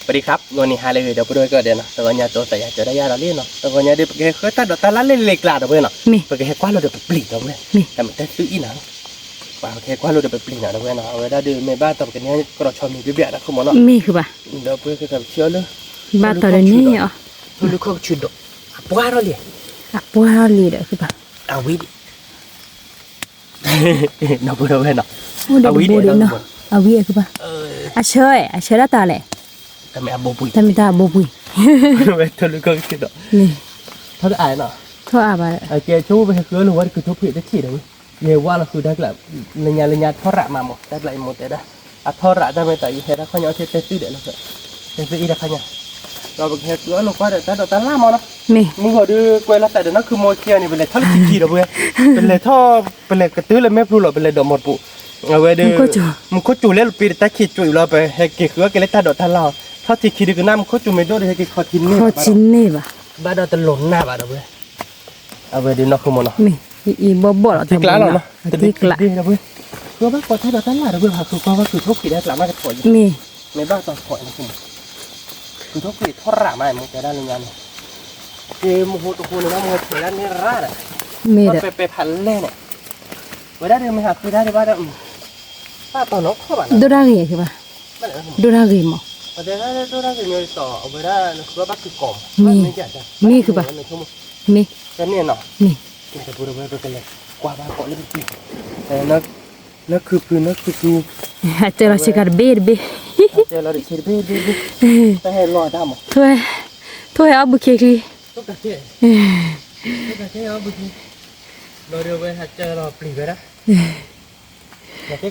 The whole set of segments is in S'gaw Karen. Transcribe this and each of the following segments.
ပဒံခါ ဂီၤနံၤဟါလၢအဂ့ၤ ဒီပုၢ်ဝဲၢ်ကိးဂၤဒဲးနီၤ, တဂီၤညါတိသးယၤကၠီဒၣ်ယၤဒီးလံနီၤ, တဂီၤညါဒီး ပကဟဲဃုတၢ်ဒိးတၢ်လၣ်လၢလ့ကျါ ဒီပုၢ်ဝဲၢ်နီၤ, ပကဟဲကွၢ်လိာ်ဒီးပပျံၤ ဒီပုၢ်ဝဲၢ်, တမ့ၢ်တဲသုအံၤနၤ, ပကဟဲကွၢ်လိာ်ဒီးပပျံၤနီၤ ဒီပုၢ်ဝဲၢ်နီၤ, အဝဲဒၣ်ဒီးမ့ၢ်ဘၣ်တီပကန့ၢ်ကရီဆီမံၤဘျါဘျါနီၤ မ့ၢ်ဃုဘၣ်, ဒီပုၢ်ဝဲၢ်ကပထံၣ်အီၤလၢ ထိၣ်လွံၢ်ခီၣ်ကဆူၣ်ဒီး အပှၢ်ထီၣ်လံ, အပှၢ်ထီၣ်လံဒီးဃုဘၣ်, အဝံၤဒံး နီၢ်ပၢၢ်ဝဲနီၤ, အဝံၤဒံး, အဝံၤဃုဘၣ်, အဆၢ, အဆၢဒၣ်တၢ်လဲၣ်, တမ့ၢ်တၢ်အဘိပှံၤ, ဝဲထိၣ်လွံၢ်ခီၣ်ကဆူၣ်ဒီး, ထီၣ်တအါနီၤ, ထီၣ်အါဘၣ်, ကဲဆိပဟဲဃုအီၤလၢဝဲတကုၤထိၣ်ဖှံၣ်တထံၣ်ဒီးဝဲ, ယဟဲဝါလီၤဃုတၢ်ကျး, လၢညါလၢညါထီၣ်ရးမးမး တၢ်ကျးယမိၢ်တဲဒၣ်, အထီၣ်ရးတၢ်မ့ၢ်တၢ်အံၤဟဲတၢ်ခီၣ်ညါအီၣ်ဆ့တဲသုဒဲးလီၤ, တဲသုအံၤတၢ်ခီၣ်ညါ, ဒီးပကဟဲဃုအီၤလိာ်ကွၢ်ဒီးတၢ်ဒိးတၢ်လၣ်မးနီၤ, မုၢ်ဂီၤဒုးကွဲးလီၤသးဒီးနီၢ်ခုမိၢ်ခံဂၤန့ၣ် ပလဲၤထီၣ်လၢခံခံဒီးဝဲ, ပလဲၤထီၣ်, ပလဲၤကတုၤလၢမဲာ်ဖျိလီၤ ပလဲၤဒိးမီၢ်တပူၤ, အဝဲဒုး, မူခိၣ်စူၤလဲၤလီၤပ့ၤတၢ်ခံးကၠိအံၤလီၤ ပဟဲက့ၤဃုအီၣ်က့ၤလၢတၢ်ဒိးတၢ်လၣ်အီၤ, ထီၣ်ထံခံဒုးကနၣ်မူခိၣ်စူၤမ့ၢ်ဒိၣ်ဒီးဟဲက့ၤခီထံန့ၢ်ဘၣ်, ဘၣ်ဒီးတလိၤနၢ်ဘၣ်ဒီးဝဲ အဝဲဒုးနီၢ်ခိမိၢ်နီၤ, မ့ၢ်, အံၤဘီၣ်ဘီၣ်လီၤ တကျးလီၤနီၤ, တကျးဒ့ဒီးဝဲ, ဃုဘၣ်ကွၢ်တၢ်ဒိးတၢ်လၣ်ဒီးဝဲ ဟးဃုကွၢ်ဘၣ်ကုၤထိၣ်ဖှံၣ်ဒီးကျးမးကထီၣ်ယဲ, မ့ၢ်ဘၣ်တီၤဖီၣ်နီၢ်ခိမိၢ်, ကုၤထိၣ်ဖှံၣ်ထီၣ်ရးမး မ့ၢ်တဲဒၣ်လၢညါန့ၣ်, က့ၤမဟိတဃိန့ၣ် မဟိထဲးဒၣ်န့ၣ်ရၣ်ဒီး, မ့ၢ်ဒီး, ပဲပဲဖးလဲၢ်န့ၣ်, ဝဲဒၣ်ဒုးမ့ၢ်ဟးဃုတၢ်ဒံးဘၣ်ဒီး, ဘၣ်တီၤနီၢ်ခိဘၣ်နီၤ, ဒိၣ်တၢ်ဂ့ၤဘၣ်, ဒိၣ်တၢ်ဂ့ၤမး, ဒိၣ်တၢ်ဂ့ၤမး, မ့ၢ်, မ့ၢ်ဃုဘၣ်, မ့ၢ်, တန့ၣ်နီၤ, မ့ၢ်, ပကလဲၤကွၢ်ဘၣ်ကိးလၢပပျံၤ, နၢ်ခုဖု နၢ်ခုဖု, အစၢၤလီၤဆ့ကၤတဘ့ၣ်တဘ့ၣ်, အစၢၤလီၤတဘ့ၣ်တဘ့ၣ်, တၢ်ဟဲလီၤတၢ်မး, ထိၣ်ဟဲအီၣ်ဘုခ့ချံ, ဘျီဒီးဝဲဟးစၢၤလီၤပျံၤဝဲဒၣ်, လီၤတံၢ်ကျ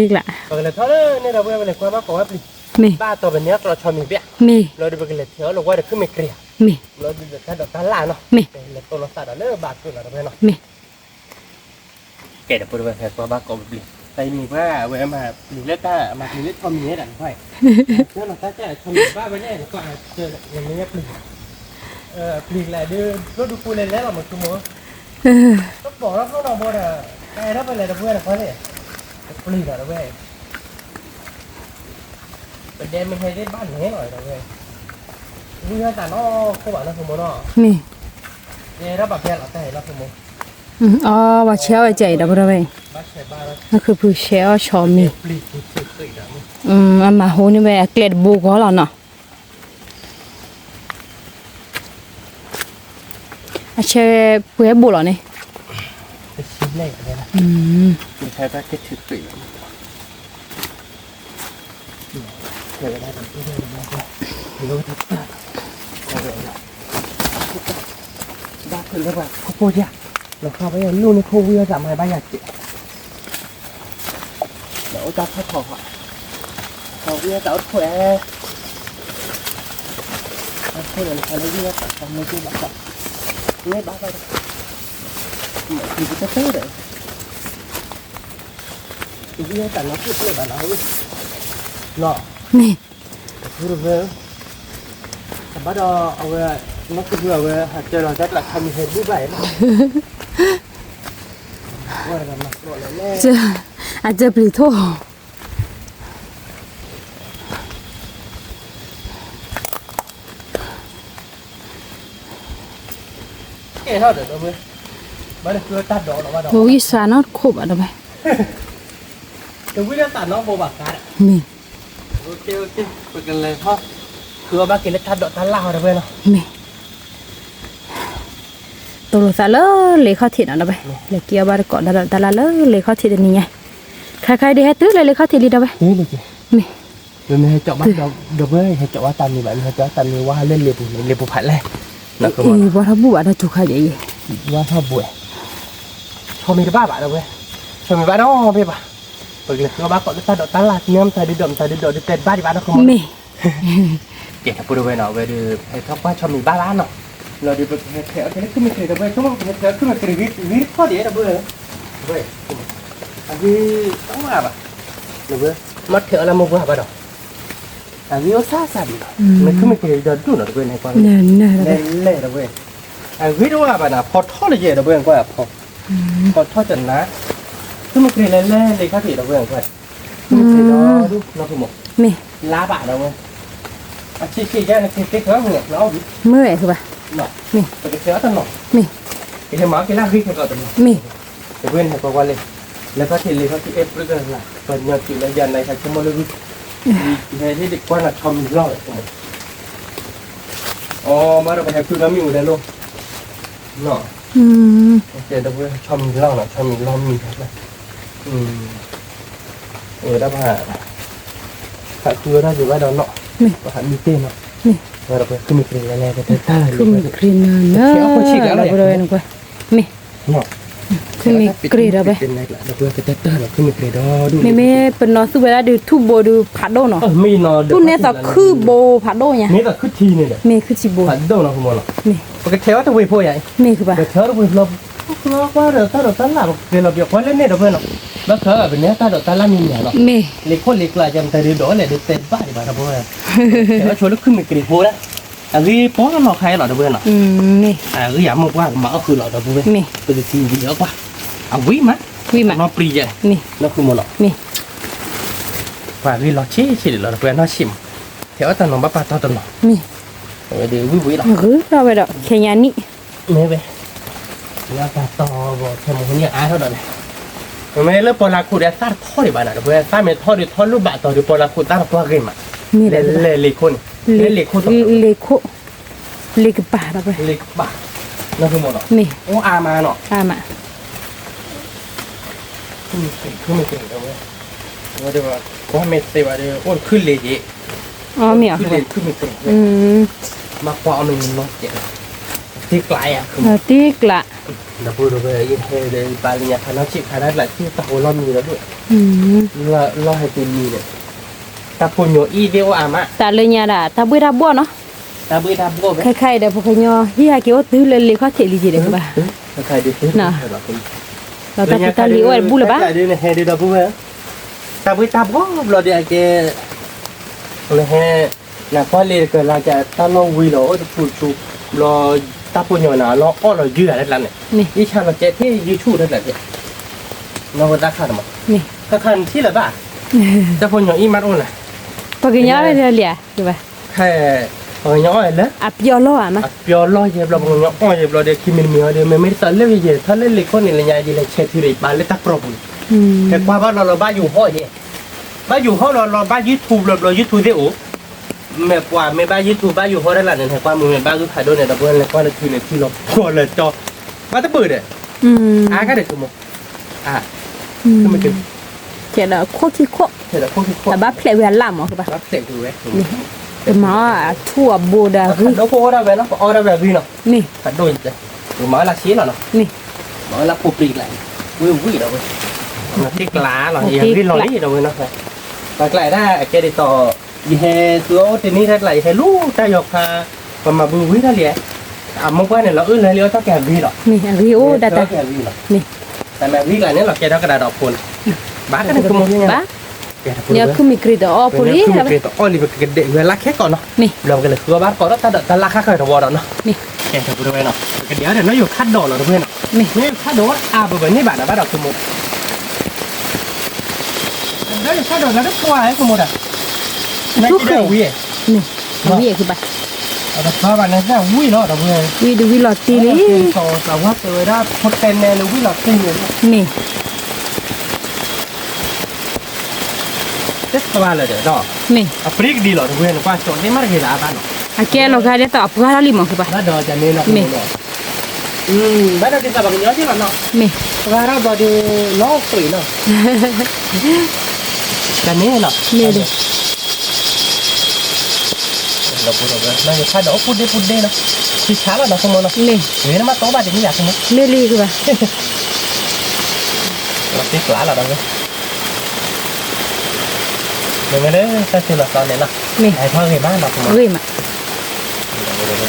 ါ, ပကလဲၤထီၣ်လၢန့ၣ်ဒီးဝဲ ပလဲၤကွၢ်ဘၣ်ကိးဝဲပျံၤ, မ့ၢ်, ဘၣ်တီၤပန့ၢ်အတြီဆီမံၤဘျါ, မ့ၢ်, ဘျီဒီးပကလဲၤထံၣ်အီၤလိာ်ကွၢ်ဒီးခုမ့ၢ်ကြ့ၤဧါ, မ့ၢ်, ဘျီဒီးတၢ်ဒိးတၢ်လၣ်နီၤ, မ့ၢ်, ပလဲၤတိၢ်လိာ်သးဒီးလၢဘၣ်ကုၢ်လီၤဒီးဝဲနီၤ, မ့ၢ် ကဲဒီး ပုၢ်ဝဲၢ်ကွၢ်ဘၣ်ကိးပပျံၤ, တၢ်အံၤမံၤပှၢ် အဝဲမၤပျံၤလၢတၢ် မၤပျံၤလၢဆီမံၤဝဲဒၣ်တဖၣ်အံၤ, တၢ်လီၤတၢ်ကၢ်ဆီမံၤဘၣ်ဝဲလဲၣ် နကွၢ်, နမ့ၢ်ပျံၤ, ပျံၤကျါဒုး ဖျိဒုးပူၤလဲၤလဲၤလီၤမၤဆိကမိၣ်, တပိာ်ထီၣ်ဖျိနီၤဘိဒီး, ကဲထီၣ်ပလဲၤတပှဲၤတပှဲၤလဲၣ်, ပပျံၤလီၤတဝဲ ပဒဲမ့ၢ်ဟဲသ့ၣ်ဘၣ်နဲလီၤဒီးဝဲ, ဝံသးနီၢ်ခိဘၣ်နီၢ်ခိမိၢ်နီၤ, မ့ၢ်, ကဲထီၣ်ဘၣ်ဖဲလီၤတၢ်အံၤနီၢ်ခိမိၢ်, အီ ပှၤဆဲးအီၣ်ဝဲကဲအံၤဒီးပဒီဝဲ, နၢ်ခုဖုဆဲးအီၣ်ဆီမံၤ, အမၤဟိန့ၢ်ဝဲအကျဲတဘိဂီၢ်လီၤနီၤ, အဆဲးပှဲၤဘိလီၤန့ၣ်, ဘၣ်ဖုးလၢပှၤခိၣ်ဖိယါ, လီၤဃာ်ဝဲယၤလိၣ်န့ၣ်ခိၣ်ဝံသးမၤဘၣ်ယၤစဲး, ဒီးအိၣ်တၢ်ဖီၣ်ထီၣ်, ဝံသးအိၣ်တခိၣ်ဧါ, အခိၣ်န့ၣ် လီၤဃာ်လၢဝံသးမၤက့ဘၣ်ဃီ, မ့ၢ်ဘၣ်ဃီဒီး, မ့ၢ်တတဲဒီး, ဝံသးနီၢ်ခိၣ်ကျဲဘၣ်နီၤ, နီၤ, မ့ၢ် တဘၣ်ဒီးအဝဲ, နီၢ်ခိၣ်အဝဲ ဟးစၢၤလီၤတၢ်ကျးခါမံၤဟဲဘူၣ်ဘၣ်အံၤလီၤ, အစၢၤပျံၤထိၣ်, ကဲထီၣ်ဒီး, ဘၣ်ဒီးဃုတၢ်ဒိးလီၤဘၣ်ဒီး, ဝံသးနီၢ်ခိၣ်ဘၣ်ဒီးဘၣ်, တဝံသးနီၢ်ဘိဘၣ်ဃးဒီး, မ့ၢ် ပကလဲၤထီၣ်, ဃုအီၣ်ဘၣ်က့ၤလၢတၢ်ဒိးတၢ်လၣ်အီၤဒီးဝဲနီၤ, မ့ၢ်, တိၢ်လိာ်သးလၢလ့ခီၣ်ထံးနီၤဒီးဝဲ, လဲၤက့ၤအီၣ်ဘၣ်တကိးတၢ်ဒိးတၢ်လၣ်လၢလ့ခီၣ်ထံးတနံၤညါ, ခါခါဒ်ဟဲတုၤလၢလ့ခီၣ်ထံးလံဒီးဝဲ, မ့ၢ်, မ့ၢ်ဟဲကၠီဘၣ်ဒီးဝဲ ဟဲကၠီဝဲတၢ်မံၤဘၣ် မ့ၢ်ဟဲကၠီတၢ်မံၤဝဲလၢလ့ပူၤန့ၣ် လ့ပူၤဖးလဲၣ်, ဘၣ်ထီၣ်ဘူၣ်ဘၣ်ဒီးစူၤခါယဲအံၤ, ဘၣ်ထီၣ်ဘူၣ်, ဆီမံၤတဘၣ်ဘၣ်ဒီးဝဲ, ဆီမံၤဘၣ်ဒီးဘ့ၣ်ဘၣ်, ပကလဲၤဃုအီၣ်ဘၣ်ကိးလၢတၢ်ဒိးတၢ်လၣ် မ့ၢ်မတၤဒုးဒိးမတၤဒုးဒိးဒုးတဲတဘၣ်ဒံးဘၣ်နီၢ်ခိမိၢ်, မ့ၢ် ကဲထီၣ်ပူၤဒီးဝဲနီၤ အဝဲဒီး ဟဲထီၣ်ကွၢ်ဆီမံၤဘၣ်ဘၣ်နီၤ, လီၤဒီးပကဟဲထဲးအီၣ်ထဲလၢခုမ့ၢ်တြံၤဒီးဝဲ ဆိကမိၣ်ပကဟဲထဲးအီၣ်ခုမ့ၢ်တြံၤ ဂ့ၤတခီဒံးဒီးဝဲ, ဝဲ, အဂ့ၤတအိၣ်ဘၣ်, ဒီးဝဲ, မ့ၢ်ထဲးအီၣ်လၢမိၢ်ပှၢ်ဘၣ်ဒီး, အဂ့ၤအိၣ်စၢ်စၢ်ဒံးလီၤ, မ့ၢ်ခုမ့ၢ်တြံၤဒီးဒူၣ်နီၤတဝဲန့ၣ်ကွၢ်, လဲၤလဲၤဒီးဝဲ, အဂ့ၤတအိၣ်ဘၣ်ဘၣ်နီၤ ဖီထီၣ်လၢယဲဒီးဝဲကွၢ်ဖီ, ဖီထီၣ်တနၤ, ခုမ့ၢ်တြံၤလဲၤလဲၤလံခီၣ်ထံးဒီးဝဲကွၢ် မ့ၢ်နီၤ, လါဘၣ်ဒီးဝဲ, အဆံးဆံးယါန့ၣ် ကကဲထီၣ်မုၢ်န့ၣ် နအီၣ်ဘၣ်, မ့ၢ်ဝဲကဘၣ်, မ့ၢ်, ပကထၢအီၣ်တနီၤ, မ့ၢ်, ကဟဲမၤအီၣ်က့ၤလၢအဂ့ၤခဲကီးတနီၤ, မ့ၢ်, တဝဲန့ၣ်ပှၤဝဲလဲၣ်, လၢခီၣ်ထံးလံၤခီၣ်ထံးအဲၣ်ပြၢကလၤ, ပှၤညီစုလၢယၤနၤဟဲဆိကမိၣ်လၢဂုၢ်, ဟဲဒ်ကွၢ်နၤဆီမံၤလီၢ်ဝဲ, အီ ဘၣ်ဒီးပှၤဟဲဖုဒီမ့ၣ်အူဒဲလိၣ်, နီၤ, ဒီပုၢ်ဝဲၢ် ဆီမံၤလီၢ်နီၤ ဆီမံၤလီၢ်မံၤ, အဝဲဒၣ်ပှၤ ဟးဃုဝဲဒၣ်ယဘၣ်ဒီးနီၤ, ပှၤဟးမံတ့ၢ်နီၤ, ဝဲဒီးပှၤခုမ့ၢ်ကြ့ၤလဲၤလဲၤကတၢၢ်တၢၢ်, ခုမ့ၢ်ကြ့ၤနီၤ, ဒီပုၢ်ဝဲၢ်, မ့ၢ်, ခုမ့ၢ်ကြ့ၤဒီးဝဲ, မ့မ့ၢ်ပနီၤသူၣ်ဝဲဒၣ်ဒုးထူၣ်ဘိဒုးဖးဒိၣ်နီၤ, သူၣ်န့ၢ်သီခုဘိဖးဒိၣ်ညါ, မ့ၢ်ခုထံဘိ, မ့ၢ်, ပကထဲအီၣ်တဝ့ၢ်ဖိယါအံၤ, မ့ၢ်ကထဲအီၣ်တဝ့ၢ်ဖိယါအံၤ, မ့ၢ်ကဘၣ်, ပကထဲအီၣ်တဝ့ၢ်ဖိ, ကွၢ်ဒီးတၢ်ဒိးတၢ်လၢ်ပကကဲလီၤပျီကွၢ်လၢန့ၣ်ဒီပုၢ်ဝဲၢ်နီၤ, ဘၣ်ဆၣ်ပန့ၢ်တၢ်ဒိးတၢ်လၢ်မံၤမံၤလီၤ, မ့ၢ်, လ့ၤခိၣ်လ့ၤကျးကဲမတၤဒုးဒီးလဲၣ်ဒုးတဲဘၣ်ဒံးဘၣ်ဒီပုၢ်ဝဲၢ်, ပကထဲအီၣ်ဆိလၢခုမ့ၢ်ကြ့ၤဖိဒၣ်, အဂ့ၤပီလီၤခါအံၤလီၤဒီပုၢ်ဝဲၢ်နီၤ, အဂ့ၤယမ့ၢ်ပှၢ်ကမၤအီၣ်ဃုာ်လီၤဒီပုၢ်ဝဲၢ်, ပကသံဝံၤအီၣ်ကွၢ်, အဝံၤမး, နီၢ်ပြံယဲ, နီၢ်ဃုမ့ၢ်လီၤ, ပှၤဂ့ၤလီၤဆံးဆံးဒံးလီၤဒီပုၢ်ဝဲၢ်နီၢ်ဆံးမး, ထဲအီၣ်တနီၤဘၣ်ပာ်တီတနီၤ, ဝဲဒၣ်ဝံၣ်ဝံၣ်လီၤ, ဂုၢ်ထီၣ်ဝဲဒီးခဲညါနံၣ်, မ့ၢ်ဝဲ, လၢပာ်တီဘၣ်ထဲမုၢ်နံၤအါထီၣ်ဒီးလဲၣ်, မ့ၢ်လၢပီၤလၢခိၣ်ဒီးသၣ်တထီၣ်ဒံးဘၣ်နီၤဒီပုၢ်ဝဲၢ်, သၣ်မ့ၢ်ထီၣ်ဒီးထီၣ်လိၣ်ဘၣ်တီၤဒီးပီၤလၢခိၣ်သၣ်တကွၢ်ဂ့ၤမး, လဲၤလ့ၤခိၣ်န့ၣ်, လဲၤလ့ၤခိၣ်, လ့ၤခိၣ်, လ့ၤကပၤဒီပုၢ်ဝဲၢ်, လ့ၤကပၤ, မ့ၢ်, အိၣ်အါမးနီၤ, အါမး ဝဲဒၣ်, ကွၢ်မ့ၢ်သ့ဘၣ်ဒီး အိၣ်တခုလ့ၤက့ၤ, အိၣ်တခုလ့ၤခုမ့ၢ်ကြ့ၤ, မ့ၢ်ကွၢ်အီၤမ့ၢ်နီၤကဲး, တ့ကျးယါ, တ့ကျး, ဒီပုၢ်ဝဲၢ် ယဟဲဒီးပာ်လၢညါခါနီၢ်ဆံးခါဒၣ်ကျး တၢ်ဟိလီၢ်မံၤဒီးဒိၣ်, လီၢ်ဟဲက့ၤမံၤန့ၣ်, တၢ်ဖိညိၣ်အံၤသ့ၣ်အိၣ်အါမး, တၢ်လၢညါဒၣ် တၢ်ဘှ့ၣ်တၢ်ဘှီၣ်နီၤ, တၢ်ဘှ့ၣ်တၢ်ဘှီၣ်ဝဲ, ခဲခါအံၤဒီး ပှၤကညီဟံၣ်ဟဲက့ၤအိၣ်တုၤလၢလ့ၤခီၣ်ထံးလံက့ၤဒီးကဘၣ် လၢညါခါဒုးဟဲဒုးဒီပုၢ်ဝဲၢ်, တၢ်ဘှ့ၣ်တၢ်ဘှီၣ်ဘျီဒီးအကဲ, နဟဲ, နကွၢ်လ့ၤတကလးကတၢ်လီၢ်ဝံၤလီၤ အိၣ်တပူၤဆူ, ဘျီ, တၢ်ဖိညိၣ်န့ၣ် အလီၢ်အီၣ်လီၤယုၢ်ဂၤတကျါန့ၣ်, ယဆၣ်လီၤကဲထံၣ်ယုၢ်ဆူၣ်တကျါန့ၣ်, နီၢ်ဝဲတၢ်ခါတမး, ခါခါနထံၣ်လၢၤဘၣ်, တၢ်ဖိညိၣ်အံၤမးတအိၣ်လၢၤ, ပှၤကညီလၢလံဧါ, ပှၤကညီအီၣ်လၢ, အပျီလီၢ်ဧါမး, အပျီလီၢ်ယဲဘျီ ပှၤကညီအီၣ်ယဲဘျီဒီး ခံမံၤတမံၤဟီဒီး မ့မ့ၢ်တသးလၢယဲ ထီၣ်လၢလ့ၤခိၣ်န့ၣ် လၢညါယလဲၤဆဲးထုးဒီး ယပာ်လၢတၢ်ပြီပူၤန့ၣ်, ဟဲကွၢ်ဘၣ်လီၤလီၤဘၣ်ယိၤဟီၣ်ယဲ, ဘၣ်ယိၤဟီၣ်လီၤလီၤဘၣ် YouTube ဘျီဘျီ YouTube သ့ၣ်အိၣ်, မ့ၢ်ပှၤမ့ၢ်ဘၣ် YouTube ဘၣ်ယိၤဟီၣ်တၢ်လၢန့ၣ် ဟဲကွၢ်မုာ်မ့ၢ်ဘၣ်ဂုၢ်ဖးဒိၣ်န့ၣ် ဒီပုၢ်ဝဲၢ်လဲၤကွၢ်လၢထုးန့ၣ် ထံလီၤကီၢ်လၢကၠီ, ဘၣ်တဘၣ်ဒီး, အါကါဒီးကမိၣ်, အါ, ထဲဒီးခိၣ်ခံခိၣ်, အဘၣ်ဖျဲးဝံၤအလၢ်မးကဘၣ်, ကမၤအီၣ်အထူအဘိဒီးအဂ့ၤ, ဒိၣ်ဖိအိၣ်ဒၣ်ဝဲနီၤ ပအီၣ်ဒၣ်ဝဲအဂ့ၤနီၤ, မ့ၢ်, ဖးဒိၣ်, မၤအီၣ်လၢဆံးလီၤနီၤ, မ့ၢ်, မၤအီၣ်လၢဖိပြံကျါ, ဝံၣ်ဝံၣ်ဒီးဝဲ, မၤတ့ကျါလီၤ ယဂ့ၤလီၤလံဒီးဝဲနီၤ, ပှၤကျါဒၣ်အကဲဒ်သိး, ယဟဲသုအိၣ်တနံၣ်တၢ်ကျါ ယဟဲလူၤတၢ်ယီၤခါ, ပှၤမၤဘုဝံၤတၢ်လံ, အမိၢ်ပှၢ်န့ၣ် လီၤအၢၣ်လီၤလံအီၣ်တၢ်ကဲအဂ့ၤလီၤ, မ့ၢ်အဂ့ၤအိၣ်ဒၣ်တၢ်, မ့ၢ်, တၢ်မ့ၢ်အဂ့ၤကျါန့ၣ် လီၤကဲထီၣ်ကဒါဒီးဖိန့ၣ်, ဘၣ်ကန့ၣ်ကမိၣ်လံ, ဘၣ်, ညါခုမ့ၢ်ကြ့ၤတအီၣ်ဖိလံ, မ့ၢ်, ဘျီပကလဲၤဃုအီၣ်ဘၣ်တကိးဒီးတၢ်ဒိးတၢ်လၢ်ခါခါတဝီဒီးနီၤ, မ့ၢ်, ကဲထီၣ်ပူၤတဝဲနီၤ ပကဒဲးအီၤဒီးနီၢ်ယိၤခါဒိးလီၤတဝဲနီၤ, မ့ၢ်, နီၢ်ယိၤခါဒိးအါဘၣ်ဘၣ်န့ၣ်ဘၣ်ဒီးဘၣ်ဒီးကမိၣ် ဒီးယဆၢဒီးလၢတပှၢ်ဟဲကမိၣ်တၢ်, နကဝံၤ, ဝံၤကဘၣ်, အတပှၢ်ဘၣ်န့ၣ်သၣ်ဝံၤလီၤဒီးဝံၤ, ဝံၤဒုးဝံၤလီၤတံၢ်လံ, သဝီတဲဝဲဒၣ်ဖိတဲနဲလၢဝံၤလီၤတံၢ်န့ၣ်, မ့ၢ်, တပှၢ်လၢာ်ဒီး, မ့ၢ်, အပြံကဒံလီၤတဝဲန့ၣ် ကွၢ်ကၠီၤန့ၢ်မးတဂ့ၤလၢအဘၣ်နီၤ, အကဲလီၤဂာ်ဒ်သိးအပှၢ်ထီၣ်လံမးကဘၣ်, ဘၣ်ဒီးကန့ၣ်နီၤ, မ့ၢ် ဘၣ်ဒီးဒ်သိးပှၤကညီက့လီၤနီၤ, မ့ၢ်, ပှၢ်ထီၣ်ဘျီဒီး လီၤသွံးနီၤ, တၢ်န့ၣ်နီၤ, မ့ၢ်, လီၤပူၤဒီးဝဲ နီၢ်ယိၤခါဒိးအိၣ်ပူၤဒ့ပူၤဒ့နီၤ, ထံဆါလီၤနီၤ ဆိကမိၣ်နီၤ, မ့ၢ်, ဂ့ၤနမးတိဘၣ်တနံၣ်ယါဆိကမိၣ်, မ့ၢ်လံကဘၣ်, လီၤတံၢ်ကျါလီၤဒီးဝဲ မ့မ့ၢ်လၢတၢ်စ့လီၤသီန့ၣ်လီၤ, မ့ၢ်, ဟဲထီၣ်ဂ့ၤမးနီၤ, ဂ့ၤမး, တ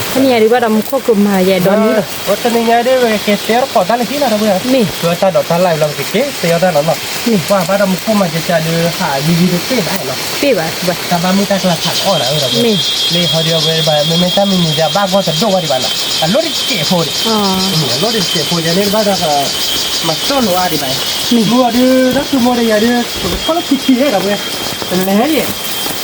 နံၤညါဒုးဘၣ်ဒီးမူခိၣ်ကမၤယဲဒီနံၤလီၤ, တနံၤညါဒုးဝဲကဲတဲအီၣ်တကိးတၢ်လၢခံလီၤဒီးဝဲ, မ့ၢ်, ကတၢ်ဒိးတၢ်လၢ်ဘျီပကကဲတဲအီၣ်တၢ်လီၤနီၤ, မ့ၢ်, ကွၢ်ဘၣ်ဒီးမူခိၣ်မၤကကးဒုးဟးယံၤယံၤတသ့ဘၣ်နီၤ, သ့ဘၣ်, တၢ်ဘၣ်မုၢ်တၢ်ကျါဖးအီၣ်နၤဝဲဒီးဝဲ, မ့ၢ်, လၢဟီဒီးဝဲဘၣ် မ့မ့ၢ်တၢ်မံၤမံၤဒီးအဘၣ်ဂီၢ်တဒိၣ်ဝဲဒံးဘၣ်နီၤ, အလိၣ်တစဲးဖိဒံး, အလိၣ်တစဲးဖိယၤန့ၣ်ဘၣ်ဒီး မၤစိၣ်လိာ်အါဒံးဘၣ်, မ့ၢ်, မုၢ်အီၤဒုး တၢ်သူမိၢ်ဒီးယၤဒုး ပကထီၣ်လၢခံခံဟဲဒီးဝဲ, တလဲၤလံ,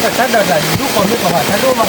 တၢ်ဒိးတၢ်ဒိၣ်ကီမ့ၢ်ကီဘၣ် တၢ်ဒိၣ်မးဖုလၢက့ၤ ဒိၣ်ကီဘၣ်ဒီးနီၤ အဘီၣ်ကၢ်သၢကဘၣ် မ့ၢ် အိၣ်ဒံးအီၤ အိၣ်ဒံး အိၣ်ဒံး အိၣ်ဒံး အိၣ်ဒံး အိၣ်ဒီးသ့ၣ်ဃံမုၢ်အါမးတၢ်ကျါ ဘီဝါက့ၤခီၣ်တၢ်အါဒံး မ့ၢ် ဘီက့ၤခီၣ်မ့ၢ်အါန့ၣ် နဝါလီၤပိာ်တၢ်ကျါ မ့ၢ်အီၣ်တခီ မ့ၢ်ဒီးကဘၣ် ခီၣ်ခါလီၤ ဝဲဒၣ်ခီၣ်ဆိးဝါဒံးဘၣ် မ့ၢ် တၢ်လဲၤတၢ်လီၤ ပကကဲလီၤလီၤ ယၤခိၣ်မီကဒဲအါထီၣ်ဒီးတၢ်ဒိးစဲးယၤ မ့ၢ် ဒီပုၢ်ဒီဝဲၢ်နီၤ ယကဒဲအါထီၣ်ဒီးကွၢ်တၢ်ဒိးစဲးဒီး ဒီးကဲပကကဲလီၤလီၤ ပမ့ၢ်ထံၣ်အီၣ်ဖုလၢကျဲဒီး ပဒိးဝဲကွၢ်ဒီး ဒီပုၢ်ဝဲၢ်ဒီး ပမ့ၢ်ထံၣ်လီၤဘၣ်လၢပကဲသိလီၤသးဒ်အီၤလၢဟံၣ်ဒီး ဒီပုၢ်ဝဲၢ်နီၤ မ့ၢ် ဒီပုၢ်ဝဲၢ်နီၤ ခါဒုးဟဲက့ၤတုၤလၢဟံၣ်လံနီၤ မူခိၣ်စူၤဒိၣ်မး ဒီပုၢ်ဝဲၢ်ဧၢ မ့ၢ် ကကၠီလၢနီၤ အဝဲဒုး ပန့ၢ်အီၣ်တၢ်ဒိးတၢ်လၢအံၤ ဟဲက့ၤဒဲးအီၣ်ဒဲးဖီၣ်ထံလီၤ ဒီပုၢ်ဝဲၢ်နီၤ တၢ်လီၢ်နီၣ်ယူၤခါဒီးနီၤ နီၣ်ယူၤခါဒီးလၢဒဲးဖီၣ်ထံဒီး နီၣ်ယူၤခါဒီးအီၣ်ပယီၤခံပယီၤယၤယဲဒီး ဒီပုၢ်ဝဲၢ်ဧၢ အဝဲနီၣ်ယူၤခါဒီးလၢကစၢ်သူအီၤလၢပှၢ်ပူၤကျါအိၣ်က့ၤ လၢယသးပှၢ်သူဝဲဒၣ်လၢဟံၣ်မံၤပူၤကျါအိၣ်က့ၤ သူအီၣ်ခံမံၤ မ့ၢ်အီၣ်ပှၤစူၤခိၣ်နီၤ ဒီပုၢ်ဝဲၢ်နီၤ ပှၤစူၤခိၣ်ပကပာ်လီၤဆိဝဲလီၤ ဘၣ်ဟဲက့ၤသ့ခွဲးဒံးယါနီၢ်ခိၣ်မီနီၤ တ့ကျါယါခိၣ်မီ တ့ကျါ ဘၣ်တချီနီၤ ဒီပုၢ်ဝဲၢ်နီၤ ဝဲဒုးဝံၣ်ဝံၣ်လီၤ ဒုးတၢ်ဒုး ကကါအံၤလီၤနီၢ်ခိၣ်မီနီၤ ပှၤစူၤခိၣ်ဒီပုၢ်ဝဲၢ်နီၤ ပှၤစူၤခိၣ်ဘျီဒုးဒီး နီၣ်ယူၤခါဒီးလၢပှၢ်ပူၤဒီပုၢ်ဝဲၢ်နီၤ တၢ်လီၢ်ဒီးနီၣ်ယူၤခါဒီးလၢပှၢ်ပူၤလီၤ နီၣ်ယူၤခါဒီးလၢပှၢ်ပူၤလၢတပျံၤကဒံလီၤနီၢ်ခိၣ်မီနီၤ ပျံၤဒီပုၢ်ဝဲၢ်ဒီး ခီလံခီကဆူဒီးတနီၤ ဘျီဒုးဒီးနီၣ်ယူၤခါဒီးလၢပှၢ်ပူၤလီၤ နီၣ်ယူၤခါဒီးပှၢ်ပူၤကျါဒီးဖိပြံဖိပြီနီၤ ဂ့ၤမးက့လီၤနီၤ ဒီပုၢ်ဝဲၢ်နီၤ မ့မ့ၢ်လၢဟံၣ်လ့ပူၤကျါဒီးဖးဒိၣ်ဒီပုၢ်ဝဲၢ် အလါမၠိ အလါမၠိ တၢ်လီၢ်အလါပှၢ်က့ အလါပှၢ်နီၤ မ့ၢ် မ့ၢ်လၢအကဲ သုမ့ၢ်ကြ့ၢ်ဒီး သုမ့ၢ်ကြ့ၢ် ကဲက့ၤသ့ကခဲကိးမးဒီပုၢ်ဝဲၢ် တကတီၢ်ခါခါ ဆိကမိၣ်မူခိၣ်စူၤလံလိၤဘၣ်ကၠီလံဘျီ ပကလဲၤထၢအီၣ်ဒီးကျိၣ်နီတချီဖိ နီၢ်ခိၣ်မီနီၤ ကဲပတဲအါ ပကလဲၤထၢဘၣ်တကိးကျိၣ်ပကသိလီၤသးလၢနီၢ်ပူၤလီၤဒီပုၢ်ဝဲၢ်နီၤ ကဲဒီပုၢ်ဝဲၢ်နီၤ ပကဟးထၢဘၣ်တကိးဒီးကျိၣ်ဒီး အဝဲဒၣ်တဂီၤယၤဒုး မုၢ်အီၤဒုးကထီၣ်လၢထံခံယဲဒီပုၢ်ဝဲၢ်ဒီး မ့ၢ်လဲၤဒုးထံမ့ၢ်ဒိၣ်လီၤဘၣ်ဘၣ်ဘၣ်ဒီး မ့ၢ်ဘၣ်ဘၣ် မ့ၢ် မူခိၣ်စူၤ ပျဲလံနီၤ မူခိၣ်စူၤအါမး ဒီပုၢ်ဝဲၢ် ထၢဘၣ်တကိးလၢကျိၣ်နီၤ ဒီပုၢ်ဝဲၢ် ခဲခါဒုးထံဖးယီၤလံနီၤ ကမၤပူၤဒုး ဃုအီၣ်ညၣ်ဖိဒုးတသ့ဝဲဘၣ်နီၤ ထံယီၤဒိၣ်ကလၢၤဒီပုၢ်ဝဲၢ် ထံဒိၣ်ကလၢၤဒ် ဖဲပဟဲကျဲလီၤအံၤ ထံမးဒီး ထီၣ်ဘၣ်နီၤ ပမၤကိး ပှၤနီၢ်မံၤစုၣ်ကျါဒီပုၢ်ဝဲၢ်ဧၢ မူခိၣ်စူၤဂ့ၤဒ်ပၢၢ်ပၢၢ်ပၢၢ်ပၢၢ် ဂ့ၤသံဂ့ၤဝါန့ၣ် နီၢ်မံၤစုၣ်ကျါဒုး သုဘၣ်နဟးထၢအီၣ်ကျိၣ်တၢ်စူၤခါဒုး နခီၣ်ဘၣ်ဆဲးနီၤ နီၢ်မံၤစုၣ်ဧါ ထၢဘၣ်တကိးဒီးကျိၣ်လၢကမၤပူၤနီၤ ဒီပုၢ်ဝဲၢ် ဒီးမုၢ်မုၢ်လီၤဒီပုၢ်ဝဲၢ် ပကထၢနီတချီ မ့ၢ် တချီဘျီပကက့ၤသ့အီၣ်ဘၣ်တကိး ဒီးပသ့အီၣ်ဘၣ်တကိးဝံၣ်ဝံၣ်လီၤဒီပုၢ်ဝဲၢ် ဝံၣ်ဝံၣ်လီၤ မ့ၢ် လီၤတ့ကျါလီၤ လီၤတ့ကျါ မ့မ့ၢ်လၢထံမဲာ်ကျိဒုး မုၢ်ဂီၤလံၤဟီဒီး လၢခိၣ်မူၤကွၢ်ကၠီလီၤထံလီၤဆံးကဲး မ့ၢ်ထံလီၤကဒါ ကျိဒိၣ်ယဲၢ်မ့ၢ် မ့ၢ်အဂီၢ်ဒိၣ်အကဘၣ် လၢခီၣ်ဘ့ၣ်ပူၤဂ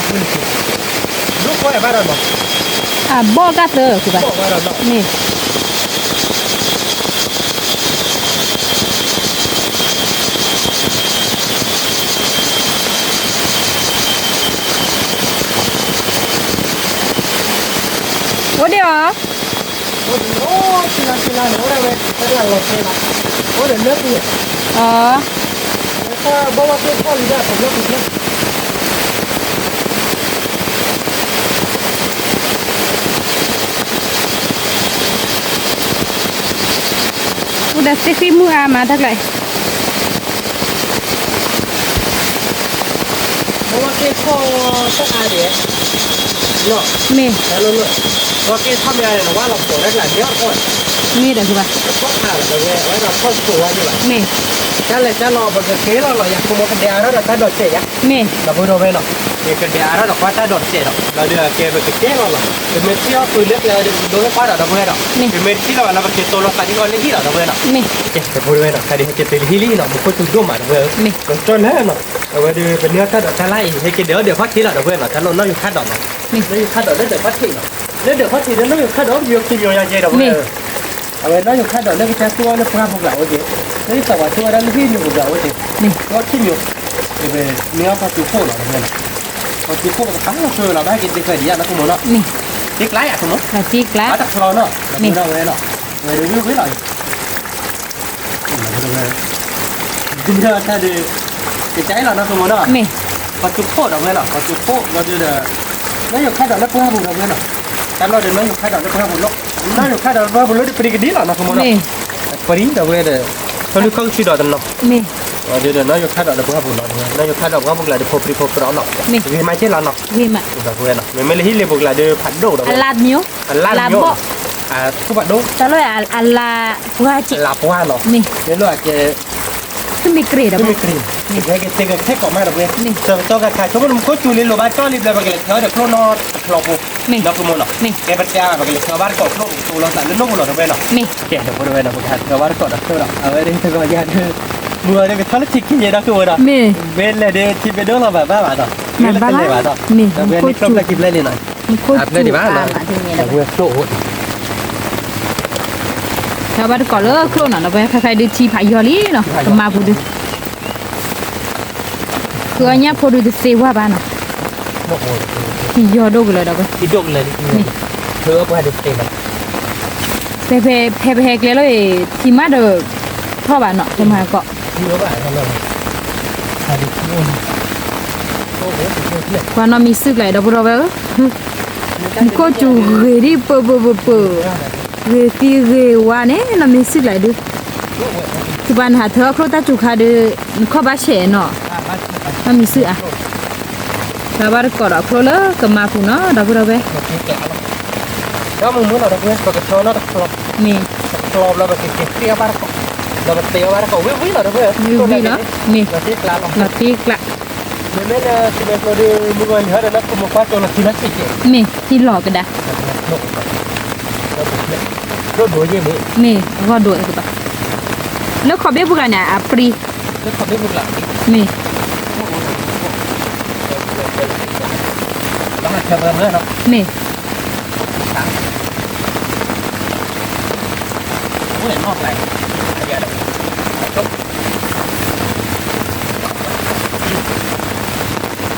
ၤန့ၣ် အပြံ လၢခီၣ်ဘ့ၣ်ပူၤဂၤ မ့ၢ် မ့ၢ်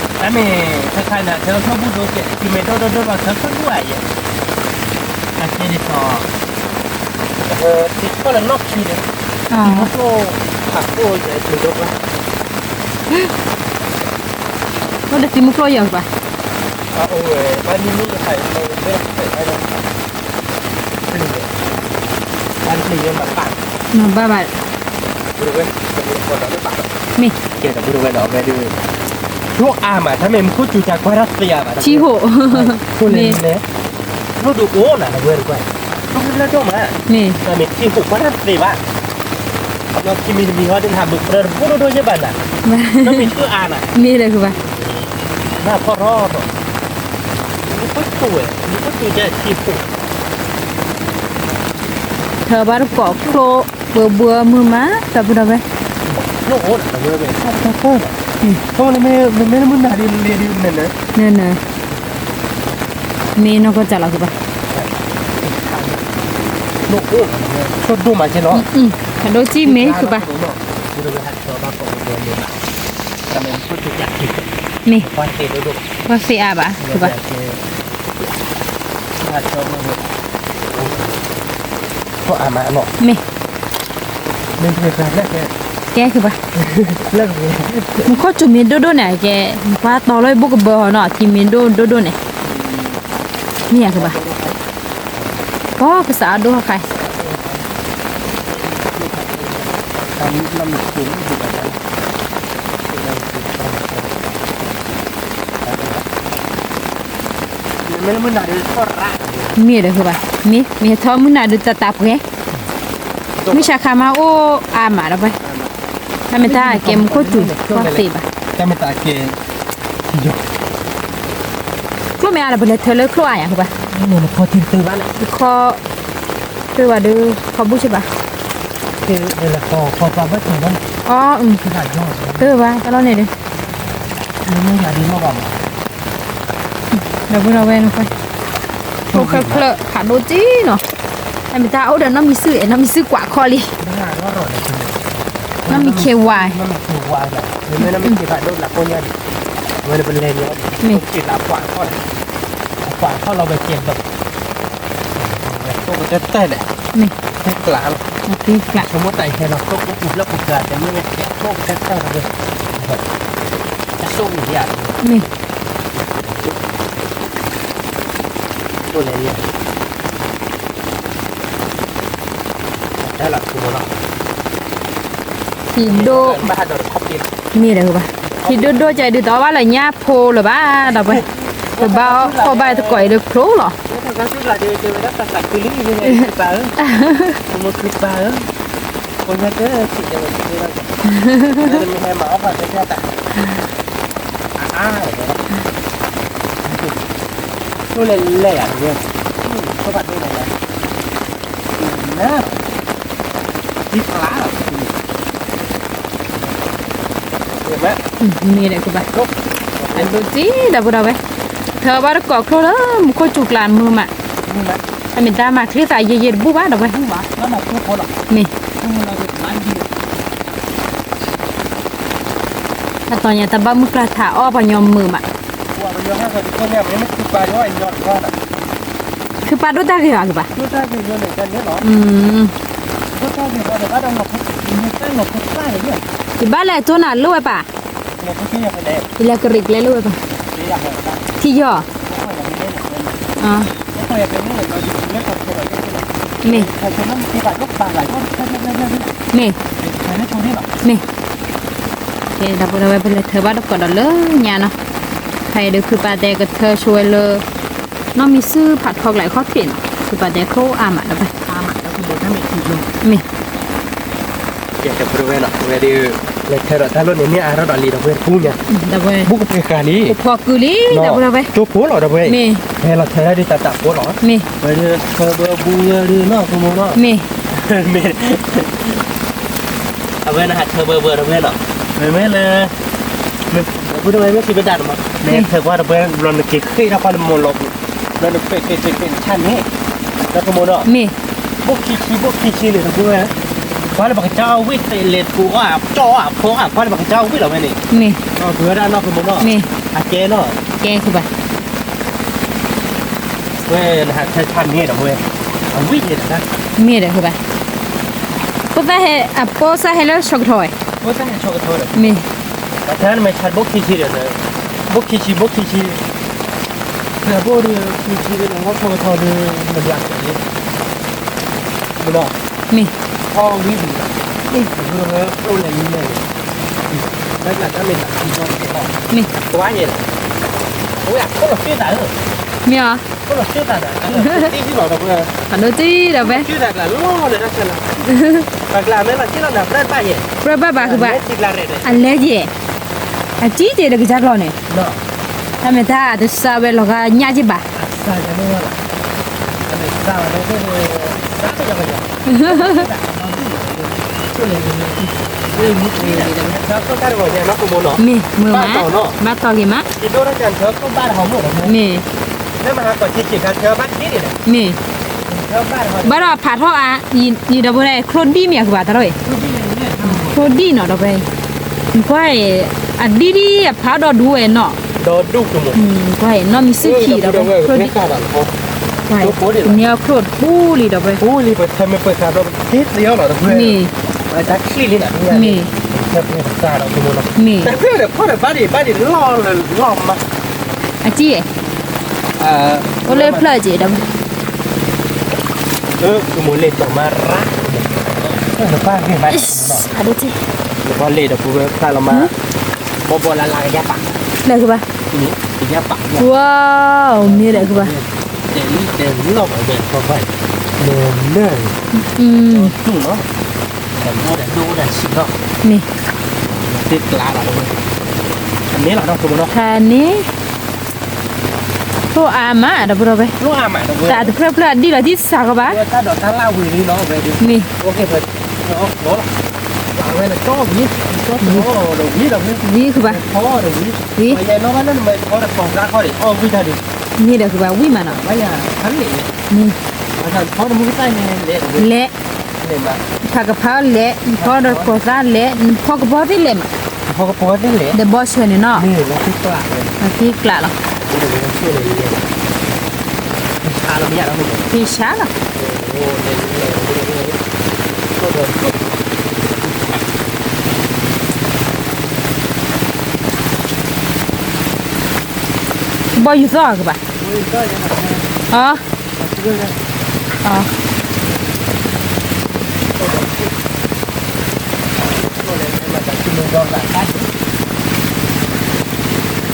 တၢ်မ့ၢ် ခဲခါန့ၣ် ထၢကျိၣ်ဘူၣ်ဒိၣ်ကဲး ထံမ့ၢ်ဒိၣ်ဒိၣ်ဒိၣ်ဘၣ်ထၢကျိၣ်ဘူၣ်ဧါယဲၢ် အကဲဒ်သိး ထံကီၢ်လၢနီၢ်ခံဒီး ထံမူကျိၣ် ဖးကျိၣ်ယဲၢ်ထံဒိၣ်ဘၣ် အိၣ်ဒီးထံမူကျိၣ်ယဲၢ်ဘၣ် အအိၣ်ဝဲ ဘၣ်နံၣ်နံၣ်လၢခါအံၤ ဘၣ်တပျံၤယဲၢ်မၤပာ် မၤဘၣ်ဘၣ် မ့ၢ် ကဲဒီပုၢ်ဝဲၢ်ဒီးအဝဲဒုး ကျိၣ်အါမး တၢ်မ့ၢ်မူခိၣ်စူၤကကွၢ်တၢ်သ့ဧါဘၣ် ထံဟိၣ် မ့ၢ် ကျိၣ်ဒိၣ်အိၣ်နၤဒီပုၢ်ဝဲၢ်တကွၢ် ကျိၣ်ဖျၢၣ်ဖျၢၣ်ဒိၣ်မး မ့ၢ် တၢ်မ့ၢ်ထံဟိၣ်ကွၢ်တၢ်သ့ဘၣ် ဒီးထံမံၤတမံၤဟီဒုး နဟးဘုးပြၢတဘိဒိၣ်ဒိၣ်ယဲၢ်ဘၣ်နၤ တၢ်မ့ၢ်ကျိၣ်အါနၤ မ့ၢ်လၢကဘၣ် နၢ်ဖီၣ်ထီၣ်ဒီး မူခိၣ်စူၤဝဲ မူခိၣ်စူၤကဲထံဟိၣ် ထၢဘၣ်တကိးကျိၣ်ဘှီဘှီမုၢ်မး ဒီပုၢ်ဒီဝဲၢ် ကျိၣ်အိၣ်ဒီးဝဲဝဲ တၢ်တၢ်တၢ်ဒီး မ့ၢ်မ့ၢ်လၢမုၢ်နၤဒ်လဲၣ်ဒ်န့ၣ်န့ၣ်, နန, မ့ၢ်နီၢ်ကီၢ်စၢ်လီၤကဘၣ်, ဒိၣ်ဒိၣ်မးကဲလီၤ, ဖးဒိၣ်ကံၢ်မ့ၢ်ကဘၣ်, မ့ၢ်, ပှၤသ့အါဘၣ်ကဘၣ်, မ့ၢ်, ကဲကဘၣ်, မူခိၣ်စူၤမ့ၢ်ဒိၣ်ဒိၣ်န့ၣ် ကဲ, ပှၤတီၤလၢဘိၣ်ကဘၢဟီနီၤ ထံမ့ၢ်ဒိၣ်ဒိၣ်ဒိၣ်န့ၣ်, မ့ၢ်ယၤကဘၣ်, ပှၤကစးအဒိၣ်ဟီခါ မ့ၢ်ဒီးဃုဘၣ်, မ့ၢ်, မ့ၢ်ထီမုၢ်နၤဒုးတၢ်တၢ်ပှဲၤ, မုၢ်ဆါခါမးအိၣ်အါမးဒီးပှဲၤ, တၢ်မ့ၢ်တၢ်ကဲမူခိၣ်စူၤန့ၣ် ကျိၣ်သ့ဘၣ်, ကျိၣ်မ့ၢ်အါဒီးပလဲၤထၢလၢကျိၣ်အါယၤဃုဘၣ်, ခီ, တၢ်ဘၣ်ဒီး ခီဘူၣ်ဆ့ဘၣ်, အ, တၢ်လီၤန့ၣ်ဒီး ဒီပုၢ်ဒီဝဲၢ်, အိၣ်ချၢချၢဖးဒိၣ်က့နီၤ, တၢ်မ့ၢ်တၢ်အိၣ်ဒီးနီၢ်မံၤစုအဲၣ် နီၢ်မံၤစုကွၢ်ခီလံ, နီၢ်မံၤခ့ဝါ, မ့ၢ်, မ့ၢ်, မ့ၢ်, ထံဒိၣ်, မ့ၢ်ဒီးဘၣ်, ထံဒိၣ်ဒိၣ်ကဲဒုးသီဘၣ်လၢညါဖိလၢၤဘၣ်ဒီးပှဲၤ, ပဘၣ်အီၣ်ဘၣ်တကိးအံၤဒီးချိလီၤ, လဲၣ်လဲၣ်ယၤ, မ့ၢ်ဒီးကဘၣ်, အဒိၣ်တံၢ်ဒီပုၢ်ဒီဝဲၢ်, ထၢဘၣ်တကိးချိလၢမူခိၣ်စူၤကျါမုာ်မး, တၢ်မ့ၢ်တၢ်မၤချ့သးယံာ်ယံာ်တဘူၣ်ဘၣ်ဒီးပှဲၤ, မ့ၢ် အတီၢ်ညါတၢ်ဘၣ်မုၢ်ကျါထးအီၣ်ပှၤညီမုာ်မး, ခုပၢ်ဒိၣ်တၢ်ဂ့ၤဘၣ်ကဘၣ်, ယဘၣ်လဲၣ်တိၢ်နၤလိၣ်ဝဲပၢ်, ယလဲၤကရံးကျဲလိၣ်ဝဲပၢ်, ထံယီၤ, မ့ၢ်, မ့ၢ်, မ့ၢ်, ဒီပုၢ်ဒီဝဲၢ် ပလဲၤထၢဘၣ်တကိးဒီးလၢညါနီၤ, ဖဲအံၤဒီးခုပၢ်တဲကထၢဆိဝဲလၢ နီၢ်မံၤစုဖးထီကျဲခီၣ်ထံးနီၤ, ခုပၢ်တဲချိအါမးဒီးပှဲၤ, မ့ၢ် ကဲ ဒီပုၢ်ဒီဝဲၢ်နီၤ, ဝဲဒၣ် လဲၤထၢဒီးတၢ်လိၣ်န့ၣ် မ့ၢ်အါထီၣ်ဒီးလံဒီးပှဲၤတပူၤညါ, ဒီးပှဲၤ ဘူးကပှဲၤဃာ်လံ, ကဖီကုာ်လံ, ဒီပုၢ်ဒီဝဲၢ်, မ့ၢ်, ဟဲလီၤထၢဒၣ်ဒ်တၢ်တၢ်ဖိလီၤ, မ့ၢ်, ဝဲဒၣ်ထၢဘၢဘူးဝဲဒၣ်နီၤ ဖိမုၣ်နီၤ, မ့ၢ်, မ့ၢ်, အဝဲနဟးထၢဘၢဘၢဒီပုၢ်ဝဲၢ်နီၤ, မ့မ့ၢ်လၢ ဒီပုၢ်ဒီဝဲၢ်မ့ၢ်စံးဘၣ်ဒၣ်န့ၣ်မး, မ့ၢ်ထၢကွၢ်ဒီပုၢ်ဝဲၢ် ဘျီနက့ၤဃ့ၢ်တၢ်ကွၢ်လၢမိၢ်လီၤပူၤ, ဘျီနပဲာ်ပဲာ်ပဲာ်ပဲာ်ဆၣ်န့ၣ်, ဒီးဖိမုၣ်နီၤ, မ့ၢ်, ဘိၣ်ခံဆံ ဘိၣ်ခံဆံန့ၣ် ဒီပုၢ်ဝဲၢ်, ကွၢ်လၢပကစၢ်အီၣ်ဝံၣ်တဲလဲၤပူၤအီၣ်ကၠီအီၣ်အဖိအီၣ် ကွၢ်လၢပကစၢ်အီၣ်ဝံၣ်လီၤဝဲန့ၣ်, မ့ၢ်, ပဝဲဒၣ်နီၤ ဖိမုၣ်နီၤ, မ့ၢ်, အကဲနီၤ, ကဲဃုဘၣ် ဝဲနဟးထၢဆၣ်န့ၣ်ဒီးဝဲ, အဝံၣ်န့ၣ်ဒီး, မ့ၢ်ဒီးဃုဘၣ်, ဖိသၣ်ဟဲ, အဖိသၣ်ဟဲလၢဆီကထီၣ်ဝဲ, မ့ၢ်, အတၢ်နမဲာ်ဆါဘိၣ်ခံဆံဒီး, ဘိၣ်ခံဆံ ဘိၣ်ခံဆံ, ဘိၣ်ခံဆံဒီး ဆီကထီၣ်ဒီး မဒၣ်တၢ်လံ, မ့ၢ်, အဝံၣ်ဒံး, အဝဲလဲၤလံလဲၣ်, လၢတၢ်မ့ၢ်တၢ်ခံဘီတကဲးလီၤ, မ့ၢ်, အဝဲအခိၣ်လီၤသ့ၣ်သးဧၢ, မ့ၢ်အီၤ ခိၣ်လီၤသ့ၣ်သးဒီး, သ့ၣ်သးဒီးဝဲ, အဒိတံၢ်ဒီးဝဲ, သ့ၣ်သးကျါလီၤလၢတၢ်ဆၢလီၤ, ပှၤကျါမ့ၢ်လီၤစံၣ်လီၤနၤ ပြၢၢ်ဘၣ်ယဲၢ်, ပြၢၢ်ဘၣ်ဘၣ်ဃုဘၣ်, အလဲယဲၢ်, အစံၣ်က့ၤဒီးကစၢ်ကျီၢ်န့ၣ်, တၢ်မ့ၢ်တၢ်တစၢ်ဝဲလီၤဂာ်ညၣ်က့ၤဘၣ်, အစၢ်ဝဲလီၤ, အစၢ်ဝဲလီၤ, တၢ်လီၤ, တၢ်လီၤ, မ့ၢ်မုၢ်တဂ့ၤ, မ့ၢ်မုၢ်မး, ဘၣ်တီၢ်ဂ့ၤမး, မ့ၢ်, ဘၣ်ဒီးဖးထီၣ်အါ, ယဒီပုၢ်ဝဲၢ် ချိဒံၣ်မ့ၢ်အကဘၣ်တၢ်ထီၣ်အံၤ, ချိဒံၣ်နီၤဒီပုၢ်ဝဲၢ်, နကွၢ်အံၤ, အဒံၣ်ဒံၣ်အဖးဒီဒူဝဲနီၤ, နကွၢ်အံၤ နီၢ်မံၤစုၣ်ခံဒီပုၢ်ဝဲၢ်, ချိဒံၣ်, နအီချိတပူလံဒီပုၢ်ဝဲၢ်, မ့ၢ်, မ့ၢ်, မ့ၢ်, အကံၣ်, အိၣ်လၢဖျၢၣ်က့ၤဒီပုၢ်ဝဲၢ်, ဖးဒိၣ်တံၢ်, လၢကဘၣ်, ဝဲ, မ့ၢ်လၢကဘၣ်, မ့ၢ်, ဖးန့ၣ်, ချိၣ်အါမး ဒီပုၢ်ဝဲၢ်, တၢ်တဖျၢၣ်ဖျၢၣ်အဒံၣ်လီၤတံၢ်စးကဘၣ်, မ့ၢ်, ဝံၤကဘၣ်, ဝံၤ, မ့ၢ်ဒီးကဘၣ်ဝံၣ်မးနီၤ, မ့ၢ်, ဖးကဖးလဲၣ်, နဖီဒီးကီၢ်သၣ်လဲၣ်, နဖီကဘီသ့ၣ်လဲၣ်မး, ဒီးဘီဆၢန့ၣ်နီၤ, လီၤတံၢ်ကျးလီၤ, ဖံဆါလီၤ ဘီယူၤသီၣ်ကဘၣ်, အ, အ, မ့ၢ်, မ့ၢ်, မ့ၢ်, အံၤ, တၢ်ဘျၢသွါတံၢ်ဒီး, ဒီပုၢ်ဝဲၢ်နီၤ, အိၣ်လၢနီၢ်ခံ အထိၣ်လီၤစုသးလီၤအံၤ, ထံၣ်လၢဖျၢၣ်က့ၤ, ဖးဒိၣ်တၢ်အံၤ, ဒီပုၢ်ဝဲၢ်, လီၤတံၢ်ကျးလီၤအံၤ ဒီပုၢ်ဝဲၢ်ဧၢ, ထီချိၣ်မုာ်မးတနံၤညါ, ဃုအီၣ်တၢ်ဒိးတၢ်လၢ်အီၤမုာ်မး, ထီချိၣ်အီၤမုာ်မး ဒီပုၢ်ဝဲၢ်, လီၤတံၢ်ကျးလီၤ, မုာ်ဂီၤဒီးကထီလၢထံက့ၤ မ့ၢ်ထီထံက့ၤဒီးက့ၤခီထံန့ၢ်ဘၣ်ဒ်န့ၣ်, ဖးန့ၣ်, နီၢ်ခမူကွဲးဟဲက့ၤယၤ နီၢ်ခမူတဲဒၣ်ဘၣ်ဒီးတလိၤနၢ်ဘၣ်နၤတဲဒၣ်, ဒီးစ့ၢ်ကီးတုၤဝဲထံဘျုးလူၤ, ဟဲက့ၤတၢ်ကဒါ, ကၠိခိၣ်လီၤကနၣ်တလိၤနၢ်ဘၣ်နၤဧၢ, တၢ်ခံးယုၢ်ဝဲဒၣ်,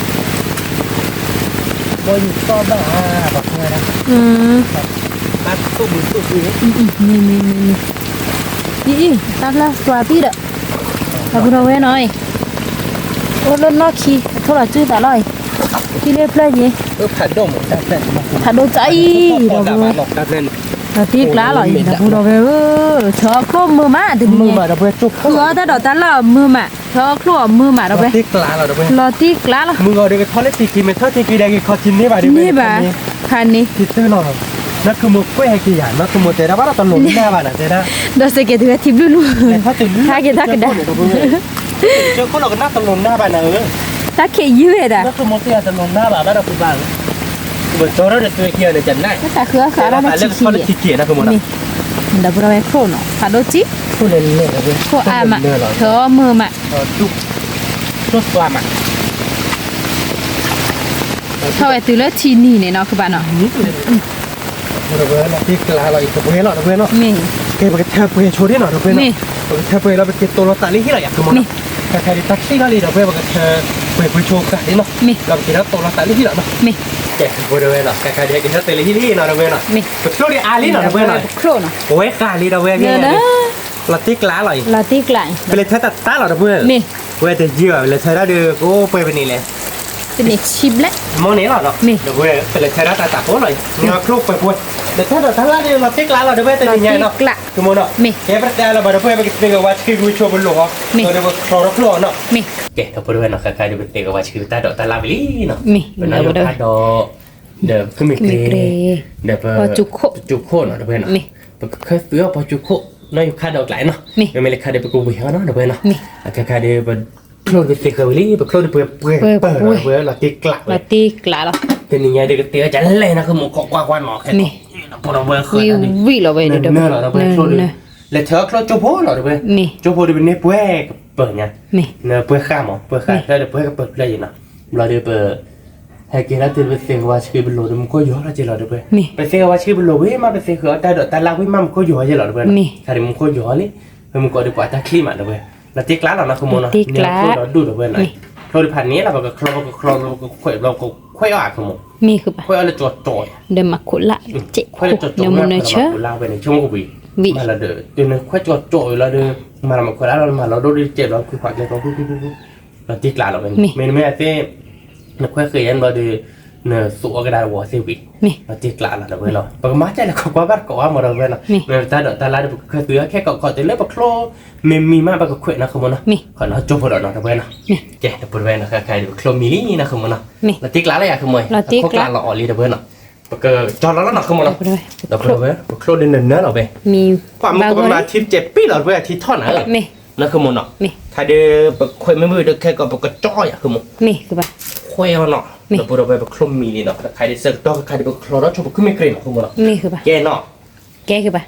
နီၢ်ခမူတဲယၤတလိၤနၢ်ဘၣ်ဘၣ်ဒီးပူၤဘၣ်, ပကၠီထီၣ်ဒီးသွဲခံဂၤန့ၣ် ကနၣ်, တၢ်ဃုအီၣ်ဃုအီလၢထံခံ, မ့ၢ်, ဒီပုၢ်ဝဲၢ် ချိၣ်နီၤ ဖးဒိၣ်တံၢ်, ချိၣ်အါမး, ထီမုာ်မး ထီၣ်ဝဲတုၤလၢထံနံၤန့ၣ်နီၤ ကဘၣ်နီၤ, လီၤတံၢ်ကျးလီၤအံၤ တပှဲၤလီၤ ဒီပုၢ်ဝဲၢ်နီၤ, မ့ၢ်, ကဲ ပကထၢပှဲၤဆိဒ်နီၤ ဒီပုၢ်ဝဲၢ်နီၤ, မ့ၢ်, ပကထၢပှဲၤလီၤ ပက့ၤတိၢ်လီၤသးလံဟံၣ်လီၤယၤ ကမူနီၤ, ခဲခါဒ်တၢ်ချံၣ်ထီၣ်လံ ဒီပုၢ်ဝဲၢ် ပကထၢပှဲၤပှဲၤဆိကၤလံနီၤ, မ့ၢ်, ဒီးပက့ၤဒီးတိၢ်လီၤသးလံဟံၣ်လီၤနီၤ, မ့ၢ်, ကဲ ဒီပုၢ်ဝဲၢ်နီၤ ခဲခါဒ်ကထၢပှဲၤလံဟံၣ်လံနီၤ ဒီပုၢ်ဝဲၢ်နီၤ, မ့ၢ်, ပချိၣ်ဒ်အါလံနီၤ ဒီပုၢ်ဝဲၢ်နီၤ, ပဝဲဃာ်လံ ဒီပုၢ်ဝဲၢ် လီၤတံၢ်ကျးလီၤအံၤ, လီၤတံၢ်ကျးအံၤ, ပလဲၤထၢတၢ်တၢ်လီၤ ဒီပုၢ်ဝဲၢ်, မ့ၢ်, ဝဲတယံာ်ဘၣ် ပလဲၤထၢတၢ်ဒီး ကအိၣ်ပှဲၤပနံးလဲၣ် တနံၣ်ဆံဘျဲၣ်, မ့ၢ်န့ၣ်လီၤနီၤ, မ့ၢ်, ဒီပုၢ်ဝဲၢ် ပလဲၤထၢတၢ်တၢ်ဖိလီၤအံၤ နချိၣ်ပှဲၤပှဲၤ, လဲၤထၢတၢ်တၢ်လီၤဒီး လီၤတံၢ်ကျးလီၤ ဒီပုၢ်ဝဲၢ် တနံၣ်ညါနီၤ, မ့ၢ်, ကဲ ပတဲလီၤဘၣ် ဒီပုၢ်ဝဲၢ် ပကသ့ကဝါဆှံဝံၤဆိပလိာ်ဟီ, ဒီးပကချီထီၣ်ချိၣ်အီၤနီၤ, မ့ၢ်, ကဲ ဒီပုၢ်ဝဲၢ်နီၤ ခဲခါဒ်ပသ့ကဝါဆှံပတၢ်ဒိးတၢ်လၢ်ဝံၤလံနီၤ, မ့ၢ်, ပနီၢ်ယိၤခါဒီး ဒီးဖုမ့ၢ်ကျ့, ဒီးပ, ကၠိခိၣ်နီၤ ဒီပုၢ်ဝဲၢ်နီၤ, ပကခၢသုးအီၤပှၤကၠိခိၣ် နီၢ်ယိၤခါဒီးကျးနီၤ, မ့ၢ်မ့ၢ်လၢခါဒီးပကဝ့ၤအီၤနီၤ ဒီပုၢ်ဝဲၢ်နီၤ, မ့ၢ်, အခဲခါဒီး ပချိၣ်ဒ်ပသ့ဃၢၤဝံၤလံ ပချိၣ်ဒ်ပှဲၤပှဲၤပၢၢ်နီၤ ဒီပုၢ်ဝဲၢ် လီၤတံၢ်ကျးဝဲ, လီၤတံၢ်ကျးလီၤ, တနံၤညါဒီးကသ့အီၤကလဲၣ်နီၤ ကမိၣ်ခိးကွၢ်ကွၢ်နီၤ ခဲ, ဝံၣ်လီၤဝဲ, နၢၤလီၤ ဒီပုၢ်ဝဲၢ် ချိၣ်ဒ် လဲၤထၢအီၤချိၣ်ကၠိဖိလီၤ ဒီပုၢ်ဝဲၢ်, ကၠိဖိဒီးပန့ၢ်ပှဲၤကပၢၤညါ, ပှဲၤဃာ်မး ပှဲၤဃာ်ဖျၢၣ်ဒီးပှဲၤကပၢၤဖျၢၣ်ယံၤနီၤ, ဘျီဒီးပ ဟဲက့ၤဒၣ်တုၤပသ့ကဝါဆှံပလိာ်ဒီးမူခိၣ်ယီၤလီၤက့ၤလီၤ ဒီပုၢ်ဝဲၢ်, မ့ၢ်, ပသ့ကဝါဆှံပလိာ်ဝံၤမး ပသ့ဃုာ်အီၤတၢ်ဒိးတၢ်လၢ်ဝံၤမး မူခိၣ်ယီၤယဲလီၤ ဒီပုၢ်ဝဲၢ်နီၤ, မ့ၢ်, ခါဒီးမူခိၣ်ယီၤလံ, ပမူခိၣ်ဒီးပှၤတၢ်ချံၣ်မး ဒီပုၢ်ဝဲၢ်, လီၤတံၢ်ကျးလီၤနီၤ ကမိၣ်နီၤ, လီၤတံၢ်ကျး, ဒီးဒူၣ် ဒီပုၢ်ဝဲၢ်နီၤ, ချိၣ်ဒ်ဖးန့ၣ်လီၤ ပကချီ ပကချီ ပကခွဲးဘျီ ပကခွဲးအီၤ ကမိၣ်, မ့ၢ်, ခွဲးအီၤလၢကၠီကၠီ, ဒီးမၤခိးလၢ်, ခွဲးလၢကၠီကၠီဝဲန့ၣ် မၤခိးလၢ်ဝဲန့ၣ် ဆိကမိၣ်ကွံာ်, မၤလီၤဒီး တုၤနခွဲးကၠီကၠီဝံၤလီၤဒီး မၤလီၤမၤခွဲးလၢ်လီၤ မၤလီၤဒိၣ်ဒ်ကဲဘျီ ခွံခွါကျဲ လီၤတံၢ်ကျးလီၤဝဲန့ၣ်, မ့တမ့ၢ်အသ့ နခွဲးဃ့ယဲၢ်ဘျီဒီး နသူအီၤကဒါတဝီသ့ၣ်ဝံၤ, နတ့ကျးနီၤ ဒီပုၢ်ဝဲၢ်နီၤ, ပကမၤကၢ်လဲၤခိးကွၢ်ဘၣ်တကိးဘၣ်မး ဒီပုၢ်ဝဲၢ်နီၤ, မ့ၢ်တၢ်ဒိးတၢ်လၢ်ဒီး ပကခၢၣ်သုးခဲကိးကိးတုၤလၢပချိၣ်မ့ၢ်မံမး ပကခွဲးနီၤ ဃိမိၢ်နီၤ, ခိးနီၤ ကၠိဖိဒီးနီၤ ဒီပုၢ်ဝဲၢ်နီၤ, ကဲ ဒီပုၢ်ဝဲၢ်နီၤ ခဲခါအံၤဒီး ပချိၣ်မံလံနီၤ ဃိမိၢ်နီၤ, လီၤတ့ကျးလၢယၤ ဃိမိၢ်, အခိၣ်ကျးလီၤအီၤလံ ဒီပုၢ်ဝဲၢ်နီၤ, ပကကၠီလီၤလီၤနီၤ ဃိမိၢ်နီၤ, ဒီပုၢ်ဝဲၢ် ပချိၣ်ဒုးနနၢလီၤဝဲ, ပှၤမ့ၢ်ကမၤထံတစဲးပံၣ်လီၤ ဒီပုၢ်ဝဲၢ် ထံထီၣ်နၤဧၢ, နီၤ ဃိမိၢ်နီၤ, ခါဒီး ပခွဲးမ့ၢ်မုာ်ဒီးခဲကိး ပကကၠီယၤ ဃိမိၢ်, ခွဲးအီၤနီၤ, ဒီပုၢ်ဝဲၢ် ပချိၣ်မံလံနီၤ, ခါဒီးဆၢကတီၢ်ခါဒီး ပကချီထီၣ်ဆိပခုၣ်မ့ၢ်ကြ့ၤနီၤ ဃိမိၢ်နီၤ, ကဲနီၤ,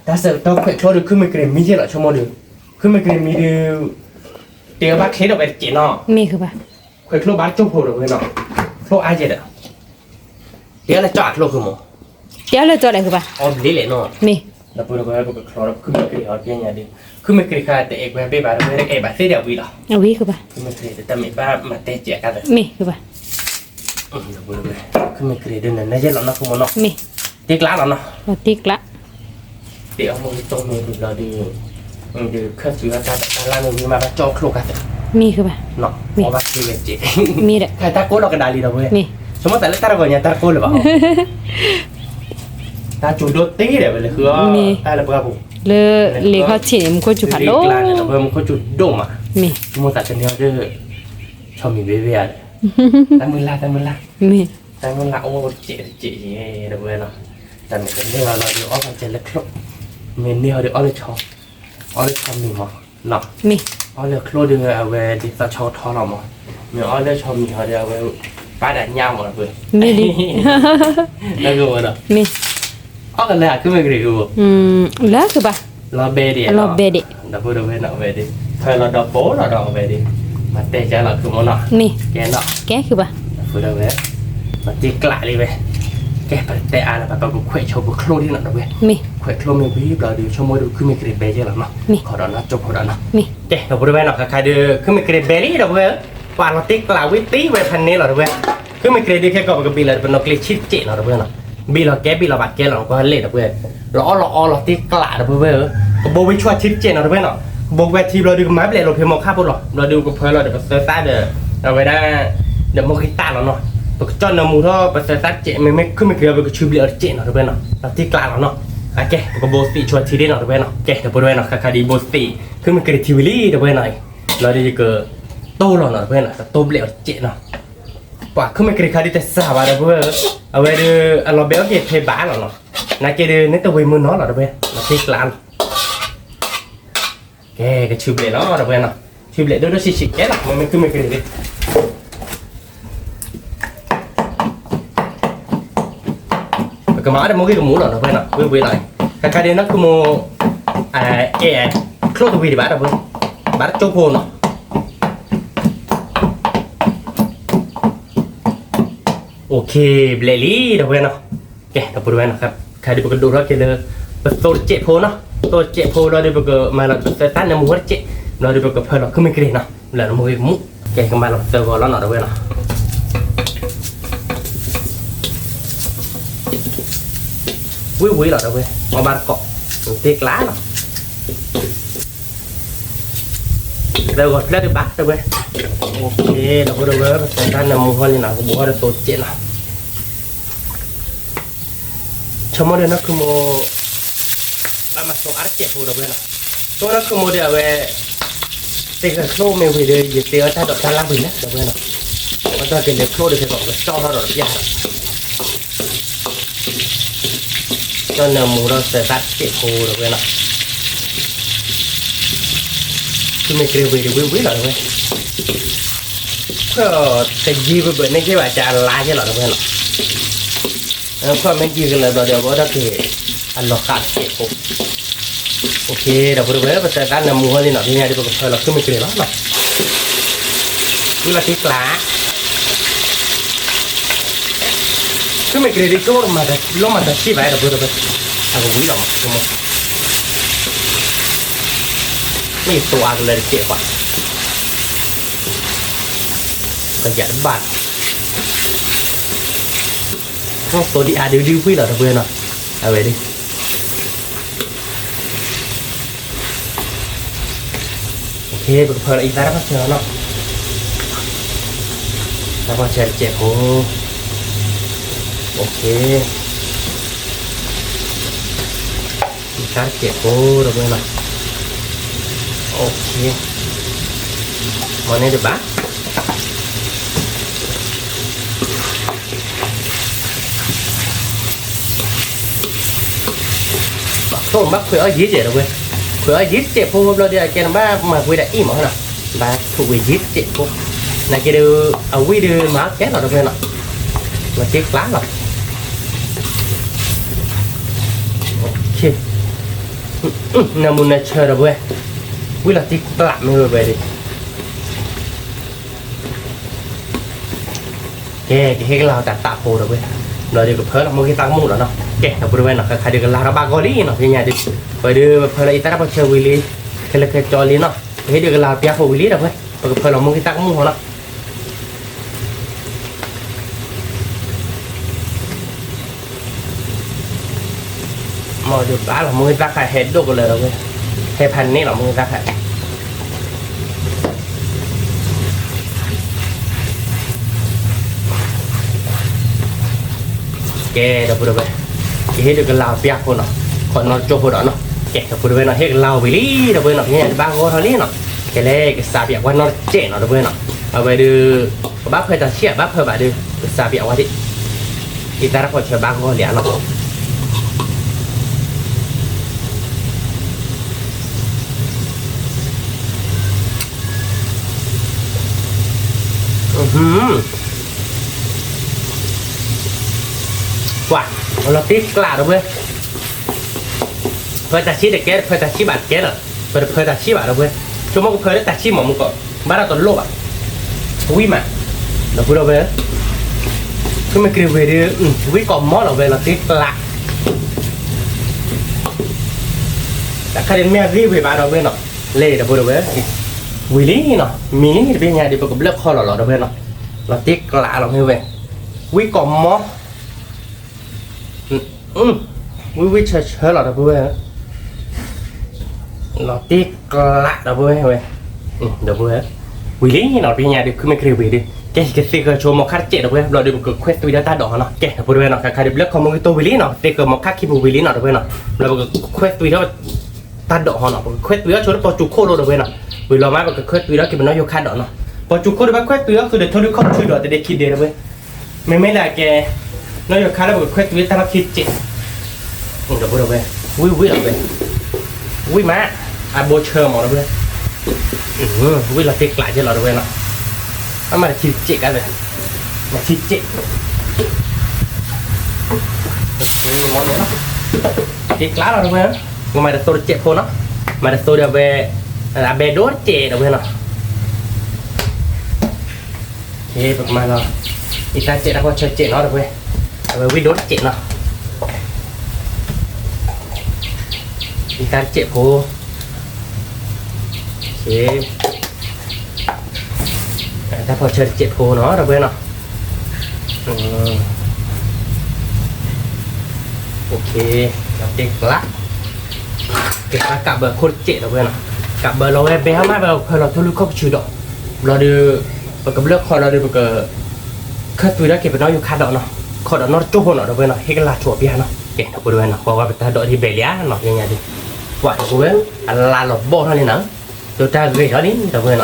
တၢ်ဆၢကတီၢ်ခွဲးချိၣ်ဒီး ခုၣ်မ့ၢ်ကြ့ၤမံယဲၢ်လီၤ ဆိကမိၣ်ဒီး, ခုၣ်မ့ၢ်ကြ့ၤမံဒီး တ့အီၤဘၣ်ချ့ဒီးဝဲတစဲးနီၤ, ခွဲးချိၣ်ဘၣ်ကၠိဖိ ဒီပုၢ်ဝဲၢ်နီၤ, ချိၣ်အါယဲၢ်ဒီး တ့အီၤလၢကၠီအချိၣ် ဃိမိၢ်, တ့အီၤလၢကၠီလဲၣ် ဃိဘၣ်, အီဘျ့လဲၣ်နီၤ, ဒီပုၢ်ဝဲၢ် ပကချီဒီး ခုၣ်မ့ၢ်ကြ့ၤအီၤ ပညါဒီး, ခုၣ်မ့ၢ်ကြ့ၤခါ တအဲၣ်ကွဲဘ့ၣ်ဘၣ် ဒီပုၢ်ဝဲၢ် အဲၣ်ဘၣ်သ့ၣ်ဒီးဝံၤလီၤ, ဝံၤ ဃိဘၣ်, ခုၣ်မ့ၢ်ကြ့ၤ တမ့ၢ်ဘၣ်မၤတဲစဲးကါသ့, မ့ၢ် ဃိဘၣ်, ဒီပုၢ်ဝဲၢ် ခုၣ်မ့ၢ်ကြ့ၤဒုး နနၢယဲၢ်လီၤနီၤ ဃိမိၢ်နီၤ, မ့ၢ် တ့ကျးလီၤနီၤ, တ့ကျး တ့အီၤမ့ၢ်တမ့ၢ်ဘျီဒီး, ဒီးခၢၣ်စူၤတၢ်တၢ်လၢ်မ့ၢ်ဝံၤမး ဘၣ်ကၠီချိၣ်ကါသ့, မ့ၢ် ဃိဘၣ်, အီဘၣ်ချ့ဝဲစဲး, မ့ၢ်ဒီး တၢ်ကိၢ်လီၤကဒါလံ ဒီပုၢ်ဝဲၢ်, ဆိကမိၣ်သးလၢတၢ်တဂီၤညါ တၢ်ကိၢ်လၢၤဘၣ်အီၤ, တၢ်ကၠိဒိၣ်တ့ဒီးဝဲလၢဃုအီၤ, တၢ်လၢပှၢ်ပူၤ, လၢလံာ်ခီၣ်ထံးန့ၣ် မူခိၣ်စူၤဖးဒိၣ်, ဒီပုၢ်ဝဲၢ် မူခိၣ်စူၤဒိၣ်မး, မ့ၢ် ဆိကမိၣ်သးတန့ၢ်အီၤဒီး ဆီမံၤဘ့ဘ့ဧါ, တၢ်မုၢ်လၢ် တၢ်မုၢ်လၢ်, မ့ၢ် တၢ်မုၢ်လၢ်အိၣ်တစဲးတစဲးယဲၢ် ဒီပုၢ်ဝဲၢ်နီၤ, တၢ်မ့ၢ်တန့ၢ်အီၤလီၤဒီး အီၣ်ဘၣ်စဲးလၢချိၣ်, မ့ၢ်န့ၢ်အီၤဒီး အီၣ်လၢဆီ, အီၣ်လၢဆီမံၤမး, မ့ၢ် အီၣ်လၢချိၣ်ဒီး အဝဲဒ်သိးဆီထီလီၤမး, မ့ၢ်အီၣ်လၢဆီမံၤဟီဒီး အဝဲ ပၢ်ဒၣ်ညါမး ဒီပုၢ်ဝဲၢ်, မ့ၢ် အီၣ်ကလဲၣ် ခုၣ်မ့ၢ်ကြ့ၤ လၢခုဘၣ်, လီၤဘဲဒံး, လီၤဘဲဒံး, ဒီပုၢ်ဝဲၢ်နီၤ အဝဲဒၣ် ဖၢလီၤဒီးပိာ်လီၤဒီးအဝဲဒၣ် မၤတဲကၢ်လီၤ ခုမိၢ်နီၤ, ကဲနီၤ, ကဲခုဘၣ်, ဒီပုၢ်ဝဲၢ် မၤတ့ကျးလံဝဲ, ကဲ ပတဲအါလၢၤဘၣ် ပကခွဲးဆိပချိၣ်ဒ်နီၤ ဒီပုၢ်ဝဲၢ်, ခွဲးချိၣ်မ့ၢ်ဝံၤဘျီဒီး ဆိကမိၣ်ဒီး ခုၣ်မ့ၢ်ကြ့ၤဘဲယဲၢ်လီၤနီၤ, ခိးဒီးနီၤ ကၠိဖိဒီးနီၤ, ကဲ ဒီပုၢ်ဝဲၢ်နီၤ ခါခါဒီး ခုၣ်မ့ၢ်ကြ့ၤဘဲလံ ဒီပုၢ်ဝဲၢ်, ပှၤလီၤတ့ကျးဝံၤသံဝဲဖးန့ၢ်လီၤ ဒီပုၢ်ဝဲၢ်, ခုၣ်မ့ၢ်ကြ့ၤဒုးခဲကိာ် ပကဘ့ၣ်လီၤဒီး ပနီၣ်ကျ့ဆံၣ်တစဲးနီၤ ဒီပုၢ်ဝဲၢ်နီၤ, ဘ့ၣ်လီၤကဲ ဘ့ၣ်လီၤဘၣ်ကဲလီၤ ကွၢ်လဲၣ် ဒီပုၢ်ဝဲၢ်, လီၤအီၣ်လီၤအီလီၤတ့ကျး ဒီပုၢ်ဝဲၢ်ဧၢ, ကဘိဝံၤဆှၢထံတစဲးနီၤ ဒီပုၢ်ဝဲၢ်နီၤ, ကဘိဝဲထံဘျီဒီး ကမၤဘျဲးလိာ်ဖဲမီၤခၣ်ဖိလီၤ ဘျီဒီး ကဖၢလီၤဒီး ပသၢသၣ်ဒီး အဝဲဒၣ် ဒီးမိၢ်ကံတၢ်လီၤနီၤ, ပကကၠီၣ်နၢမူထီၣ် ပသၢသၣ်တစဲး မ့မ့ၢ်ခုၣ်မ့ၢ်ကြ့ၤ ပကဆူဘျဲးအီၤတစဲးနီၤ ဒီပုၢ်ဝဲၢ်နီၤ, လီၤတ့ကျးလီၤနီၤ, အကဲ ပကဘိသံးဆှၢထံဒ်နီၤ ဒီပုၢ်ဝဲၢ်နီၤ, ကဲ ဒီပုၢ်ဝဲၢ်နီၤ ခါခါဒ်ဘိသံး ခုၣ်မ့ၢ်ကြ့ၤထံဝံၤလံ ဒီပုၢ်ဝဲၢ်နီၤ, ဘျီဒီးယက တိၢ်လီၤနီၤ ဒီပုၢ်ဝဲၢ်နီၤ, တတိၢ်ဘျဲးအီၤတစဲးနီၤ, ပှၤခုၣ်မ့ၢ်ကြ့ၤခါဒ်တစၢ်ဘၣ် ဒီပုၢ်ဝဲၢ်ဧၢ, အဝဲဒီး အလီၤဘဲအီၣ်က့ၤဖဲဘၣ်လီၤနီၤ, နာ်က့ဒီး န့ၣ်တဝံၤမုၢ်နီၤလီၤ ဒီပုၢ်ဝဲၢ်, လီၤတ့ကျးလီၤ ကဲ ကဆူဘျဲးလီၤ ဒီပုၢ်ဝဲၢ်နီၤ, ဆူဘျဲးဒိၣ်ဒိၣ်ဆံးဆံးကဲလီၤ မ့မ့ၢ်ခုၣ်မ့ၢ်ကြ့ၤလံ, ပကမၤအီၤဒီးမိၢ်ဂ့ၤကမူၣ်လီၤ ဒီပုၢ်ဝဲၢ်နီၤ, ဝံၤဝံၤလီၤ, ခါခါဒ်နီၢ်ခုမိၢ် အဲ ချိၣ်တဝံၤဒံးဘၣ် ဒီပုၢ်ဝဲၢ်, ဘၣ်တကၠိဖိနီၤ, အိၣ်ခ့ ဘျဲးလံ ဒီပုၢ်ဝဲၢ်နီၤ, ကဲ ဒီပုၢ်ဝဲၢ်နီၤ, ခါဒ်ပကဒိးထီၣ်က့ၤလၢ ပသိတစဲးဖိနီၤ, သိတစဲးဖိလီၤဒီး ပကမၤလီၤပသၢသၣ်နၢမူထီၣ်တစဲး, လီၤဒီးပကဖၢလီၤခုၣ်မ့ၢ်ကြ့ၤနီၤ, လၢနမိၢ်ဂ့ၤကမူၣ်, ကဲ ကမၤလီၤပသၢဂီၤလီၤနီၤ ဒီပုၢ်ဝဲၢ်နီၤ ဝံၤဝံၤလီၤ ဒီပုၢ်ဝဲၢ်, အီၣ်ဘၣ်တကိး, တ့ကျးလီၤ, သၢဂီၤဖျၢၣ်ဒံးဘၣ် ဒီပုၢ်ဝဲၢ်, အိၣ်ခ့ ဒီပုၢ်ဝဲၢ်, ပသၢသၣ်နၢမူထီၣ်လံနီၤ, ကဘိထီၣ်ဒီးသိတစဲးနီၤ ဆိကမိၣ်ဒီးနီၢ်ခုမိၢ် ဘၣ်မၤသိအါတစဲးဖိ ဒီပုၢ်ဝဲၢ်နီၤ, ဆိကမိၣ်ဒီးအဝဲ တ့ဂၢၢ်ချိၣ်မ့ၢ်ဝံၤဒီး ယတ့အီၣ်တၢ်ဒိးတၢ်လၢ်ဝံၤလၢ ဒီပုၢ်ဝဲၢ်နီၤ, အဝဲတၢ်ကလဲၤချိၣ်ဒီး ကကၠီထီၣ်ဒီးပျၢ်ဒီး ကၠီနၢမူထီၣ်သၢသၣ်တစဲးဖိ ဒီပုၢ်ဝဲၢ်နီၤ, ခုၣ်မ့ၢ်ကြ့ၤဝံၤဒီးဝံၤဝံၤလီၤ ဒီပုၢ်ဝဲၢ်နီၤ, ခွဲးတယံၤဘၣ်ဘၣ်န့ၣ်က့ၤဘၣ် ကလါက့ၤလီၤ ဒီပုၢ်ဝဲၢ်နီၤ ခွဲးမ့ၢ်ယံၤကလၢာ်ဘျီဒီး အဝဲဒၣ်က့ၤ အလီၤဃာ်တစဲးဖိ, အိၣ်ခ့ ဒီပုၢ်ဝဲၢ်, ပသၢသၣ်နၢမူထီၣ်လံနီၤ, ဒ်န့ၣ်ဒီး ပကဖၢလီၤခုၣ်မ့ၢ်ကြ့ၤလီၤနီၤ, ဝံၤလီၤတ့ကျး ခုၣ်မ့ၢ်ကြ့ၤဒ်ကအိၣ်လီၤမၤတၢ်ဆံၣ်ဘၣ် ဒီပုၢ်ဝဲၢ်, အကဝံၤလီၤမး, မ့ၢ်သွါကလၢာ်တစဲးပှၤ, ပယၤတဘၣ် သိဒံးအါဒုဒုဖှံလီၤ ဒီပုၢ်ဝဲၢ်နီၤ, အဝဲဒၣ် ပကဖၢလီၤအံၤသၢတၢ်ပၢၢ်ဆၢနီၤ, တၢ်ပၢၢ်ဆၢတစဲးဖိ, မုၢ်ဆါတစဲးဖိ ဒီပုၢ်ဝဲၢ်နီၤ, မ့ၢ်န့ၣ်တဘၣ် ဘၣ်ထုးဘၣ်ခွဲးအီၣ်ယံၤတစဲး ဒီပုၢ်ဝဲၢ်, ခွဲးအီၣ်ယံၤတစဲးဖိဘျီဒီး အကဲန့ၣ်ဘၣ်မၤကွံာ်ဒၣ်အံၤမးနီၤ, ဘၣ်ထုးဝံၤယံၤတစဲးဖိ, နာ်က့ဒီး အဝံၣ်ဒီးမၤအီၣ်ကဲလီၤ ဒီပုၢ်ဝဲၢ်နီၤ, လီၤတံၢ်ကျါလီၤ နၢမူနၢဆၢ ဒီပုၢ်ဝဲၢ်, ဝံၣ်လီၤတံၢ်ကျါမ့ၢ်ဝဲဝဲဒၣ် ကဲ ကဟ့ၣ်ကလၤတၢ်သးဖိ ဒီပုၢ်ဝဲၢ်, ဘျီဒီးကဖၢလီၤမုၢ်ဂ့ၢ်သးကမူၣ်လီၤနီၤ, ကဲ ဒီပုၢ်ဝဲၢ်နီၤ ခဲခါဒုးကလၤထီၣ်ဘၣ်ဂီၢ်လံနီၤ ပညါဒုး, ဝဲဒုးပဖၢလီၤအံသၣ်တၢ်ဖီဆၢဝံၤလံ, ခဲလၢာ်ခဲကၠီလံနီၤ, ပဟ့ၣ်ဒုးကလၤပျၢ်ဖိဝံၤလံ ဒီပုၢ်ဝဲၢ်, ပကဖၢလီၤမုၢ်ဂ့ၢ်သးကမူၣ်ဟီနီၤ မ့ၢ်ဒုးဘၣ်လီၤ မုၢ်ဂ့ၢ်သၣ်ခါဟဲဒိၣ်ကလၢာ် ဒီပုၢ်ဝဲၢ်, ဟဲဖးန့ၣ်လီၤ မုၢ်ဂ့ၢ်သၣ်ခါ ကဲ ဒီပုၢ်ဝဲၢ်, ကဟ့ၣ်ဒုးကလၤပျၢ်ဖိနီၤ, ခီနီၢ်ကၠိဖိဒီးနီၤ, ကဲ ဒီပုၢ်ဝဲၢ်နီၤ ဟ့ၣ်ကလၤဝံၤလံ ဒီပုၢ်ဝဲၢ်နီၤ, ပညါဒုးဘၣ်ဂီၢ်ထီၣ်လံနီၤ, ကဲလဲၣ် ကစးပၠးဝဲနီတစဲးနီၤ ဒီပုၢ်ဝဲၢ်နီၤ, အဝဲဒုး ကဘၣ်ဖၢတၢ်ဆံၣ် ဘၣ်ဖၢဘၣ်ဒုး ကစးပၠးဝဲဒၣ် အံသၣ်တၢ်ဖီဆၢဘၣ်ဂီၢ်လံနီၤ ကွၢ် လီၤတံၢ်ကျး ဒီပုၢ်ဝဲၢ်, ဖၢတၢ်ဆံၣ်တကဲ ဖၢတၢ်ဆံၣ်ဘၣ်တကဲလီၤ, ပတဖၢတၢ်ဆံၣ်ဘၣ် ဒီပုၢ်ဝဲၢ်, ဆိကမိၣ်ကဖၢလၢတၢ်ဆံၣ်မးမူကီး, ဘၣ်ဒီးတလိၣ်ဘၣ်, ဝံၣ်မး, ဒီပုၢ်ဝဲၢ်, ဃုမ့ၢ်ကြ့ၤဝံၤဒီး ဝံၣ်ကိးမီလီၤဝဲ လီၤတံၢ်ကျး တၢ်ခါဒ်မ့ၢ်အဂ့ၢ်ဝံၤဘၣ် ဒီပုၢ်ဝဲၢ်နီၤ, လဲၤ ဒီပုၢ်ဝဲၢ်, ဝံၤလံနီၤ မံၤလံ တဘ့ၣ်ညါဒ် ပကဘျၢၣ်ခီလီၤလီၤ ဒီပုၢ်ဝဲၢ်နီၤ, လီၤတံၢ်ကျးလီၤမ့ၢ်ဝဲ, ဝံၣ်ကိးမီ ဝံၣ်ဝံၣ်ဆၢဆၢလီၤ ဒီပုၢ်ဝဲၢ်, လီၤတံၢ်ကျး ဒီပုၢ်ဝဲၢ်ဝဲ, ဒီပုၢ်ဝဲၢ်, ဝံၤလံနီၤ တဘ့ၣ်ညါဒ် ဃုမ့ၢ်ကြ့ၤဝံၤဒီး ကဲ ကသ့ဃၢၤဆိမိၤခါတစဲး ဒီပုၢ်ဝဲၢ်, ဘျီဒီးပကခွဲးသွံဒီးတၢ်ဒိးဟီနီၤ, ကဲ ဒီပုၢ်ဝဲၢ်နီၤ ခါခါဒ်ဘျၢၣ်ခီမိၤဂ့ၤတိၢ်ဝံၤလံနီၤ ကသ့ဃၢၤမိၤခါခံပူၤဝံၤလံနီၤ ဒီပုၢ်ဝဲၢ်နီၤ, ဘျီပကခွဲးသွံဒီး တၢ်ဒိးဟီနီၤ ပကခွဲးသွံဒီးဆိလၢပိာ်စူၤခိၣ်လိၤ ဒီပုၢ်ဝဲၢ်နီၤ, ဝံၤလီၤမး ပကခွဲးသွံဒီးက့ၤပနီၢ်ယိၤခါဒီးနီၤ, ပိာ်စူၤခိၣ်ဒီးဘၣ်ခွဲးသွံဒီးဃုာ်ဒီးထိၣ်လွံၢ်ခီၣ်ကဆူၣ်ဒီးတဒ့ခံဒ့ ဒီပုၢ်ဝဲၢ်, မ့မ့ၢ်လၢကဲ နီၢ်ယိၤခါလၢပကခွဲးသွံတၢ်လီၢ်ခံစဲး ဒီပုၢ်ဝဲၢ်, ဝံၣ်ဝံၣ်လီၤဝဲ, ဝံၣ်မး, အဘိဆၢမး ဒီပုၢ်ဝဲၢ်, ဝံၣ်လီၤတံၢ်ကျးကဲလီၤ ဒီပုၢ်ဝဲၢ်နီၤ, အမၤတထံစဲးကါဝဲ, မၤထံစဲး မ့ၢ်န့ၣ်လီၤ, တံၢ်ကျးလီၤ ဒီပုၢ်ဝဲၢ်, ပကမၤတသိတစဲးဖိနီၤ, မၤတသိဒီးဝဲ, အဘဲဒိၣ်တစဲး ဒီပုၢ်ဝဲၢ်နီၤ ပကမၤလီၤ, အံသၣ်စဲးတၢ်ဖီဆၢစဲးနီၤ ဒီပုၢ်ဝဲၢ်, အဝဲဝံၣ်ဒိၣ်တစဲးနီၤ, အံသၣ်တစဲးဖိ, တၢ်ဖီဆၢတစဲးဖိနီၤ ဒီပုၢ်ဝဲၢ်နီၤ, တ့ကျါ, ကဘၣ်ကးဘၢခိၣ်တစဲး ဒီပုၢ်ဝဲၢ်နီၤ, ကးဘၢလီၤဝဲဘဲဟီမး ပကဖၢလီၤထိၣ်လွံၢ်ခီၣ်ကဆူၣ်ဒီး, ဘျီဒီး, ပကဘျၢၣ်ခီလီၤဒီးပက ခၢၣ်သွံဒီးက့ၤပနီၢ်ယိၤခါဒီးနီၤ, ခီဒီးနီၢ်တကၠိဖိနီၤ ဒီပုၢ်ဝဲၢ်နီၤ, ဟ့ၣ်ကလၤဆိအပျၢ်နီၤ, ကဲ ဒီပုၢ်ဝဲၢ်နီၤ, ကွၢ်ကွၢ်ပတၢ်ဒိးဒ်ဘဲလံဧါနီၤ ပညါဒ်, ကွၢ်ဒီပုၢ်ဝဲၢ်, အလါလီၤဘီၣ်ထီၣ်လံနီၤ, ဒိးတၢ်ဂ့ၤထီၣ်လံ ဒီပုၢ်ဝဲၢ်နီၤ, လီၤ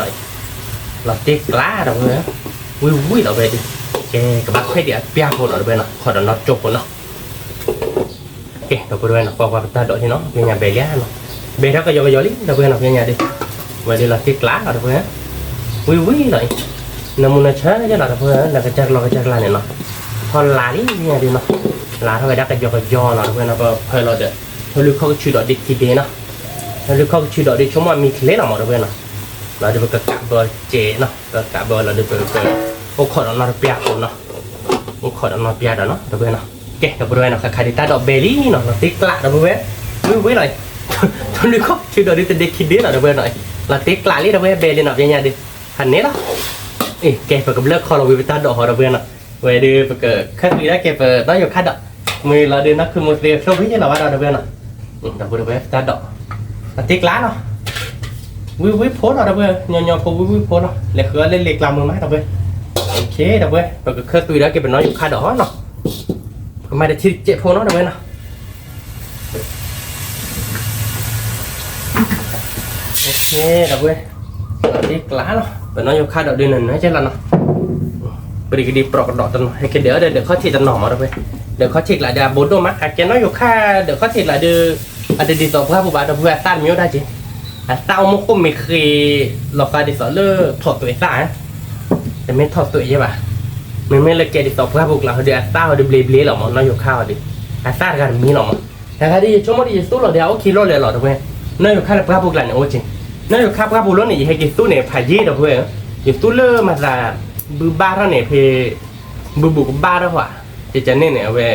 တ့ကျါ ဒီပုၢ်ဝဲၢ်, ဝံၣ်ဝံၣ်လီၤဝဲဒ်, ကဲ ကဘၣ်ခွဲးဒံးအပျၢ်ဖိနီၤ ဒီပုၢ်ဝဲၢ်နီၤ, ခီဒီးနီၢ်တကၠိဖိနီၤ ကဲ ဒီပုၢ်ဝဲၢ်နီၤ, ကွၢ်ကွၢ်ပတၢ်ဒိးဒ်နီၤ ပညါဘဲလံဧါနီၤ, ဘဲထီၣ်ကယီကယီလံ ဒီပုၢ်ဝဲၢ်နီၤ ပညါဒ်, ဝဲဒ်လီၤတ့ကျါလီၤ ဒီပုၢ်ဝဲၢ်, ဝံၣ်ဝံၣ်လီၤအံၤ, နၢမူနၢဆၢယဲလီၤ ဒီပုၢ်ဝဲၢ်, နကစၢ်ကလီကစၢ်ကလါန့ၣ်နီၤ, ထီၣ်လါလံ ပညါဒ်နီၤ, လါထီၣ်ဝဲဒၣ်ကယီကယီနီၤ ဒီပုၢ်ဝဲၢ်နီၤ, ပဖၢလီၤဒီးထိၣ်လွံၢ်ခီၣ်ကဆူၣ်ဒီးဒ့ခံဒ့နီၤ, ထိၣ်လွံၢ်ခီၣ်ကဆူၣ်ဒီးဒ့ဆိကမိၣ်အမံၤချ့လီၤမး ဒီပုၢ်ဝဲၢ်နီၤ, လီၤဒီးပကကးဘၢစဲးနီၤ, ပကးဘၢလီၤဒီးပက, အိၣ်ခိးဒီးနီၢ်တပျၢ်ဖိနီၤ, အိၣ်ခိးဒီးနီၢ်တပျၢ်ဒီးနီၤ ဒီပုၢ်ဝဲၢ်နီၤ, ကဲ ဒီပုၢ်ဝဲၢ်နီၤ, ခါခါဒ်တၢ်ဒိးဘဲလံနီၤ, လီၤတ့ကျါ ဒီပုၢ်ဝဲၢ်, ဝံၣ်ဝံၣ်လီၤအံၤ, ထိၣ်လွံၢ်ခီၣ်ကဆူၣ်ဒီးဒ်တဒ့ခံဒ့လီၤ ဒီပုၢ်ဝဲၢ်နီၤ, လီၤတ့ကျါလံ ဒီပုၢ်ဝဲၢ် ဘဲလံနီၤ ပညါဒ်, ဖးန့ၣ်လီၤ, ကဲ ပကဘျၢၣ်ခီလီၤဝံၤပတၢ်ဒိးဟီ ဒီပုၢ်ဝဲၢ်နီၤ, ဝဲဒ်ပကခၢၣ်သွံဒီးက့ၤပနီၢ်ယိၤခါဒီး, မ့ၢ်လီၤဒ်နီၢ်ခုမိၢ်သ့အဖျိဝံၤလီၤဘၣ်ဒီး ဒီပုၢ်ဝဲၢ်နီၤ, ဒီပုၢ်ဝဲၢ် ပတၢ်ဒိး, လီၤတ့ကျါလီၤ ဝံၣ်ဝံၣ်ဖိလီၤ ဒီပုၢ်ဝဲၢ်, ညီညီဖိဝံၣ်ဝံၣ်ဖိလီၤ, လဲၤဃုအီၤလၢလ့ကျါမုာ်မး ဒီပုၢ်ဝဲၢ်, ဒီပုၢ်ဝဲၢ်, ပကခၢၣ်သွံဒီးက့ၤပနီၢ်ယိၤခါဒီးနီၤ, ကမၤတထံၣ်တစဲးဖိနီၤ ဒီပုၢ်ဝဲၢ်နီၤ. ဒီပုၢ်ဝဲၢ်, ပနီၢ်ယိၤခါဒီးဒုးနၢၤနၢၤကဲလီၤနီၤ. ပရံးကဒံပြိးကဒီးတနီၤ ဟဲက့ၤဒၢးဒီးဒၢးခီၣ်ထံးတနီၤမး ဒီပုၢ်ဝဲၢ်, ဒၢးခီၣ်ထံးကျးဒီးအဘိဒိၣ်မး အကဲနီၢ်ယိၤခါဒၢးခီၣ်ထံးကျးဒီး အတဒ်သိးပှၢ်ပူၤဘၣ် ဒီပုၢ်ဝဲၢ် အသၣ်တမ့ၢ်အိၣ်ဒၣ်က့ၤ, အသၣ်အိၣ်မူခိၣ်မ့ၢ်ဃ့ လီၤဃာ်ဒ်သိးလၢထိးသွဲးသၣ်ဧါ, တမ့ၢ်ထိးသွဲးယဲဘၣ်, မ့မ့ၢ်လၢကဲဒ်သိးပှၢ်ပူၤကျးဟီဒီး အသၣ်ဟီဒီးဘျ့ဘျ့လီၤမး နီၢ်ယိၤခါဟီဒီး, အသၣ်တဂၤတမံၤလီၤမး, တဂၤဒီးယဆိကမိၣ်ဒီးယသူၣ်လီၤဒီးအအိၣ်ခံလီၢ်လဲၤလီၤ ဒီပုၢ်ဝဲၢ်, နီၢ်ယိၤခါလၢပှၢ်ပူၤကျးန့ၣ်အိၣ်က့ၤ, နီၢ်ယိၤခါပှၢ်ပူၤလီၤန့ၣ် ယဟဲက့ၤသူၣ်န့ၣ် ဖးယံာ် ဒီပုၢ်ဝဲၢ်, ယသူၣ်လၢမၤသး ဘုဘၣ်ထီၣ်န့ၣ် ဖဲ ဘုဘူးကဘၣ်ထီၣ်ဧါ, ကကန့ၣ်န့ၣ် အဝဲ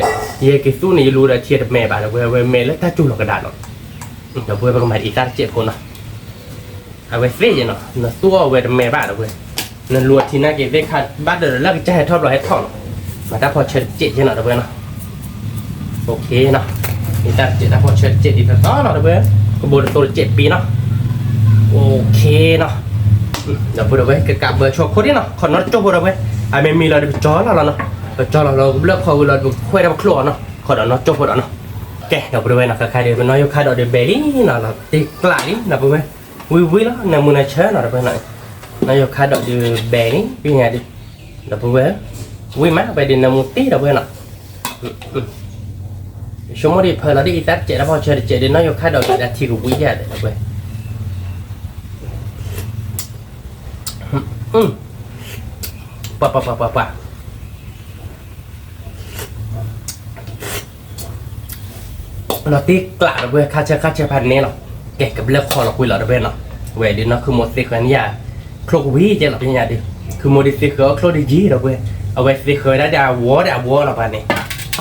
ယဟဲက့ၤသူၣ်န့ၣ် ယလူဒီးထံတမဲာ်ဘၣ် ဒီပုၢ်ဝဲၢ်, အဝဲမဲာ်လၢတၢ်စူၤလီၤကဒါနီၤ, ဒီပုၢ်ဝဲၢ် ပကမၤဒ်အံၤတၢ်တစဲးဖိနီၤ. အဝဲသ့ၣ်ယဲနီၤ နသူၣ်အီၣ်ဝဲတမဲာ်ဘၣ် ဒီပုၢ်ဝဲၢ်, နလူအထံနာ်က့ၤသ့ၣ်ခါဘၣ်ဒီးလၢကစၢ်ဟဲထီၣ်ဘျီဟဲထီၣ်နီၤ, မၤတၢ်ဖီၣ်ဆၢတစဲးယဲနီၤ ဒီပုၢ်ဝဲၢ်နီၤ. အိၣ်ခ့နီၤ, ဒ်တၢ်တစဲးတၢ်ဖီၣ်ဆၢတစဲးဒ်သိးသိးနီၤ ဒီပုၢ်ဝဲၢ်, ကဘိတသိတစဲးပံနီၤ. အိၣ်ခ့နီၤ, ဒီပုၢ်ဝဲၢ် ကကးဘၢဆိခိၣ်ဒံးနီၤ ခီၣ်နီၣ်တကၠိၢ်ဖိ ဒီပုၢ်ဝဲၢ်, အမ့ၢ်မံလီၤဒီးပကၠီလီၤလီၤနီၤ, ပကၠီလီၤလီၤ ကဘျၢၣ်ခီဝံၤလီၤဒီးပခွဲးဒီးပချိၣ်အီၤနီၤ ခီၣ်ဒီးနီၣ်ကၠိၢ်ဖိဒီးနီၤ. ကဲ ဒီပုၢ်ဝဲၢ်နီၤ ခဲခါဒီး ပနီၢ်ယိၤခါဒီးဒုးဘဲလံနီၤ လီၤတံၢ်ကျးလံနီၤ ဒီပုၢ်ဝဲၢ်, ဝံၤဝံၤလီၤ နၢမူနၢဆၢနီၤ ဒီပုၢ်ဝဲၢ်နီၤ, နီၢ်ယိၤခါဒီးဒုးဘဲလံ ပညါဒုး, ဒီပုၢ်ဝဲၢ်, ဝံၤမး ပှဲၤဒုးနၢမူတ့ၢ် ဒီပုၢ်ဝဲၢ်နီၤ. ဆိကမိၣ်ဒံးဖၢလီၤဒ်အံၤတၢ်တစဲးတၢ်ဖီၣ်ဆၢတစဲးဒီး နီၢ်ယိၤခါဒီးဒုးဒၣ်ထံကဝံၤယၤဒီး ဒီပုၢ်ဝဲၢ်, ပှၤပှၤပှၤပှၤပှၤ လီၤတံၢ်ကျး ဒီပုၢ်ဝဲၢ် ခါဆၢခါဆၢဖးန့ၣ်လီၤ. ကဲ ကဘျၢၣ်ခီလီၤကွံာ်လီၤ ဒီပုၢ်ဝဲၢ်နီၤ, ဝဲဒုးနီၢ်ခုမိၢ်သ့ဃၢၤန့ၣ်ယၤ, ချိၣ်ကဝံၤကဲလီၤ ပညါဒုး, ခုမိၢ်ဒုးသ့ဃၢၤအီၣ်ချိၣ်ဒုးယံာ် ဒီပုၢ်ဝဲၢ်, အဝဲသ့ဃၢၤဝဲဒၣ်ဒီးအဝီဒီးအဝီလီၤပှၤန့ၣ်,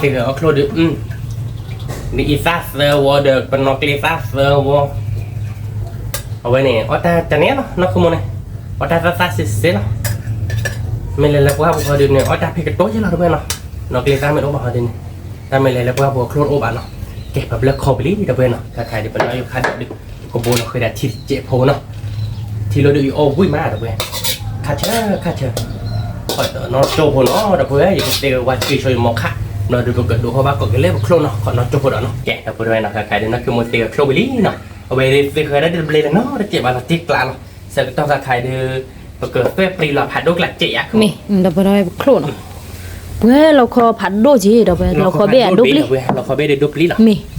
သ့ဃၢၤအီၣ်ချိၣ်ဒုး ဒ်အံၤသၣ်သၢဝီဒီး ပနီၣ်ကျ့သၣ်သၢဝီ, အဝဲန့ၣ် အီၣ်တၢ်တန့ၣ်လီၤ နီၢ်ခုမိၢ်န့ၣ်, အီၣ်တၢ်သၣ်သၣ်စ့စ့လီၤ. မ့ၢ်လဲၤလၢပှၢ်ပူၤဟီဒုးန့ၣ် အီၣ်တၢ်ဖံးကတိၤယဲလီၤ ဒီပုၢ်ဝဲၢ်နီၤ, နီၣ်ကျ့သၣ်မ့ၢ်တအိၣ်ဘၣ်ဟီဒုးန့ၣ်, တၢ်မ့ၢ်လဲၤလၢပှၢ်ပူၤချိၣ်တအိၣ်ဘၣ်နီၤ. ကဲ ပဘျၢၣ်ခီပလံ ဒီပုၢ်ဝဲၢ်နီၤ, ခဲခါဒုးပနီၢ်ယိၤခါဒီးဒုး, ကဘိလီၤဃဲၤဒၣ်ထံတစဲးဖိနီၤ, ထံလိၤဒုးအီၣ်ဝံၣ်မး ဒီပုၢ်ဝဲၢ်, ခါဆၢခါဆၢ နီၢ်ကၠိၢ်ဖိနီၤ ဒီပုၢ်ဝဲၢ်, ယကတဲဝဲက့ၤဆိယမိၢ်ခါ, ဒီးဒုးပကဒိးထီၣ်ဘၣ်ကိးက့ၤလၢပချိၣ်နီၤ ခီနီၢ်ကၠိၢ်ဖိဒီးနီၤ. ကဲ ဒီပုၢ်ဝဲၢ်နီၤ, ခဲခါဒုးနီၢ်ခုမိၢ်သ့ဃၢၤချိၣ်ဝံၤလံနီၤ, အဝဲသ့ဃၢၤဒၣ်တဘျဲလၢနီတစဲးဘၣ်လီၤတံၢ်ကျးလီၤ. ဆၢကတီၢ်ခဲခါဒုး ပကသွဲၣ်ပြံလီၤဖးဒိၣ်ကျးစဲးယါ, မ့ၢ်ဒီပုၢ်ဝဲၢ် ပချိၣ်နီၤ, ပှဲၤလီၤခီဖးဒိၣ်က့ၤ ဒီပုၢ်ဝဲၢ်, လီၤခီဘ့ၣ်အဒိၣ်ပျံၤ, လီၤခီဘ့ၣ်ဒိၣ်ပျံၤလီၤ, မ့ၢ်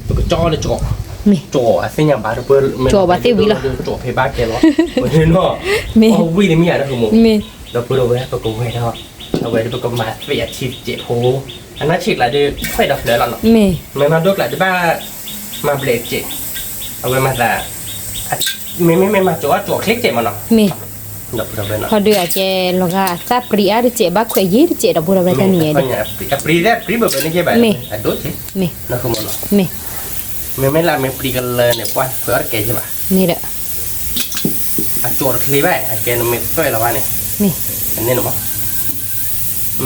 ပကကၠီလၢကၠီ, မ့ၢ် ကၠီအသ့ၣ်ညါဘၣ် ဒီပုၢ်ဝဲၢ်, ကၠီဘၣ်သ့ဝံၤလီၤ, ကၠီဖဲဘၣ်ကဲလီၤ, မ့ၢ် အီၣ်ဝံၣ်တမံၤဧါဒီးမ့ၢ်, မ့ၢ် ဒီပုၢ်ဝဲၢ် ပကဝဲၤဒီး, အဝဲဒုးပကမၤသ့အထံတစဲးဖိ, အနီၢ်ဆံးကျးဒုးခွဲးဒီးဖျၢၣ်လီၤနီၤ, မ့ၢ် မ့ၢ်နီၢ်ဒိၣ်ကျးဒုးဘၣ် မၤဘျဲးစဲး, အဝဲမၤသး, မ့မ့ၢ်မ့ၢ်မၤကၠီအီၣ်ကၠီချ့စဲးမးနီၤ, မ့ၢ် ဟီဒုးအကဲလီၤဂာ်အသၣ်ပြံအါတစဲး ဘၣ်ခွဲးယံာ်တစဲး ဒီပုၢ်ဝဲၢ်တနံၤညါဒီး, အပြံသၣ်ပြံဘၣ်ဘၣ်န့ၣ်ကဲဘၣ်, မ့ၢ် အဒိၣ်က့ၤ, မ့ၢ် နီၢ်ခုမိၢ်နီၤ, မ့ၢ် မ့မ့ၢ်လၢမ့ၢ်ပြံကလၢာ်န့ၣ် ပှၤခွဲးအီၣ်တကဲကဲဘၣ်, မ့ၢ်ဒီး အကၠီတချ့ဘၣ် အကဲနမ့ၢ်သွဲၣ်လီၤဘၣ်န့ၣ်, မ့ၢ် အန့ၣ်န့ၣ်မး,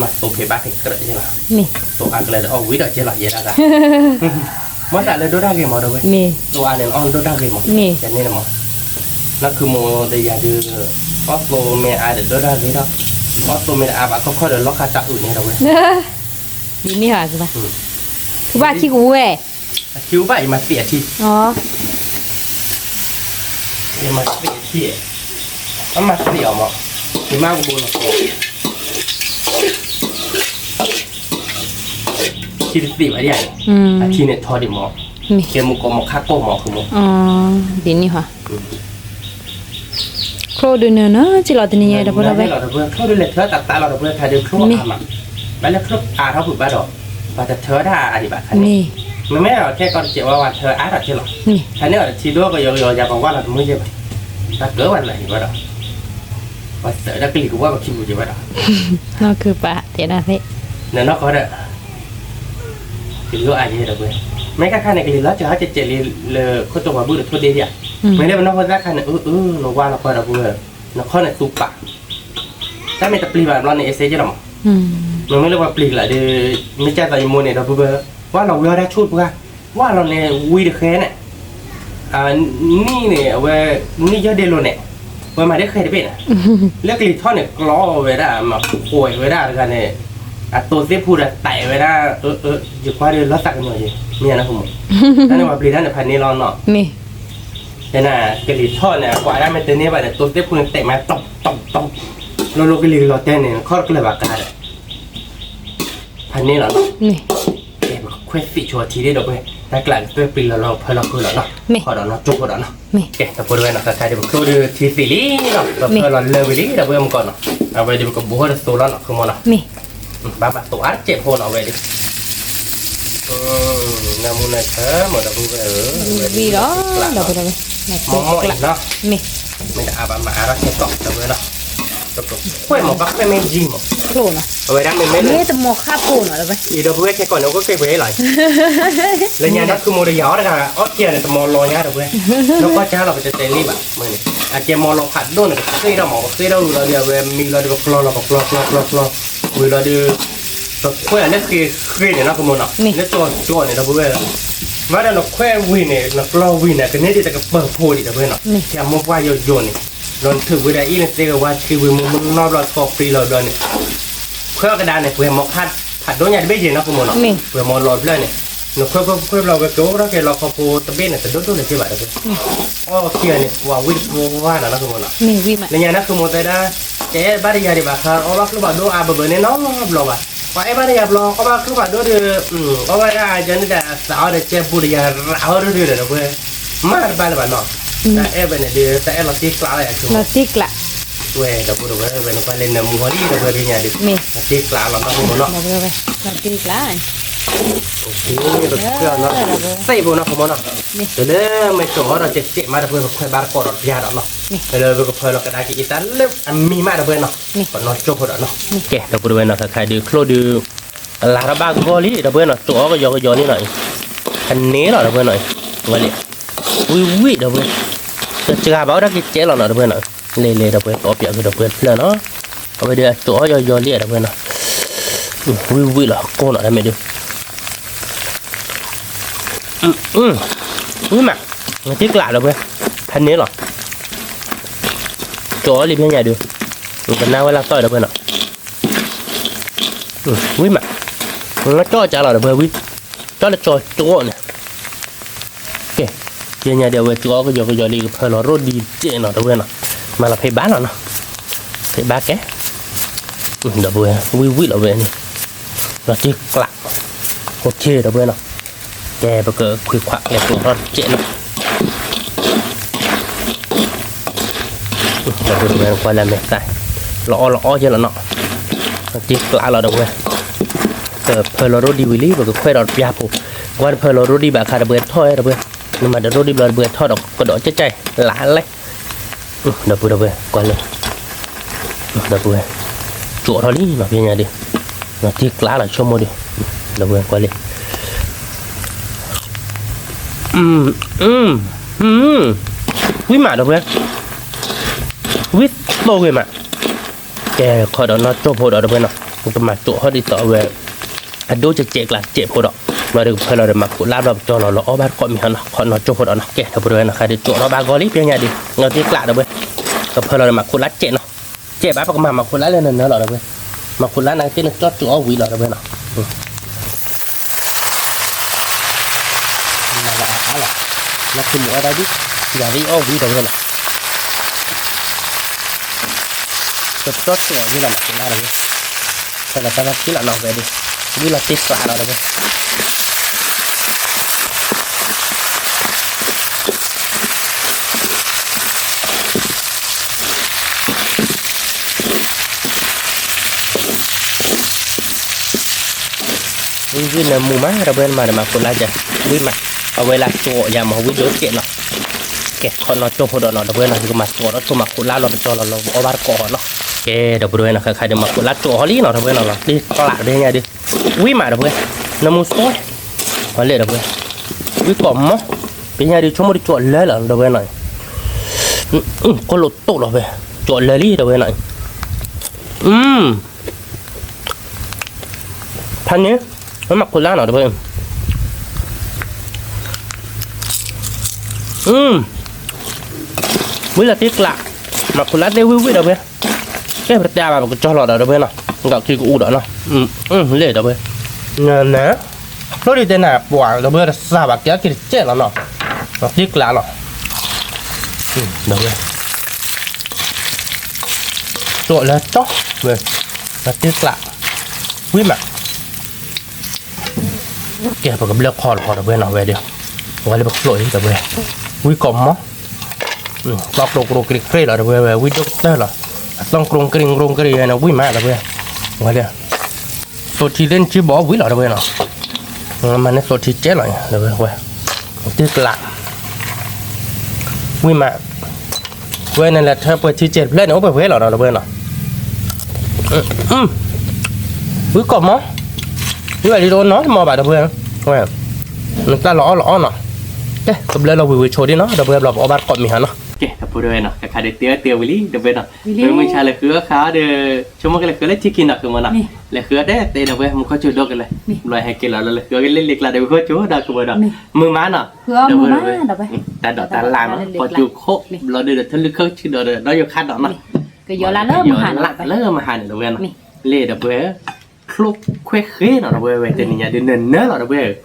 မၤသိးဖဲဘၣ်ဖဲကြၢးကဲလီၤ, မ့ၢ် သိးအါကလၢာ်ဒီးအီၣ်ဝံၤဒီးကဲလီၤယဲဒၣ်ဂၤ မ့ၢ်သးလၢဒိၣ်တၢ်ဂ့ၤမး ဒီပုၢ်ဝဲၢ်, မ့ၢ် သိးအါန့ၣ်အီၣ်ဒိၣ်တၢ်ဂ့ၤမး, မ့ၢ် ကန့ၣ်န့ၣ်မး, နီၢ်ခုမိၢ်ဒီးယၤဒုး, အီၣ်သိးမ့ၢ်အါဒီးဒိၣ်တၢ်ဂ့ၤဒီး, အီၣ်သိးမ့ၢ်တအါဘၣ်ခီခီဒီးလီၢ်ခါတၢ်အုးန့ၣ် ဒီပုၢ်ဝဲၢ်, ဒ်န့ၣ်ဟါကဘၣ်, ကဘၣ်ခံကဝဲၢ်, အခံကဘၣ် ယမၤသံအထံ, ယမၤသံအထံ, အမၤသံအီၤမး, ယမၤကဘိလီၤ ထံတသ့ဘၣ်ဒ်, အထံန့ၣ်ထီဒံးမး, ကဲမူကီၢ်မးခါကီၢ်မး ခုမိၢ်, ဒ်န့ၣ်ဟါ, ချိၣ်ဒုးနၢၤနၢၤ က့လီၤတနံၤညါ ဒီပုၢ်ဝဲၢ်, ချိၣ်ဒုးလဲၤထၢတၢ်သးလီၤ ဒီပုၢ်ဝဲၢ်, ခါဒုးချိၣ်အါမး, ဘၣ်လၢချိၣ်အါထီၣ်ဖုးဘၣ်ဒီး, ပှၤတထၢတၢ်အါဒံးဘၣ်ခါန့ၣ်, မ့မ့ၢ်ခဲကီၢ်တစဲးဝဲ ပှၤထၢအါထီၣ်က့လီၤ, ခါန့ၣ်အီၤတထံဒိၣ်ကယီကယီယၤပှၤဝၢ်လီၤတမုာ်က့ဘၣ်, တၢ်ကၢဝဲလၢဟံၣ်ဘၣ်ဒီး, ပှၤသၢးတၢ်ကလံၤကဝၢ်ပှၤခံပူၤက့ဘၣ်ဒီး, နီၢ်ခုပာ်တဲဒၣ်ဖဲ, နနီၢ်ကီၢ်ဒီး ကလံၤအါယဲဒီပုၢ်ဝဲၢ်, မ့ၢ်ခါခါန့ၣ် ကလံၤလီၤစၢၤဟဲကဲကဲးလံလၢခိၣ်တိၢ်ပှၤဘုၣ်ဒီးထိၣ်ဒ့ဒံးဧါ, မ့ၢ်လၢပနီၢ်ဖိသၣ်ခါန့ၣ် အၢ အၢ နဝါလီၤပှၤဒီပုၢ်ဝဲၢ်, နခီၣ်န့ၣ်သူပာ်, တၢ်မ့ၢ်တပျံၤဘၣ်ဘျီန့ၣ် အစဲကဲလီၤမး, မ့မ့ၢ်လၢပှၤပျံၤကလၢာ်ဒီး, မ့ၢ်ကၢ်သိးယမိၢ်န့ၣ်ဒီပုၢ်ဝဲၢ်, ဝါလီၤဝံၤအီၣ်တၢ်ဆူၣ်တပှၢ်, ဝါလီၤန့ၣ်ဝံၤတဃဲန့ၣ် နံၣ်န့ၣ် အဝဲ နံၣ်ယဲၢ်ဒ့လိာ်န့ၣ်, ဝဲမၤဒ်ဃဲတဘ့ၣ်န့ၣ်, လၢကလံၤထီၣ်န့ၣ် ကျီဝဲဒၣ် မၤဃဲးဝဲဒၣ်တဂၤန့ၣ်, အတိၢ်သ့ၣ်ဖူဒီးတဲာ်ဝဲဒၣ်, ယကွၢ်ဒီးလီၤသးကညီၤယဲ, မ့ၢ်ဧါနီၤ ဃိမိၢ်, တၢ်န့ၣ်ပှၤပျံၤတၢ်န့ၣ်ဖးန့ၢ်လီၤနီၤ, မ့ၢ်, ကလံၤထီၣ်န့ၣ် အကွၢ်ဒၣ်မ့ၢ်တန့ၢ်ဘၣ်န့ၣ် တိၢ်သ့ၣ်ဖူန့ၣ်တဲာ်မးတီတီတီ, လိၤလိၤကလံၤကလီၤတဲာ်န့ၣ် ခီၣ်တကျၢၢ်ဘၣ်ကါဒီး ဖးန့ၢ်လီၤနီၤ, မ့ၢ်, ကဲပကခွဲးသံးဆိအထံဒီးပှဲၤ, တၢ်ကျးကတၢၢ်ပျံၤလီၤလီၤဖၢလီၤဃုာ်လီၤနီၤ, မ့ၢ်, ခီၣ်ဒီးနီၣ်ကၠိဖိဒီးနီၤ, မ့ၢ်, ကဲ တပူၤတဝဲနီၤ ခဲခါဒီးပချိၣ်ဒီးထံသံးလံနီၤ, ပဖၢလီၤလၢဝံၤလံဒီးပှဲၤမုၢ်ကီၢ်နီၤ, အဝဲဒီးပကဘိးထီၣ်တသိးလီၤနီၤ ဃိမိၢ်နီၤ, မ့ၢ်, ဘၣ်မၤသိးအါတစဲးဖိနီၤ အဝဲဒီး နၢမူနၢဆၢမ့ၢ်ဒီပုၢ်ဝဲၢ်ဧၢ, ဝံၤလီၤ, ဒီပုၢ်ဝဲၢ်, မ့ၢ်မ့ၢ်အံၤနီၤ, မ့ၢ်, မ့ၢ်တအါဘၣ်မၤအါထီၣ်ခဲကီးဒီပုၢ်ဝဲၢ်နီၤ, ပကခွဲးမ့ၢ်ဘၣ်ခွဲးမ့ၢ်ယံာ်မ့ၢ်, အဝဲဒၣ်မ့ၢ်မ့ၢ်လၢ မ့ၢ်တမီၤဃၣ်ဖိနီၤ ဒီပုၢ်ဝဲၢ်, အံၤဒီပုၢ်ဝဲၢ်ခဲကီးန့ၣ် အိၣ်က့ၤပှဲၤလီၤ, လၢညါဒီးခုမိၢ်တယၤအီၣ်တဂၤအီၣ်ကဲန့ၣ် တမီၤလီၤညါဒီပုၢ်ဝဲၢ်, နီၢ်ကီၢ်ကါလီၤ ပတဲတဲလံဘၣ်မ့ၢ်န့ၣ်, အကဲမီၤလီၤဖးဒိၣ်န့ၣ် ပဃ့ထီၣ်မး ပဃ့ထီၣ်ဝံၤလီၤဒီး အဝဲမံလီၤဒီး ပကျီလီၤ ပကျီကျီကျီကျီ ဝံၤလီၤဒီး ပခွဲးအီၤလၢဃ့ဃ့န့ၣ်နီၤ ဃိမိၢ်နီၤ, လၢကၠီကၠီန့ၣ် ဒီပုၢ်ဝဲၢ်, ဘၣ်ဒီးနခွဲးဝံၤန့ၣ် နကျီဝံၤန့ၣ် ကန့ၢ်ဒံးတကပၤဖိဒံး ဒီပုၢ်ဝဲၢ်နီၤ, ကဲမိၢ်ပှၢ်ယိာ်ယိာ်န့ၣ်, ဒီးနထုးဝံၤဒီးအံၤန့ၣ် သ့ကဝါဆံဝံၤ မုၢ်မုၢ်နီၢ်ဘျီ သီၣ်ပြံလီၤဘျီန့ၣ်, ခွဲးအီၤကဒါန့ၣ် ပှဲၤမီၤခါဖးဒိၣ်ညါတဘ့ၣ်ယဲၢ်နီၤ ဃိမိၢ်နီၤ, ပှဲၤမီၤလီၤဖျၢၣ်န့ၣ်, နခွဲးခွဲးခွဲးဘျီ ဝဲကအိၣ်ထီၣ်က့ၤလီခီဖိတဘ့ၣ်န့ၣ် တဒိၣ်ဒိၣ်လၢၤက့ဘၣ်ဒီပုၢ်ဝဲၢ်, အီၣ်ခံဂၤန့ၣ် ပှၤဝံတပှၢ်နီၤ လၢဃိမိၢ်နီၤ, လၢညါန့ၣ် ဃိမိၢ်တဲဒၣ်, ကဲဘၣ်တယၤဒံးဘၣ်ခါ အီၣ်ဘၣ်ကျိဖးဒိၣ်အါဘၢဘၢန့ၣ်နီတဘျီဘၣ်, ပှၤအဲၣ်ဘၣ်တယၤဘျီ အီၣ်ဘၣ်ကျိဖးဒိၣ်ဒီး, အီၣ်ဘၣ်ဒၣ်ယၤန့ၣ်ဒီး သးအီၣ်ဒီးကဲဘူးဒီးယၤရးအီၣ်ဒုဒီး ဒီပုၢ်ဝဲၢ်, မၤတဘၣ်လၢၤဘၣ်နီၤ, တၢ်အဲၣ်ဝဲန့ၣ်ဒီး တၢ်အဲၣ်လီၤတံၢ်ကျးလီၤ ယၤဆိကမိၣ်, လီၤတံၢ်ကျး, ဝဲဒီပုၢ်ဝဲၢ် ဝဲန့ၣ်ပှၤလဲၤနၢမူဟီဒံး ဒီပုၢ်ဝဲၢ် ဖဲညါဒီး, လီၤတံၢ်ကျးလီၤနီၤ ဃိမိၢ်နီၤ, လီၤတံၢ်ကျး, သ့ၣ်ဖိနီၤ ဃိမိၢ်နီၤ, တလၢမ့ၢ်ကၠီအီၣ်ဒီးကဲးကဲးမး ဒီပုၢ်ဝဲၢ် ပခွဲးဘါတကိးဒီးပျၢ်ဒီးနီၤ, လၢပကဖၢလီၤကဒါက့ၤအံၤတၢ်လၢအမံၤမး ဒီပုၢ်ဝဲၢ်နီၤ, ပနီၢ်ကၠိဖိဒီးနီၤ, ကဲ ဒီပုၢ်ဝဲၢ်နီၤ ခဲခါဒုးချိၣ်ဒုး အလါထီၣ်ဘၣ်ဂီၢ်လံ ဒီပုၢ်ဝဲၢ်နီၤ, ကၠီအီၣ်ကယီကယီလံနီၤ, အန့ၣ်လီၤ ဒီပုၢ်ဝဲၢ်နီၤ, ဝဲလံ, ဝံၣ်ဝံၣ် ဒီပုၢ်ဝဲၢ်, တစှၤဘၣ်ဝဲဒၣ်ကဲးကဲးလီၤနီၤ ဒီပုၢ်ဝဲၢ်နီၤ, လဲၤလဲၤ ဒီပုၢ်ဝဲၢ် တီပၠးက့ၤဒီပုၢ်ဝဲၢ်တဖျၢၣ်နီၤ, အဝဲဒီးအကၠီအီၣ်ယီယီလံ ဒီပုၢ်ဝဲၢ်နီၤ, ဝံၣ်ဝံၣ်လီၤ ကိၢ်နီၤ တၢ်မ့ၢ်ဒုး ဝံၣ်မး, နတံၢ်ကျး ဒီပုၢ်ဝဲၢ်, ဖဲန့ၣ်လီၤ, ကၠီအီၣ်လံဖဲညါဒုး, ကနၣ်ဝဲလၢသီၣ် ဒီပုၢ်ဝဲၢ်နီၤ, ဝံၣ်မး, ကၠီကၢ်လီၤ ဒီပုၢ်ဝဲၢ်, ကၠီလၢကၠီကၠီန့ၣ်, ကဲ, ဖဲညါဒုး အဝဲကၠီအီၣ်ကယီကယီလံ ကဖၢလီၤရိၣ်ဒံးစဲးနီၤ ဒီပုၢ်ဝဲၢ်နီၤ, မၤလီၤဖံးဘါလီၤနီၤ, ဖံးဘါကဲ, ဒီပုၢ်ဝဲၢ် ဝံၣ်ဝံၣ်လီၤဝဲန့ၣ်, လီၤတံၢ်ကျး, အိၣ်ခ့ ဒီပုၢ်ဝဲၢ်နီၤ, ကဲ ပကခွံခွးကျဲကျိးထီၣ်စဲးနီၤ ဒီပုၢ်ဝဲၢ် ကွၢ်လၢမဲာ်သၣ်, လီၤအီၣ်လီၤအီၣ်ကဲလီၤနီၤ, တံၢ်ကျးလီၤဒီပုၢ်ဝဲၢ်, ကဖၢလီၤရိၣ်ဒံးဝံၤလံ ပကခွဲးဒီးပျၢ်ဖိ, ကွၢ်တဖၢလီၤရိၣ်ဒံးဘၣ်ခါ ဒီပုၢ်ဝဲၢ်ထီၣ်ဝဲ ဒီပုၢ်ဝဲၢ်, နမၤတရိၣ်ဒံးဘျီ ဒီပုၢ်ဝဲၢ်ထီၣ်ဒီးကဒီးကဲကဲလၢလဲၣ်, ဒီပုၢ်ဝဲၢ် ကွၢ်လၢ ဒီပုၢ်ဝဲၢ်, ကၠီထီၣ်လံနီၤ ဖဲညါဒုး, တံၢ်ကျးလီၤဆိကမိၣ်ဒုး, ဒီပုၢ်ဝဲၢ် ကွၢ်လံ ဝံၣ်မး ဒီပုၢ်ဝဲၢ်, ဝံၣ်သိဂ့ၤမး, ကဲ ခီဒီးနီၢ်ကၠိဖိဒီး ဒီပုၢ်ဝဲၢ်နီၤ, ကမၤကၠီထီၣ်ဒ်သိးအဝဲ အဒိကဲးကဲးကျးကဲးဖိဒီး, ဘျီဒီးကဖၢလီၤဒီးမၤခိးလါဘျီပကၠီလီၤလီၤအီၣ်ဘၣ်တကိးမံၤဟီနီၤ, ခီနီၢ်ကၠိဖိဒီးနီၤ, ကဲ ဒီပုၢ်ဝဲၢ်နီၤ ခဲဒုးကၠီထီၣ်ဘၣ်ဂီၢ်လံ ဖဲညါဒုး, နီၢ်တံၢ်ကျး ဒီပုၢ်ဝဲၢ်, ကဖၢလီၤဒီးမၤခိးလါစဲးနီၤ, စဲးဘၣ်ပကမၤမၤခိးလါလၢနနၢလီၤ ဒီပုၢ်ဝဲၢ်, မၤခိးလါနာ်က့သ့ၣ်နကၠီကၠီအီၣ်ဝံၤလီၤ ဒီပုၢ်ဝဲၢ်နီၤ မၤလၢအါအါလီၤ, နဆိကမိၣ်အီၣ်ဒၣ်ဒ်, ယၤဒ်အီၣ်ဝံၤဒီးဝဲလီၤ, ကကၠီကၠီဝံၤလီၤ မၤခိးလါဒီးဝဲ, ဖဲလီၤတၢ်လီၢ်ခံလီၤနီၤဝဲဒၣ်, ဝံၤလီၤတံၢ်ကျးလီၤဒီးဝဲ ဝံၤဝံၤနၢမူမး ဒီပုၢ်ဝဲၢ် နမၤဒီးမၤခိးလါကဲ, ဝံၤမး, အဝဲလၢကၠီယၤမး ဝံၤဒိၣ်ကဲးနီၤ, ကဲ ခီနီၢ်ကၠိဖိဒီးနီၤ ဒီပုၢ်ဝဲၢ်နီၤ ယကမၤကၠီဒီးဆိမၤခိးလါလီၤ ပကၠီလီၤလီၤ ပအီၣ်ဘၣ်တကိးနီၤ, ကဲ ဒီပုၢ်ဝဲၢ်နီၤ ခဲခါဒုးမၤခိးလါကၠီဟီလံနီၤ ဒီပုၢ်ဝဲၢ်နီၤ လီၤတံၢ်ကျးဖဲညါဒုး, ဝံၤမး ဒီပုၢ်ဝဲၢ်, နၢမူဆိ, ဟီလၢ ဒီပုၢ်ဝဲၢ်, ဝံၤကိးမီၤ, ဖဲညါဒုး ဆိကမိၣ်ဒုးကၠီလၢလီၤ ဒီပုၢ်ဝဲၢ်နီၤ ကီၢ်လိာ်တိၢ်လီၤဖဲ, ကၠီလၢလံ ဒီပုၢ်ဝဲၢ်နီၤ, ဖဲန့ၣ် မၤခိးလါနီၤ ဒီပုၢ်ဝဲၢ်, ဝံၤလီၤတံၢ်ကျး, မၤခိးလါသ့ၣ်ဝံၤဝံၤ ဒီပုၢ်ဝဲၢ်, ကဲ ပတတဲဘၣ် ပကကၠီလီၤဒီး ဒီပုၢ်ဝဲၢ်နီၤ ဒီးခံကအူဒီးနီၤ, လဲၣ်ဒီပုၢ်ဝဲၢ်, န, ဖျိဒ်တဲနၤပှၤဒီပုၢ်ဝဲၢ်တစၢ်ဘၣ် ကဲက့ၤတကဲလီၤနီၤ, တံကျးလီၤ, ဒီပုၢ်ဝဲၢ်, ကၠိလၢကၠီ, ဝဲ, တံကျး, ဝံၤမး ကဲ ပကဘျၢခီလီၤဒီပုၢ်ဝဲၢ်နီၤ ဝဲဒီး, ဝဲလၢပကျိအံၤဒီပုၢ်ဝဲၢ်, ဝံၤကိးမီၤ, သီကျိၤကရိၢ်ကရ့ၣ်လီၤဒီပုၢ်ဝဲၢ် ဝံၤဒိၣ်ကတၢၢ်လီၤ, အသီကျိၤကရ့ၣ်ကရိၢ်ကရ့ၣ်န့ၣ် ဝံၤမးဒီပုၢ်ဝဲၢ်, ဝဲဒီး, သိထံသ့ၣ်နထံဘီဝံၤလီၤဒီပုၢ်ဝဲၢ်နီၤ, မၤန့ၢ်သိထံကဲလီၤဒီပုၢ်ဝဲၢ်, တံကျး ဝံၤမး, ဝဲန့ၣ်လဲၤထၢပှဲၤထံစဲးတဖျၢၣ်န့ၣ် အိၣ်ပှဲၤပှဲၤလီၤဒီပုၢ်ဝဲၢ်နီၤ, ဝံၤကိးမီၤ, ဝံၤဘၣ်ဒ်တအိၣ်နီတမီၤဘၣ်ဒီပုၢ်ဝဲၢ်, နတၢ်လီၤအီၣ်လီၤအီနီၤ, ကဲ ကဘျၢလီၤဝံၤဝံၤဆိဒ်နီၤ ဒီပုၢ်ဝဲၢ် ဘျီပအီၣ်ဘၣ်တကိးမံၤဟီနီၤ, ကဲ ဒီပုၢ်ဝဲၢ်နီၤ ကခါဒုးတ့အီၣ်တ့ဝံၤလံ ဒီပုၢ်ဝဲၢ်နီၤ, လၢမုၢ်ဆါလဲၤဃုအီၣ်ခါဒီး, ဆိကမိၣ်ကလဲၤဃုလၢထံခံနီၤ ကမၢ်နီၤ, လဲၤဃုအီၣ်တဲတဲဒီပုၢ်ဝဲၢ် မူခိၣ်စူၤဒိၣ်ကလဲာ်, ဘျီဟဲက့ၤလီၤလၢလဲၤဃုအီၣ်က့ၤလၢလ့ကျါဒီးမူခိၣ်စူၤဒီးကမၢ်ဒီး, မုာ်မးနီၤ, ဒီပုၢ်ဝဲၢ်, တၢ်ဒိးတၢ်လၢ်နီၤ ပှၤစူၤခိၣ် ဘျီဒုးဒီးထၢလုၢ်ခၢၣ်ဆူၣ်ဒီးဒီးယိၤခါဒီးနီၤ, ကယီၤလၢမဟါန့ၣ် လၢမဟါန့ၣ်ဒီပုၢ်ဝဲၢ်, လ့ၣ်ဒီပုၢ်ဝဲၢ်, ချိၣ်ခွဲဃ့နီၤ ဒီပုၢ်ဝဲၢ် တနံၤညါဒုးနၢၤနၢၤလီၤဒီပုၢ်ဝဲၢ်, န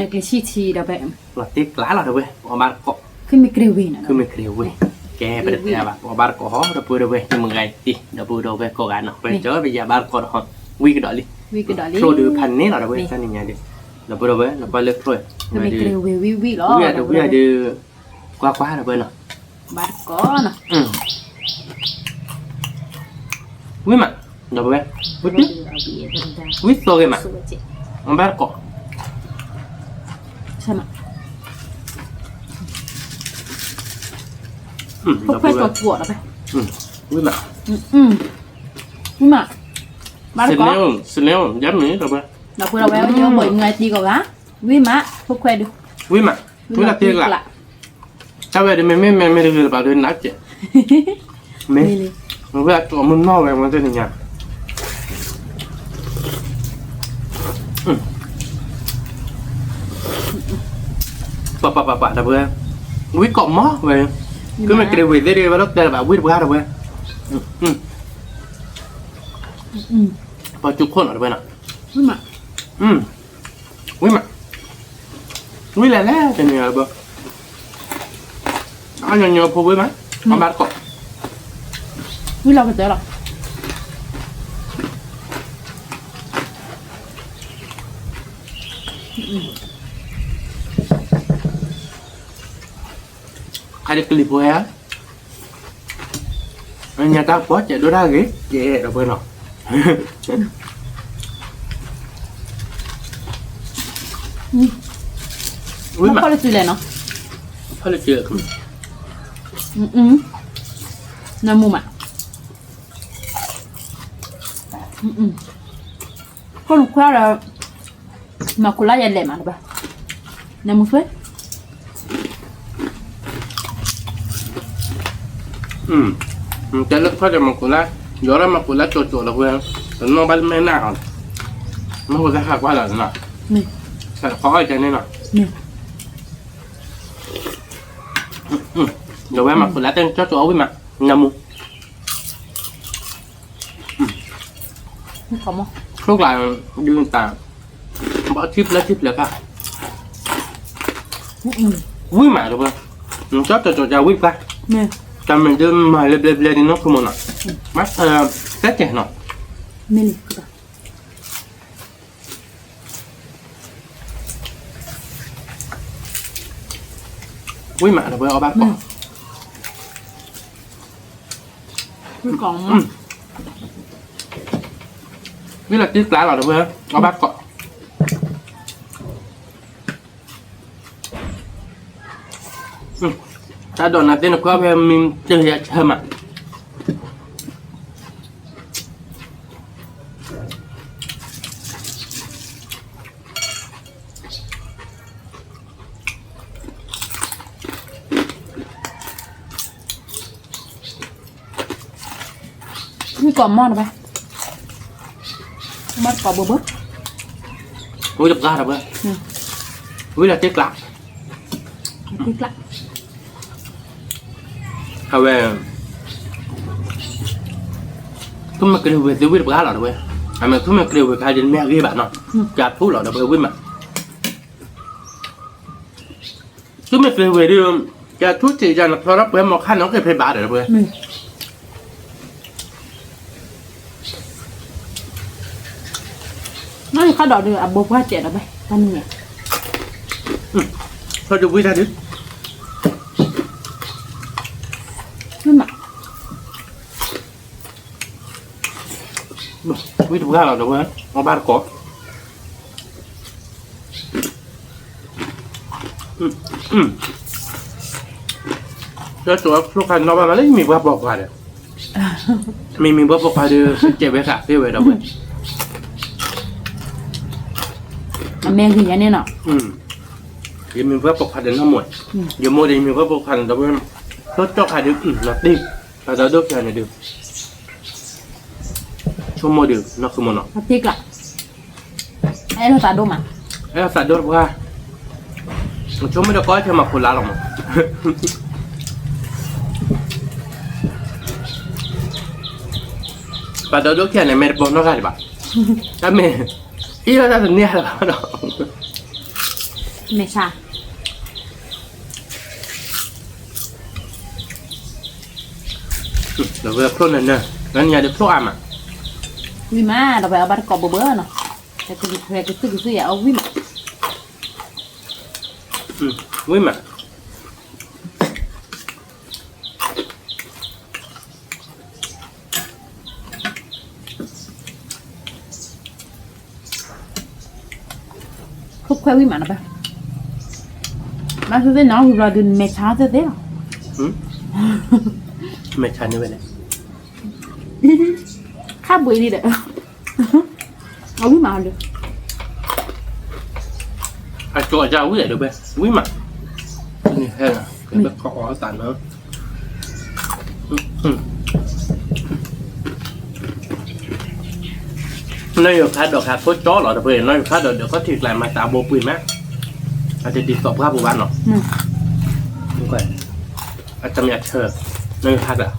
ကဆံၣ်ထံဒီပုၢ်ဝဲၢ်, လီၤတံကျးလီၤဒီပုၢ်ဝဲၢ် ပအီၣ်ဘၣ်တကိး, ခုမ့ၢ်ကြ့ဝ့ၤနီၤ ခုမ့ၢ်ကြ့ဝ့ၤ, ကဲ ပတတဲဘၣ် ပအီၣ်ဘၣ်တကိးဟီ ဒီပုၢ်ဝဲၢ် ဟံးမုၢ်ဂၤအံၤ ဒီပုၢ်ဝဲၢ်ဒီပုၢ်ဝဲၢ်ကိးဂၤနီၤ ပကစၢ်ပယၤဘၣ်တကိးဒီးဟီ, ဝံၤကဒီးလံ, ချိၣ်ဒုးဖးန့ၢ်လီၤဒီပုၢ်ဝဲၢ် တနံၤညါဒုး, ဒီပုၢ်ဝဲၢ် လီၤကွၢ်လၢချိၣ်, ဝံၤဒုး, ဝံၤဒုး, ကွၢ်ကွၢ်ဒီပုၢ်ဝဲၢ်နီၤ, ဘၣ်တကိးနီၤ ဝံၤမး, ဒီပုၢ်ဝဲၢ်, ဝံၤသီဂ့ၤမး, ဘၣ်တကိး, ဝံၤမး, ဝံၤမး, ဘၣ်တကိး, စန့ၣ်, ယမ့ၢ်ဒီပုၢ်ဝဲၢ်, ဒီပုၢ်ဝဲၢ် ယမ့ၢ်မ့ၢ်တံၤကီးဂၤ, ဝံၤမး, ဖိခွဲးဒုး, ဝံၤမး, ဝံၤလီၤတံကျး တၢ်ဝဲဒၣ်မ့မ့ၢ်မ့ၢ်မ့ၢ်တဂ့ၤလၢၤဘၣ်ဒီးနးကဲး, မ့ၢ်, ဝဲအကီးမုၢ်နီၢ်ဝဲမ့ၢ်တနံၤညါ, ပှၤပှၤပှၤပှၤဒီပုၢ်ဝဲၢ်, ဝံၤကိးမီၤဝဲ, ကမ့ၢ်ကြ့ဝ့ၤသ့ၣ်တဂ့ၤ ဝဲလီၤတဲလၢၤဘၣ် ဝံၤတပှၢ်ဒီပုၢ်ဝဲၢ်, ပှၤစူၤခိၣ်နီၤဒီပုၢ်ဝဲၢ်နီၤ, ဝံၤမး, ဝံၤမး, ဝံၤလဲၣ်လဲၣ်တနံၤညါဒီပုၢ်ဝဲၢ်, အညီညီဖိဝံၤမး, အဘၣ်တကိး, ဝံၤလီၤကတၢၢ်လီၤ, ခါဒ်ကလံၤဖိဧါ, ညါတၢ်ပီၢ်စဲးဒိၣ်တၢ်ဂ့ၤကဲဒီပုၢ်ဝဲၢ်နီၤ, ဝံၤမး, ဖီလၢစုလဲၣ်နီၤ, ဖီလၢစု, နမူမး, ခိၣ်နူာ်ခွါဒီး, မၤခိၣ်လါယလဲၣ်မးတဘၣ်, နမူဆွဲ တဲလၢခွါဒီးမၤခိၣ်လါ, ယီၤလၢမၤခိၣ်လါကၠီၤကၠီၤလီၤဝဲ, တနီၣ်ဘၣ်လၢမဲာ်နၢ်အီၤ, မၤခိၣ်လါဟးကွၢ်လီၤနီၤ, ခီအီၣ်ကန့ၣ်နီၤ, ဒီးဝဲမၤခိၣ်လါတဲကၠီၤကၠီၤအီၣ်ဝံၤမး, နမူ ချိၣ်ကျး, ဒုးတၢ်, ဘၣ်ထံဖျၢၣ်ထံဖျၢၣ်ခါ, ဝံၤမးဒီပုၢ်ဝဲၢ်, ကၠီကၠီကၠီဝံၤတပှၢ်, တၢ်မ့ၢ်ဒုးမၤလၢဘျဲဘျဲဒ်နီၢ်ခိမ့ၢ်နီၤ, မ့ၢ်တဲကဲနီၤ, ဝံၤမးဒီပုၢ်ဝဲၢ် အီၣ်ဘၣ်ကိး ဝံၤလီၤတံၢ်ကျါလီၤဒီပုၢ်ဝဲၢ် အီၣ်ဘၣ်ကိး, တၢ်ဒိးနၤသ့ၣ်နကွၢ်ဖဲမံတယၤဆၢမး ဝံၤကိးမီၢ်တဘၣ်, မီၢ်တကိးဘၣ်ဘၣ်, ဝံၤတပှၢ်တဘၣ်, ဝံၤလီၤတံၢ်ကျါ, တံၢ်ကျါ, အဝဲ, သူမ့ၢ်ကရံၢ်ဝဲၢ်သုဝံၣ်တပှၢ်လီၤ ဒီပုၢ်ဝဲၢ်, အမ့ၢ်သူမ့ၢ်ကရံၢ်ဝဲၢ်ခါဒ်မ့ၢ်အဂ့ၢ်ဘၣ်နီၤ, ကထူလီၤ ဒီပုၢ်ဝဲၢ် ဝံၣ်မး, သူမ့ၢ်ကရံၢ်ဝဲၢ်ဒီး ကထူစ့ၢ်ကီး နဖျီထီၣ်ပှဲၤမီၤခါန့ၣ် ကဖဲဘၣ်ဒီး ဒီပုၢ်ဝဲၢ် နီၢ်ယခါဒီးဒီးအဘိပှၢ်စဲးဒီးဘဲ တၢ်နံၤညါ, ဖျီဒုးဝံၣ်တၢ်ဒုး, ဝံၣ်တပှၢ်လီၤ ဒီပုၢ်ဝဲၢ်, အီၣ်ဘၣ်တကိး လၢစိးအဖျိခါနီၣ်ဘၣ်မးလၢယမံၤပှၢ်ပိာ်ခွါဒီး, မ့မံၤပှၢ်ပိာ်ခွါဒီး စဲးဝဲသးသ့ဝဲဒီပုၢ်ဝဲၢ်, အမ့ၢ်ဂ့ၤညါန့ၣ်နီၤ, ယမံၤပှၢ်ပိာ်ခွါဒီးနီၢ်မိၢ်, ယမိၢ်ဒီးယမံၤပှၢ်ပိာ်ခွါန့ၣ် ဒီပုၢ်ဝဲၢ်, လၢကၠီၣ်ခါဒီး လီၤတံၢ်, ပှၤသးဒိၣ်ခံဂၤန့ၣ်ဒုး ဆိကမိၣ်ဒုး နီၢ်ဃုမီၤနီၤ, အဲၣ်လိာ်သးဒိၣ်မး, အဲၣ်လိာ်သးဒိၣ်တပှၢ်, ဆိကမိၣ်ဒီးကီၢ်ဆၢမၤခိၣ်လါလီၤမး, ပှၤသးဒိၣ်ခံဂၤန့ၣ် မဲာ်တပိာ်နီၢ်ဂၤဒံးဘၣ်, တၢ်မ့ၢ် အ့ၣ်လိာ်တၢ်တန့ၢ်လၢၤဘၣ်နီၤ, မဲာ်ဆါ ဒီးဝဲဖျိနၢၤနၢၤ, နၤန့ၣ်ယၤဒုးဖျိအါမး, ဝံၣ်မး ဒီးဝဲအီၣ်ဘၣ်တကိးဘၣ်ဘၣ်နီၤ, ကသုကသုယၤအီၣ်ဝံၣ်မး, ဝံၣ်မး, ဖျိခွဲဝံၣ်မးနီၤဘၣ်, ဘၣ်သ့ၣ်သ့ၣ်နီၤ ဝံၣ်ဘျီဒုး မဲာ်ဆါသ့ၣ်သ့ၣ်လီၤ, မဲာ်ဆါန့ၢ်ဝဲလဲၣ်, ခါဘှံးလံဒီး အဝံၣ်မးလၢ အကၠီအကၢ်ဝံၣ်ဒီးဝဲ ဝံၣ်မး, န့ၣ်ဟဲလီၤ ပခိးအီၤသးလၢ နီၢ်ယိၤခါဒီးခါဖိကၠီလီၤ တပှဲၤ နီၢ်ယိၤခါဒီးဒီးခီၣ်ထံးကျါမၤသးဘိပှ့ၤမး, အတဒ်သိးပှၢ်ပူၤဘၣ်နီၤ, အတမ့ၢ်အဆၢ, နီၢ်ယိၤခါဒီး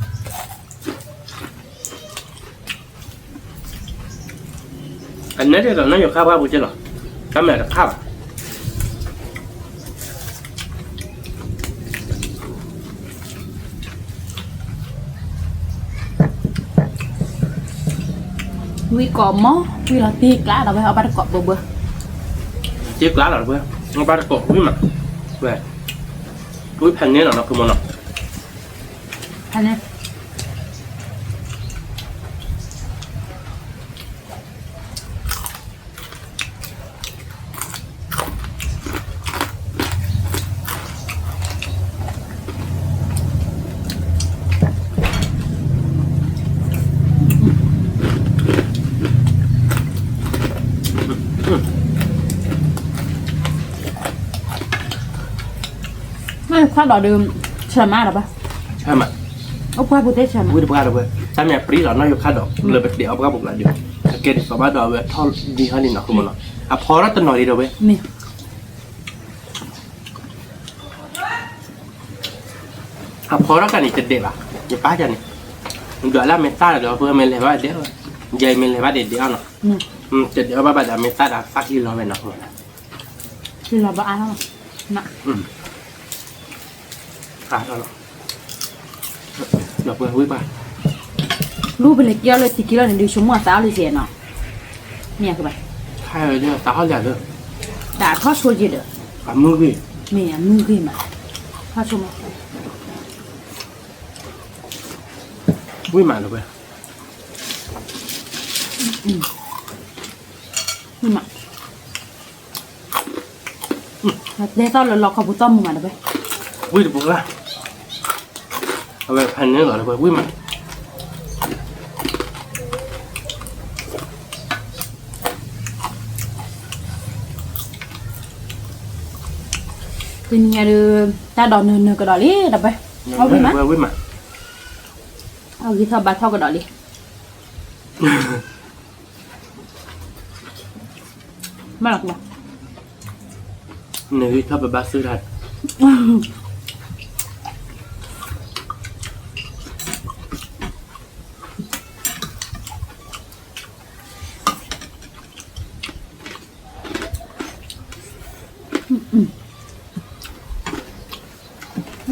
အနဲဒ်သိးနီၢ်ယိၤခါပှၢ်ပူၤက့လီၤ, တၢ်မ့ၢ်တခါဘၣ်. ဝံၣ်ကိးမီၢ် ဝံၣ်လီၤတ့ၢ်ကျါဒီးဝဲ အီၣ်ဘၣ်တကိးဘၢဘၢ, တ့ၢ်ကျါလီၤဝဲ အီၣ်ဘၣ်တကိးဝံၣ်မး, ဝဲ ဝံၣ်ဖဲန့ၣ်လီၤနီၤ ဖုမီၢ်နီၤ, ဖဲန့ၣ် နီၢ်ယိၤခါဒီးဒုး ဆၢမးဒီးဘၣ်, ဆၢမး, အိၣ်ပှၢ်ပူၤသ့ၣ်ဆၢမး ဝံၣ်တပှၢ်ဒီးဝဲ, တၢ်မ့ၢ်အပြံလီၤ နီၢ်ယိၤခါဒီး လၢပတဲအီၣ်ပှၢ်ပူၤကျါဒီး အကဲဒ်သိးဘၣ်ဒီးအဝဲထီၣ်ဒံဟီၣ်လံနီၤ ဃုမီၢ်နီၤ, အဖီထီၣ်တနီၤလံဒီးဝဲ မ့ၢ် အဖီထီၣ်တၢ်န့ၣ်တဒဲးဘၣ်, ယပၢ်တၢ်န့ၣ်, ဒီးလၢအမဲာ်သၣ်ဒီး ပမ့ၢ်လဲၤဘၣ်ဒဲး, ယၤအံၤမ့ၢ်လဲၤဘၣ်ဒဲးဒဲးအီၤနီၤ, တဒဲးအီၤဘၣ်ဘၣ်ဒီး အမဲာ်သၣ်ဒီးသၣ်ချံလီၤဝဲနီၤ, ချံလီၤဘၣ်အါထီၣ်, အါထီၣ်လီၤ, ဒီးပဝဲဝံၣ်ဘၣ်, လူပလဲၤက့ၤအီၣ်လၢထံခံလီၤန့ၣ် ဒုးဆိကမိၣ်အသးအီၣ်လၢယဲနီၤ, မ့ၢ်ကဘၣ်, သးအီၣ်လၢ, တၢ်ထီၣ်ဆိက့ဒီး, အမုၢ်ဂ့ၤ, မ့ၢ်အမုၢ်ဂ့ၤမး, ထီၣ်ဆိမး ဝံၣ်မးလၢၤဝဲ, ဝံၣ်မး, တဲသီၣ်လၢလီခီပူၤသီၣ်မုာ်မးလၢၤဝဲ, ဝံၣ်တပှၢ်, အဝဲဖဲန့ၣ်လီၤလၢၤဝဲ ဝံၣ်မး တနံၤညါဒီး တၢ်ဒိးနၢၤနၢၤကဒီးလံ ဒီးပှဲၤ, အီၣ်ဝံၣ်မး, ဝံၣ်မး, အဂံၢ်ထီၣ်ဘါထီၣ်ကဒီးလံ, မ့ၢ်လီၤ, နဂံၢ်ထီၣ်ပဘၣ်သုတၢ် တ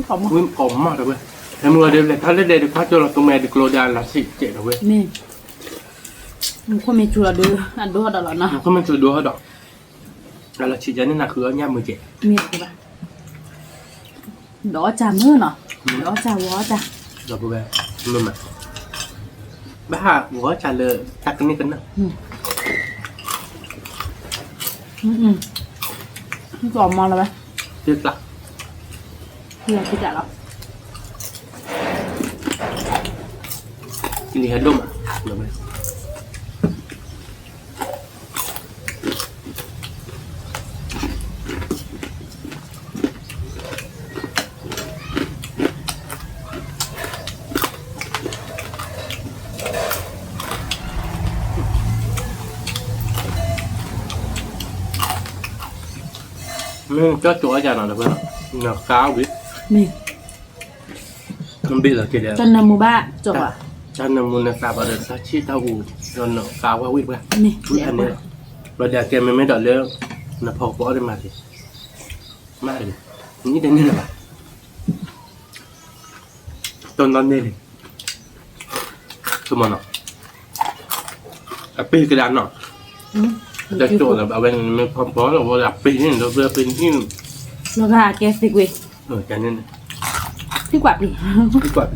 ဝံၣ်ကိးမးဒီးဝဲ, ဟဲမုၢ်ဂီၤဒီး လဲၤထီၣ်လၢဒဲးဒုး ခီကၠီလီၤ တမဲာ်ဒုးကျိဒီး အလီၤဆံးကဲးဒီးဝဲ, မ့ၢ်, မူခိၣ်မ့ၢ်စူၤလီၤဒုး အဒိၣ်ထီၣ်ဒီးလီၤနီၤ, မူခိၣ်မ့ၢ်စူၤဒိၣ်ထီၣ်ဒီး, အလီၤဆံးကဲးန့ၣ် နဃုအီၣ်ညၣ်မုာ်ကဲး, မ့ၢ်ဘၣ်, ဒီးအီၣ်စၢ်မုာ်နီၤ, ဒီးအီၣ်စၢ်ဝီအီၣ်စၢ်, ဒီပုၢ်ဝဲၢ်, မုာ်မး, ဘၣ်ဟးဝီအီၣ်စၢ်လၢ တၢ်ကန့ၢ်ကနၣ်, ကိးမးလီၤဝဲ, သ့ကျါ, သ့ကျါလီၤ, လံာ်ဟဲဒိၣ်မး, မ့ၢ်ကၠီကၠိအီၣ်ယၤနီၤ ဒီပုၢ်ဝဲၢ်နီၤ, နဃါဝံၤ, မ့ၢ်, နဘ့ၣ်လီၤက့ၤဒီး တၢ်နၢမူဘၣ်, တၢ်နၢမူနသးဘၣ်ဒီး တၢ်ဆံၣ်တၢ်အူ, ဒီးနဃါဝဲဝံၤပှၤ, ဝံၤဖဲန့ၣ်လီၤ, ဘျီဒီးအကဲမ့မ့ၢ်ဒီးလၢ နဖီကပီၤအီၣ်တမၤက့ၤ, မ့ၢ်, နအံၤတန့ၢ်လၢၤဘၣ် တိၢ်နီၣ်န့ၢ်လံ, ဆိကမိၣ်နီၤ, အပ့ၤကဒါနီၤ, တၢ်ကၠိလၢအဝဲန့ၣ် မ့ၢ်ဖီဖီလီၤ ဝဲဒၣ်ပ့ၤန့ၣ် ဒီးပ့ၤန့ၣ်, လီၤဂာ်အကဲသ့ကွံာ်, န့ၣ်, သံကွၢ်ပ့ၤ, သံကွၢ်ပ့ၤ,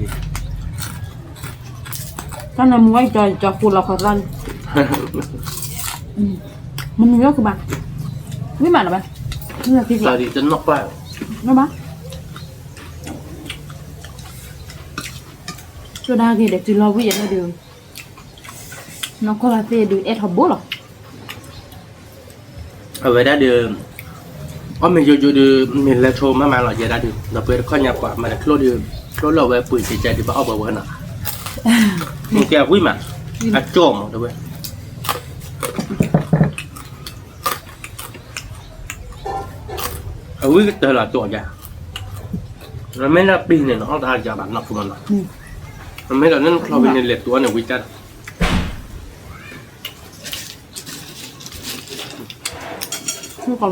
တၢ်နၢမူဝဲကၠီကၠိဃိလီၤခီသီလံ, မနုၤလီၤကဘၣ်, ဝံၣ်မးလီၤဘၣ်, တၢ်ဒ်တနီၣ်ကွၢ်, ဘၣ် ကၠိဒၣ်ဂ့ၤဒီး တုၤလီၤဝံၣ်ယဲန့ၣ်ဒုး, နီၢ်ကီၢ်လၢသ့ၣ်ဒုး အဲၣ်ထီၣ်ဘိလီၤ, အဝဲဒၣ်ဒုး, အီၣ်မ့ၢ်ယိယိဒုး မ့ၢ်လဲၤဆိမးမးလီၤ ယဲဒၣ်ဒုး ဒီးပှဲၤတခီညါပှၤမၤတချိၣ်ဒုး, ချိၣ်လီၤဝဲပှ့ၤကဲကဲဒုး ဘၣ်အီၣ်ပှၤဝဲနီၤ, မ့ၢ်ကဲဝံၣ်မး, အကၠီမး ဒီပုၢ်ဝဲၢ် အဝံၣ်ကတၢၢ်လီၤတိၢ်ယၤ, မ့ၢ်လၢပံၤန့ၣ် နအီၣ်တၢ်ယၤဘၣ်နီၢ်ခိမးနီၤ, မ့ၢ်ဒီးနချီဝံၤန့ၣ် လဲၤတိၢ်အီၣ်န့ၣ်ဝံၤတၢ်ဒီး, မ့ၢ်ကီမး, မ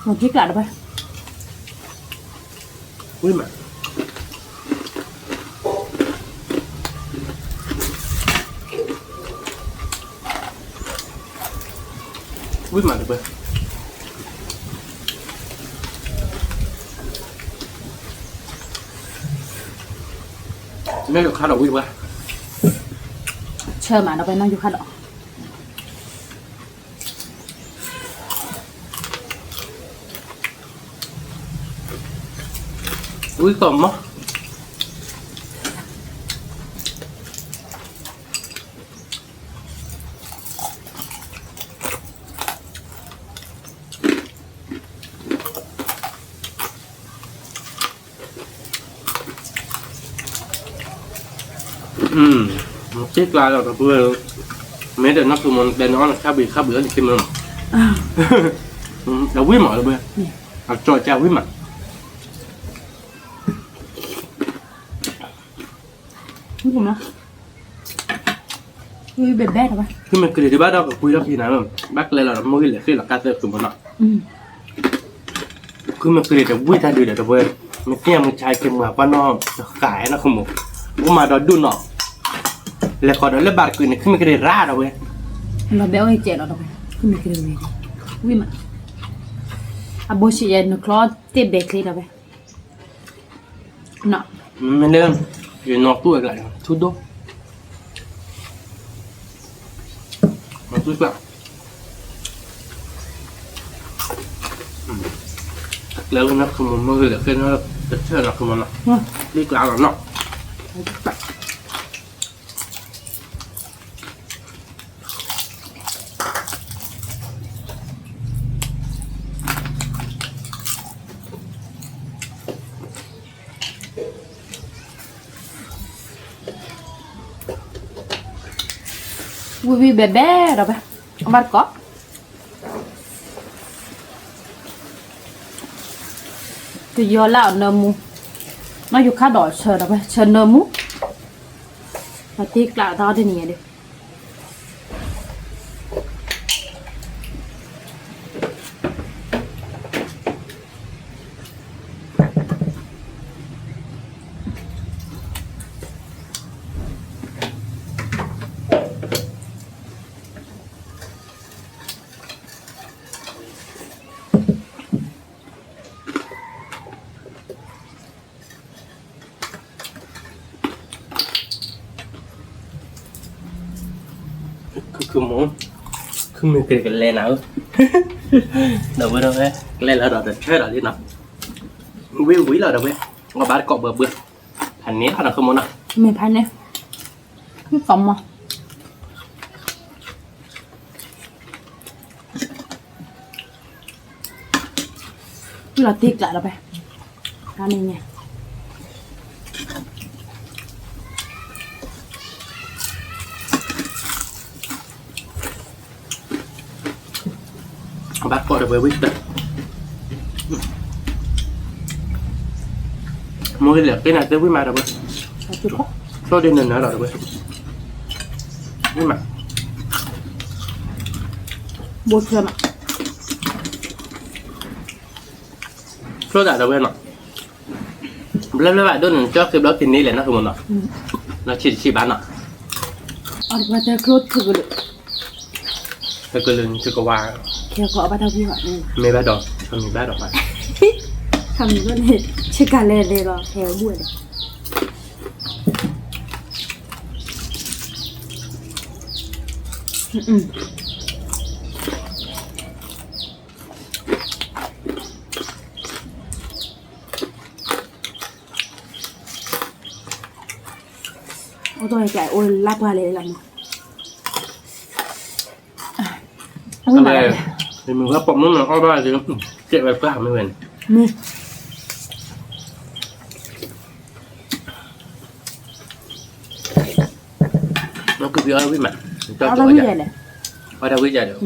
့ၢ်က့ၤကျးတပၢ်, ဝံၣ်မး, ဝံၣ်မးတပၢ်, မ့ၢ်ယိၤခါဒီးဝံၣ်တပၢ်, ဆၢမးဒီးပှၤနီၢ်ယိၤခါဒီး ဝံၣ်ကီမး, မ့ၢ်က့ၤကျါဒီး ဒီပုၢ်ဝဲၢ်, မ့ၢ်ဒီးနီၢ်ခိမး တဲနအီၣ်နခါဘုးခါဘုးအီၣ်တသ့မး, အဝံၣ်မး ဒီပုၢ်ဝဲၢ်, အကၠီကၠီဝံၣ်မး, ဘဲဘဲ, ခုမ့ၢ်ကရ့ၤဒံးဘၣ်ဒီးကကွံလီၤခံနၤ, ဘၣ်ကျဲလီၤဒီး မ့ၢ်ဂ့ၤလဲၤဃ့ၢ်လီၤကါသၢခုမးနီၤ, ခုမ့ၢ်ကရ့ၤတဝံၣ်တၢ်ဒုးဒီး ဒီပုၢ်ဝဲၢ်, မ့ၢ်သ့ၣ်ညါမုၢ်ဆါက့ၤမုၢ်ပှၢ်နီၤ, ဃာ်နီၢ်ခိမး, အိၣ်မးဒီးဒိၣ်နီၤ, လဲၤဃီၤဒီးလၢဘၣ်တကုာ်န့ၣ် ခုမ့ၢ်ကရ့ၤရၤဒီးဝဲ, လီၤဘဲအိၣ်ကဲးဒီး ဒီပုၢ်ဝဲၢ်, ခုမ့ၢ်ကရ့ၤဝံၤ, ဝံၣ်မး, အဘိဆံးယဲ နချီတ့ၢ်ဘဲချ့ဒီးဝဲ မ့ၢ်လၢ ယနီၢ်သူၣ်အကျါ ထူဒိၣ်, နီၢ်သူၣ်ကျါ, ကျဲလၢနီၢ်ခိမး မ့ၢ်ဂ့ၤလဲၤဃ့ၢ်နီၢ်တဆၢနီၢ်ခိမးနီၤ, လံကျါလီၤနီၤ. ဝံၣ်ဝံၣ်ဘဲဘဲဒီးဘဲ, အဘၣ်တကိး, ကယီၤလၢအနၢမူ, မ့ၢ်ယိၤခါဒီးဆၢဒီးဝဲ ဆၢနၢမူ, ဒီးတ့ကျးတၢ်အီၣ်တနံၤညါဒီး ခုမ့ၢ် ခုမ့ၢ်ကလဲၤနၤဧၢ, ဒီးဝဲဒီးဝဲ ကလဲၤလၢဒီးတဆၢဒီးလံနီၤ, ဝံၤဝံၤလီၤဒီးဝဲ ကဘၣ်တကိးဘၢဘၢ, ဖးန့ၢ်လီၤနီၤ ခုမ့ၢ်နီၤ, မ့ၢ်ဖးန့ၢ်, မ့ၢ်သီမီၤ လီၤတ့ကျးဒီးပဲ, တၢ်န့ၣ်ညါ ဘၣ်ကိးဒီးဝဲဝံၣ်တၢ်, မိၢ်ဂ့ၤလၢာ်က့နၤသ့ဝံၣ်မးဒီးဝဲ, ဆိဒ်နနၢဒီးဝဲ, ဝံၣ်မး, ဘိဆၢမး, ဆိဒ်ဒီးဝဲနီၤ ဘျၢဘျၢဘၣ်ဒိၣ်န့ၣ် ကၠီဃ့ဘျီက့ၤန့ၢ်လဲၣ်နီၤ ကမ့ၢ်နီၤ, နီၤဆံးတဆံးဘၣ်နီၤ, အတပှၤတဲကျိထၢကလုာ်, ထၢကလုာ်န့ၣ် ထၢကဝါ, ခဲကီးအဘၣ်တၢ်ဝံၣ်ဘၣ်, မ့ၢ်ဘၣ်ဒီး ခမံၤဘၣ်ဒီး, ခမံၤဘၣ်န့ၣ် ဆ့ကၤလဲၤလဲၤလီၤ ဟဲဘူၣ်ဝဲဒီး အိၣ်ဒီးကအိၣ်လၢပှၢ်လဲၣ်လီၤမး, အဝဲမး, မ့ၢ်ဝဲပိာ်မုၣ်န့ၣ်အီၣ်ဘၣ်ဒီး, ကဲဝဲပှၢ်မ့ၢ်ဝဲန့ၣ်, မ့ၢ် အီၣ်တၢ်ဝံၣ်ယဲလဲၣ်, အီၣ်တၢ်ဝံၣ်ယဲဒီး,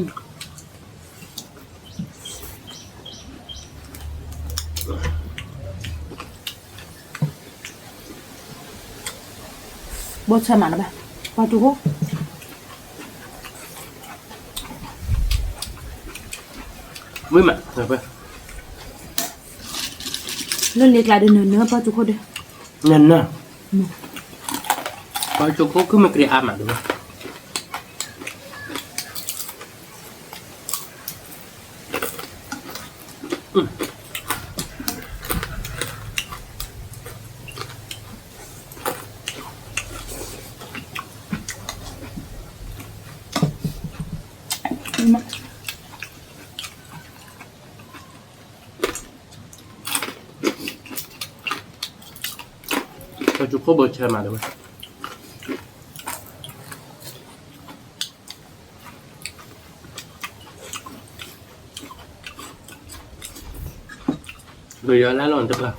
ဘိဆၢမးလၢၤဘၣ်, ပှၤကၠိခိၣ်, ဝံၣ်မး, လၢလ့ကျါဒီးနၢနၢပှၤကၠိခိၣ်ဒီး, နၢနၢ, ပှၤကၠိခိၣ်ခုမ့ၢ်ကရံးအါမးဒီး ပှၤကၠိခိၣ်ဘိဆၢမးဒီးဝဲ, လၢယလၢလီၤတပှၢ်,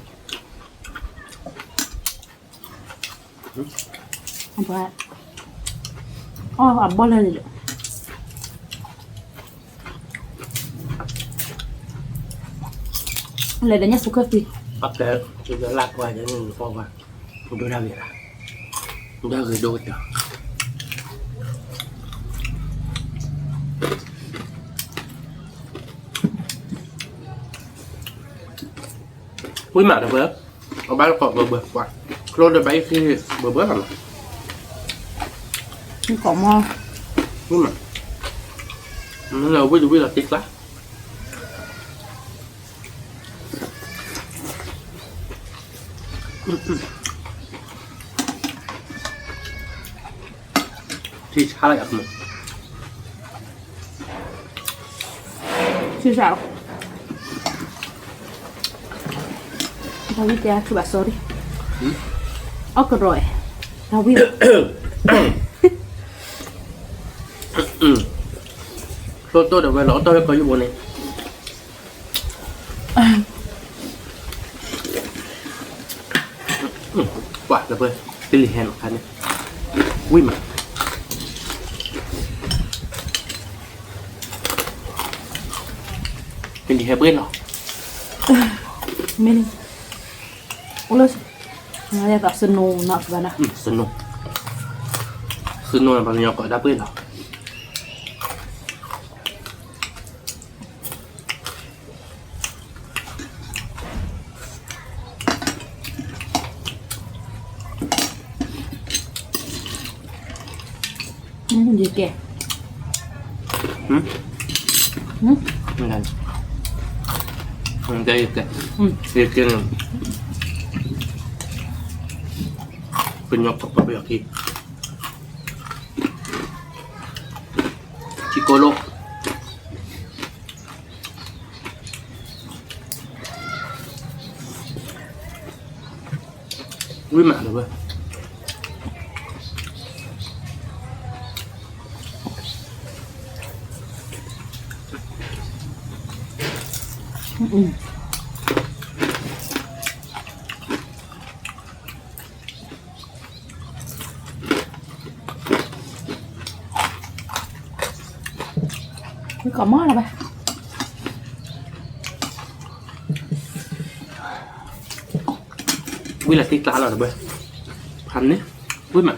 အဘီၣ်လၢလၢ, လဲၤဒီးညၣ်ဖိခၢၣ်သံ, ပှၤကၠိလၢကွၢ်ယဲန့ၣ်ပှၤ, ဒိၣ်ဒၣ်ဂ့ၤလၢ, ဒၣ်ဂ့ၤဒိၣ်ကတၢၢ် ဝံၣ်မးဒီးဝဲ, အဘၣ်တကိးဘၢဘၢပှၤ, ကျိဒီးဘၣ်အံၤခံဘၢဘၢလီၤမး, ကိးမီၤ, ဝံၣ်မး, ဝံၣ်တဝံၣ်လီၤတ့ကျါ ထံဆါလီၤယၤမး, ထံဆါလီၤ, တၢ်ဝံၣ်တဲခုဘၣ် sorry, အီၣ်ကရီ, တၢ်ဝံၣ်, ကျိတိၢ်ဒီးဝဲလီၤ အီၣ်တၢ်ဝဲကီၢ်ယုၢ်ဘိန့ၣ် ပှၤလၢပှဲၤ ပလံၤဟဲနီၤခါန့ၣ် ဝံၣ်မး ပလံၤဟဲဘှ့ၣ်လီၤ မ့ၢ်န့ၣ် အိၣ်လၢ စနိနီၤ, စနိ, စနိန့ၣ် ပှၤကညီကိးတၢ်ပှ့ၤလီၤ. ယကဲ, ယကဲ, ယကဲန့ၣ်, ကညီကိးပှ့ၤလီၤခံ, ထံကိလိၣ် ဝံၣ်မးလၢၤဝဲ, ဝံၣ်ကိးမးလၢၤဝဲ, ဝံၣ်လၢသံကျါလီၤတဘၣ်, ဖးန့ၣ်, ဝံၣ်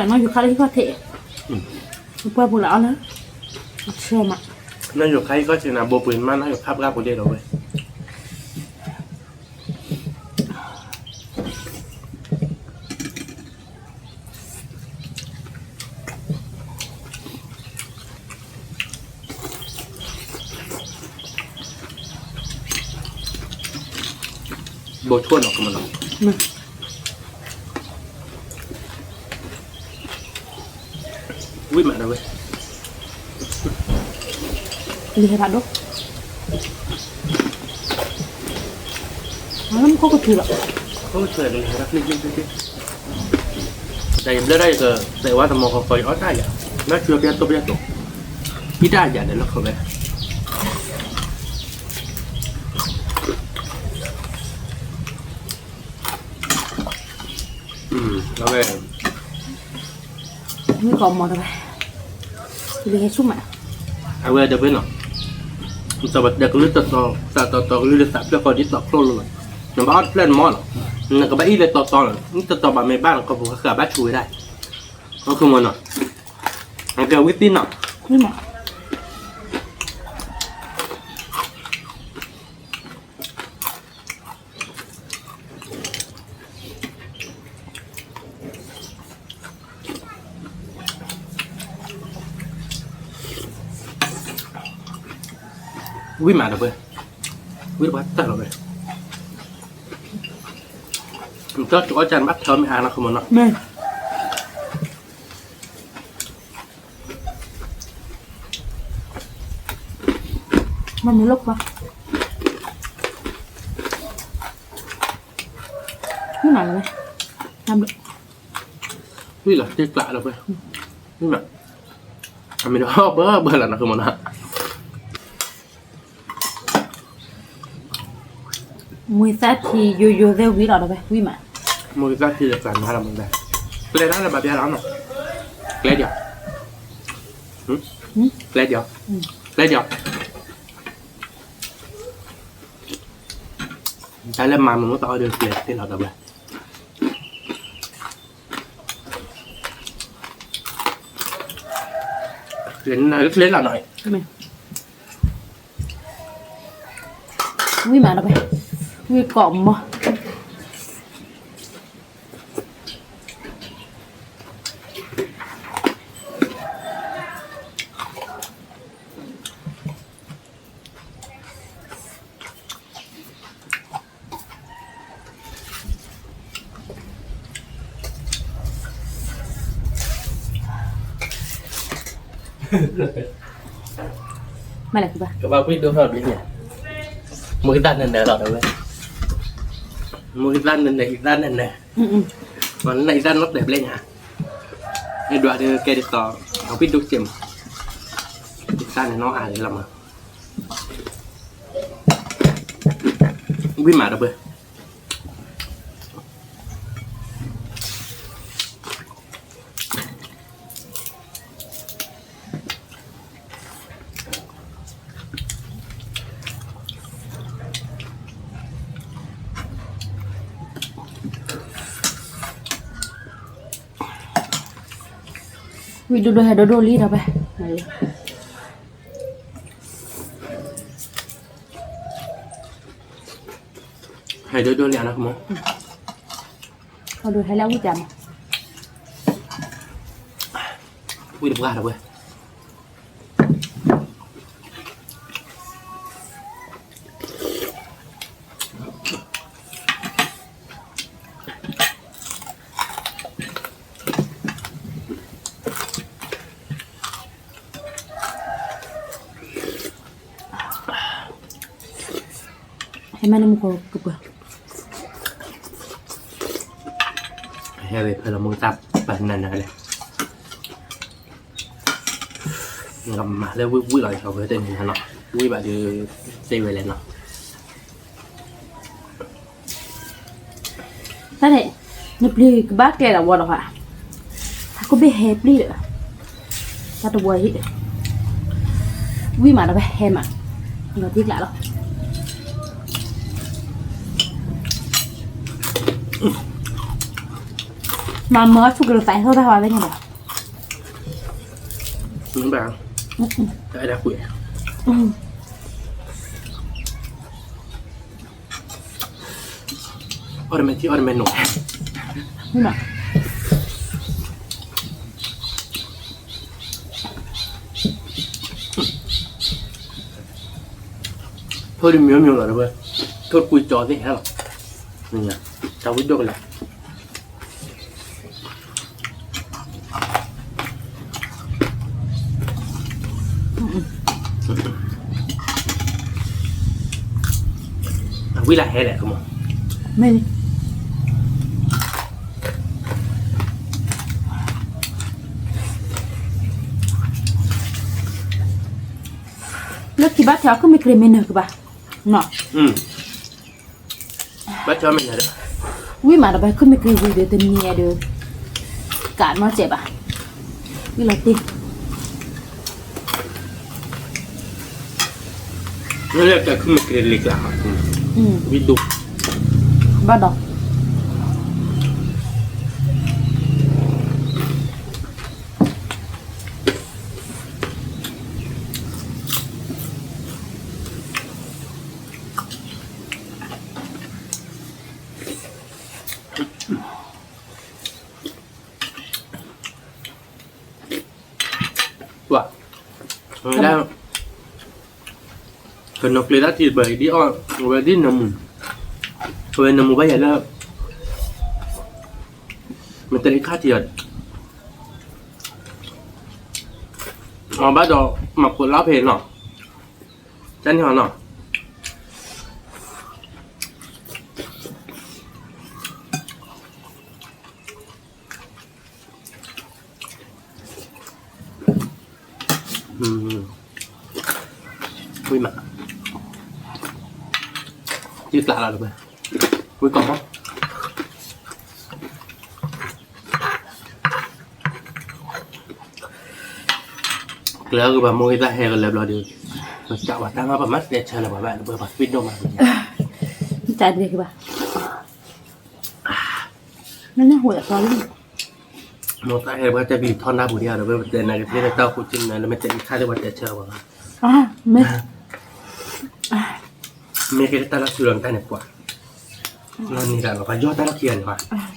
မး နီၢ်ယိၤခါလၢဟံၣ်ခီၣ်ထံး, ပှၢ်ပူၤလၢအီၣ်လၢ, အဆၢမး, နီၢ်ယိၤခါဟံၣ်ခီၣ်ထံးန့ၣ် ဘိပှ့ၤမး နီၢ်ယိၤခါပှၢ်ပူၤဒဲးဒီးဝဲ ဘိဆိၣ်နီၤကမနီၤ, ဝံၣ်မးဒၣ်ဝဲ, လံာ်ဟဲဖးဒိၣ်, မ့ၢ်ခိၣ်ကထူလီၤ, ခိၣ်ကထူလီၤ, တၢ်ယဘျၢဒၣ်ယက သဲးဝါသမီၤဃီဃီ ယအီၣ်တၢ်ယၤ, လၢဆူပျဲတိၣ်ပျဲတိၣ်, ဟံၣ်တၢ်ယၤဒီးလၢခီဝဲ အဝဲ, မ့ၢ်ကီးမီၤတဝဲ, လံာ်ဟဲဆူၣ်မး, အဝဲဒီးဖဲနီၤ, တဘၣ်ဒီးကလုၢ်တီတီ, သးတီတီကလုၢ်လၢသးဖျၢၣ်ဃီဒ်တီဖျိလီၤလီၤ, နဘၣ်အီၣ်တဖျၢၣ်နမီၢ်နီၤ, နကဘၣ်အီၣ်လၢတီတီလီၤ, နတီတီဘၣ်မ့ၢ်ဘၣ်နကီၢ်ပူၤဃၣ်ဃၣ်ဘၣ်ဆူၣ်ဝဲဒၣ်, အီၣ်ခိၣ်မီၤနီၤ, အကဲဝံသံနီၤ ဝံၣ်မးဒီးဝဲ, ဝံၣ်တပှၢ်တၢ်လီၤဝဲ, နတၢ်ကီအီၣ်ကၢ်နဘၣ်ထၢမ့ၢ်အါနီၤ ခိၣ်မီၤနီၤ, မ့ၢ်မ့ၢ်လီၤကွၢ်, ဝံၣ်မးလီၤဝဲ, တၢ်ဘျုး, ဝံၣ်လီၤတ့ၢ်ကျးလီၤဝဲ, ဝံၣ်မး, အမ့ၢ်ဒီးဘၢဘၢလီၤနီၤ ခိၣ်မီၤနီၤ မွံသၣ်ထံယိယိသ့ၣ်ဝံၤလီၤဒီးဝဲ ဝံၣ်မး, မွံသၣ်ထံလၢကျါနၤလီၤမူဒါ, ကျဲဒၣ်လၢဘၣ်ဘျါလီၤနီၤ, ကျဲဒၣ်, ကျဲဒၣ်, ကျဲဒၣ်, တၢ်လၢမၤမနုၤသးအီၤဒီးကျဲသ့ၣ်လီၤဒီးဝဲ ကျဲလီၤနီၤ, ဝံၣ်မးဒီးဝဲ, ဝံၣ်ကိးမီၤ မ့ၢ်လဲၣ် ကဘၣ်ကွၢ်ဒိၣ်ထီၣ်ဘျ့ညါ, မူကသၣ်နၢၤနၢၤလီၤဒီးဝဲ, မူကသၣ်နၢၤနၢၤ အံသၣ်နၢၤနၢၤ, မ့ၢ်နၢၤအံသၣ်နီၣ်တဲာ်ဘျ့ညါ, အဲၣ်ဒိးဒုးကဲဒ်သိး, အဝံၣ်ဒိၣ်စ့ၢ်မး, အံသၣ်န့ၣ်နီၣ်အါလီၤမး, ဝံၣ်မးဒီးဝဲ မ့ၢ် ဝံၣ်ဒိၣ်ဒိၣ်ဟဲဒိၣ်ဒိၣ်လံဒီးဖဲ, ဟဲဒိၣ်ဒိၣ်လံနီၤ, ဟဲဒိၣ်ဟဲလၢဝံၣ်ကမး, ဝံၣ်တပှၢ်ဒီးဖဲ ဟဲမၤန့ၢ်မူခိၣ်ကပၤ, ဟဲဝဲဖဲလီၤမူတၢ်ပာ်နးနးလဲၣ်, မၤလၢဝံၣ်ဝံၣ်လီၤ ယဆီဖဲတန့ၣ်နီၤ, ဝံၣ်ဘၣ်ဒီး သ့ဝဲလဲၣ်နီၤ. တၢ်န့ၣ် နပျံၤကဘၣ်ကျဲဒီးဝီဒီး, ဟးကဘ့ၣ်ဟဲပျံၤဒီး, တၢ်တဝီအံၤ, ဝံၣ်မးဒီးဖဲဟဲမး, လီၤတံၢ်ကျးလီၤ. မၤမၤဆူၣ်ကလၢသးထီၣ်တၢ်ဝဲဖဲန့ၣ်ဒီး, ဘၣ်, တၢ်အဲၣ်တၢ်ကွံာ်, အီၣ်တမ့ၢ်ထံ အီၣ်တမ့ၢ်နိၣ်, ထိၣ်တမံၤမံၤလီၤတဝဲ, ထိၣ်တကွံာ်ကၠီသ့ၣ်ဟဲလီၤ, တၢ်ဝံၣ်ဒိၣ်ကလဲာ် အဝံၣ်လၢဟဲလဲၣ်ကမီၤ, မ့ၢ်, လၢခံဘၣ်ထွဲအီၤ ခုမ့ၢ်ကြ့မ့ၢ်နၢၤကဘၣ်, ဘၣ်ထွဲမ့ၢ်နၢၤဒီး, ဝံၣ်မးဒီးဖဲခုမ့ၢ်ကြ့ဝံၤဒီးတနံၤဒီး, ကးနီၢ်စဲးဘၣ်, ဝံၣ်လီၤတ့ၢ် လၢတၢ်ခုမ့ၢ်ကြ့လံကျါ, ဝံၣ်ဒိၣ်, ဘၣ်ဒီး ပှၤ, ဝဲဒၣ်, ကနီၢ်ကျ့တၢ်ထံၣ်ဘၣ်ဒ်အီၣ်, အဝဲဒ်နမူ, အဝဲနမူဘၣ်ယၤလၢ, မ့ၢ်တရံးခါထံၣ်အီၤ, အဘၣ်ဒီး, မၤကိးလီၤဖဲနီၤ, တၢ်န့ၣ်ဟီနီၤ. ဝံၣ်မး, တံၢ်ကျးလီၤတဝဲ, ဝံၣ်ကီၢ်မး, ကျဲကဘၣ်မိၢ်ဂ့ၤတၢ်ဟဲကလၢဘျီဒီး, ပစးဝဲတၢ်မး ပမၤတဲဆၢလၢပှၤဘၣ် ပှၤပှၤသ့ၣ်ဒိၣ်မး, တၢ်ဒ်ကဘၣ်, မ့ၢ်နဟူးအသီလံ, မိၢ်တၢ်ဟဲပှၤတဲကလံၤထီၣ်နၢ်ပူၤဒံးဒီး ပတဲနၤကသ့လၢတၢ်အိၣ်ဖှိၣ်က့နၤ လၢမ့ၢ်တဲအံၤခါလၢပှၤတဲဆၢပှၤဘၣ်, မ့ၢ်, မ့ၢ်က့ၤတၢ်လီၢ်ဆူလီၤနတၢ်န့ၣ်ပှၤ, လီၤနံၤတၢ်လီၤ ပှၤယီၢ်တၢ်လီၢ်ခံဂၤန့ၣ်ပှၤ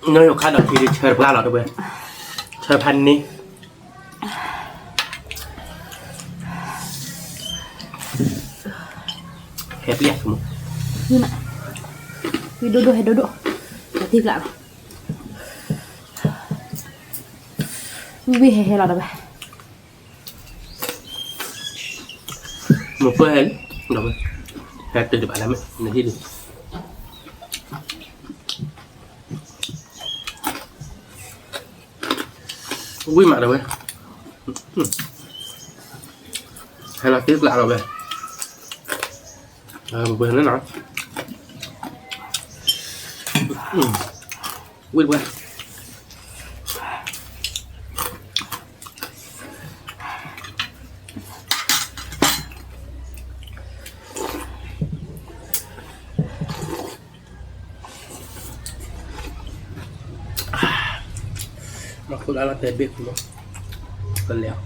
နီၢ်ယိၤခါဒီးခံဒုးဆၢတပှၢ်လီၤတဝဲ, ဆၢဖးန့ၢ်, ဟဲပျဲၢ်ဆိမိၣ်, ဝံၣ်ဒိၣ်ဒိၣ်ဟဲဒိၣ်ဒိၣ်, တံၢ်ကျးလီၤ, ဝံၣ်ဝံၣ်ဟဲဟဲလီၤတဝဲ မိၢ်ပၢ်ဟဲလံ, ဒီးဟဲတုၤတဘၣ်လၢမ့ၢ်နဟံၣ်လံ, ဝံၣ်မးတဝဲ, ဟဲလီၤတံၢ်ကျးလီၤဝဲ, ပှဲၤန့ၣ်နီၤ, ဝံၣ်တဝဲ ဝံၣ် ခိၣ်ဒၣ်လီၤတဲာ်ဘ့ၣ်ခိၣ်လီၤ, ကလဲၤ,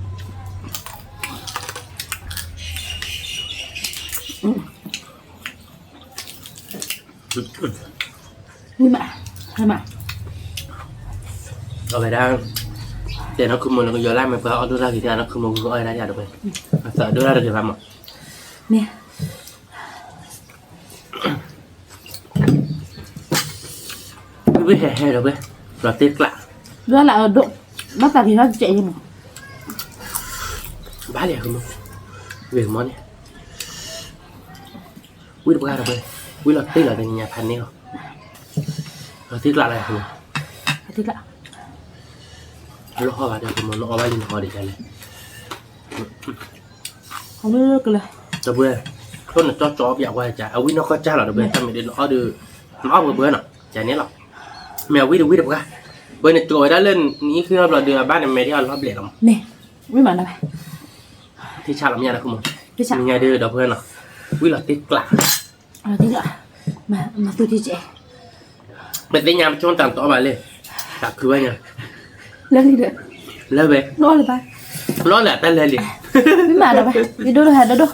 အဝဲဒၣ်, တဲနီၢ်ခုမိၢ်လၢကယီၤလၢ်မ့ၢ်ပှၤအီၣ်ဒိၣ်တၢ်ဂ့ၤန့ၣ် နီၢ်ခုမိၢ်ဂုၤအီၣ်ဝဲဒၣ်ယၤတဝဲ, အသးဒိၣ်တၢ်တဂ့ၤဘၣ်မး, မ့ၢ် ဝံၣ်ဝံၣ်ဟဲဟဲဒီးဝဲ, လီၤတ့ၢ်ကျး, ဒိၣ်လၢအဒိၣ်, ဘၣ်သးက့ၤထီၣ်တစဲးယဲၢ်မး, ဘၣ်လဲၣ်အဃိမး, ဂ့ၤမးန့ၣ်, ဝံၣ်တပှၢ်ဒီးဝဲ, ဝံၣ်လီၤတ့ၢ်လီၤတနံၤညါဖးန့ၢ်လီၤ, လီၤတ့ၢ်ကျးလၢအဃိမး, လီၤဟီၣ်ဘၣ်ဒီးအဃိမး နအီၣ်ဘၣ်လံနဟီၣ်ဒံးဒ်လဲၣ် ဒီပုၢ်ဝဲၢ်, ချိၣ်နကၠီကၠီပျးကွၢ်ကၢ် အဝံၣ်နီၢ်ကီၢ်ကၢ်လီၤဒီပုၢ်ဝဲၢ်, တၢ်မ့ၢ်ဒ်နအီၣ်ဒီး, နအီၣ်ပှဲၤပှဲၤနီၤ ကန့ၣ်လီၤ, မ့ၢ်အဝံၣ်ဒီးဝံၣ်တပှၢ်, ပှဲၤနကၠီဝဲဒၣ်လၢနအံၣ်ဃ့အီၣ်ဘျီဒီး အဘၣ်နမဲာ်ဒ်အီၤလီၤဘျဲၣ်လီၤမး, မ့ၢ်ဝံၣ်မးနီၤ, ထံဆးလီၤမ့ၢ်နီၤအဃိမး, မ့ၢ်ညါဒီးဒီပုၢ်ဝဲၢ်နီၤ, ဝံၣ်လီၤတ့ၢ်ကျး မၤသူၣ်ထံကဲး, ပသ့ၣ်ညါပဆိတၢ်တအီၣ်ဘၣ်လဲၣ်, တၢ်ခုဘၣ်ညါ, လၢလံဒီး, လၢဝဲ, လီၤလၢတၢ်လၢလံ, မ့ၢ်မးဒီးဝဲ, ယဒိၣ်လၢဟဲဒိၣ်ဒိၣ်,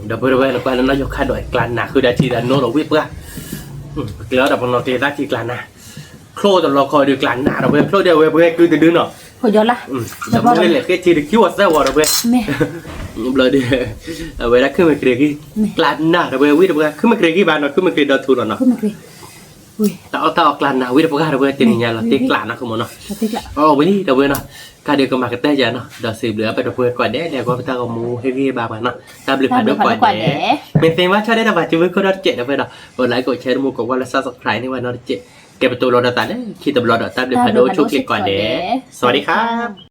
ဒီပုၢ်ဝဲၢ် နကွၢ်လၢနီၢ်ယိၤခါဒီးကျးနးဃုာ်ဒီးထံဒီးနိဒီးဝံၣ်ပှၢ်, ပကျဲၤအီၤဒီးပနီၤကျဲၤသၣ်ထံကျးနး, ချိၣ်တလီၤခီဒီးကျးနးဒီးဝဲ ချိၣ်ဒီးဝဲပှဲၤကုတဒုနီၤ, ဒီပုၢ်ဝဲၢ်လဲၤဃ့ထံဒီးခံဝီၤသၢဝီၤဒီးဝဲ ဘျီဒီး, အဝဲဒၣ်ခုမ့ၢ်ကြ့ၤဂံၢ်, ကျးနးဒီးဝဲဝံၣ်တပှၢ် ခုမ့ၢ်ကြ့ၤဂံၢ်ဘၣ်နီၤ ခုမ့ၢ်ကြ့ၤဒီးထူးလီၤနီၤ, တၢ်အီၣ်တၢ်အီကျးနးဝံၣ်တပှၢ်ဒီးဝဲတနံၤညါလီၤတ့ၢ်ကျးနီၤအဃိမးနီၤ, အဝဲလံဒီပုၢ်ဝဲၢ်နီၤ, ကဒီးကမၤကတၢၢ်ယၤနီၤ ဒီးစံးဘျုးအပှဲၤဒီပုၢ်ဝဲၢ်ကိးဂၤဒဲး လဲၤကွၢ်ပတၢ်ဂီၤမူဟ့ၣ်ဂံၢ်ဟ့ၣ်ဘါပှၤနီၤ တၢ်ဘျုးဖးဒိၣ်ကိးဂၤဒဲး, မ့ၢ်သ့ၣ်ညါဘၣ်ဆီဒဲးတၢ်ဘၣ်စံးဝဲခိၣ်ဒီတစဲးဒီပုၢ်ဝဲၢ်ဒီး, အိၣ် like ကိး share တမူကိးကွၢ်လၢ subscribe န့ၢ်ဝဲနီတစဲး, ကဲပတိၤလီၤဒီးသးလၢခံတဘျီဒီး တၢ်ဘျုးဖးဒိၣ်ဆိၣ်ဂ့ၤကိးဂၤဒဲး, စဝၤဒံခါ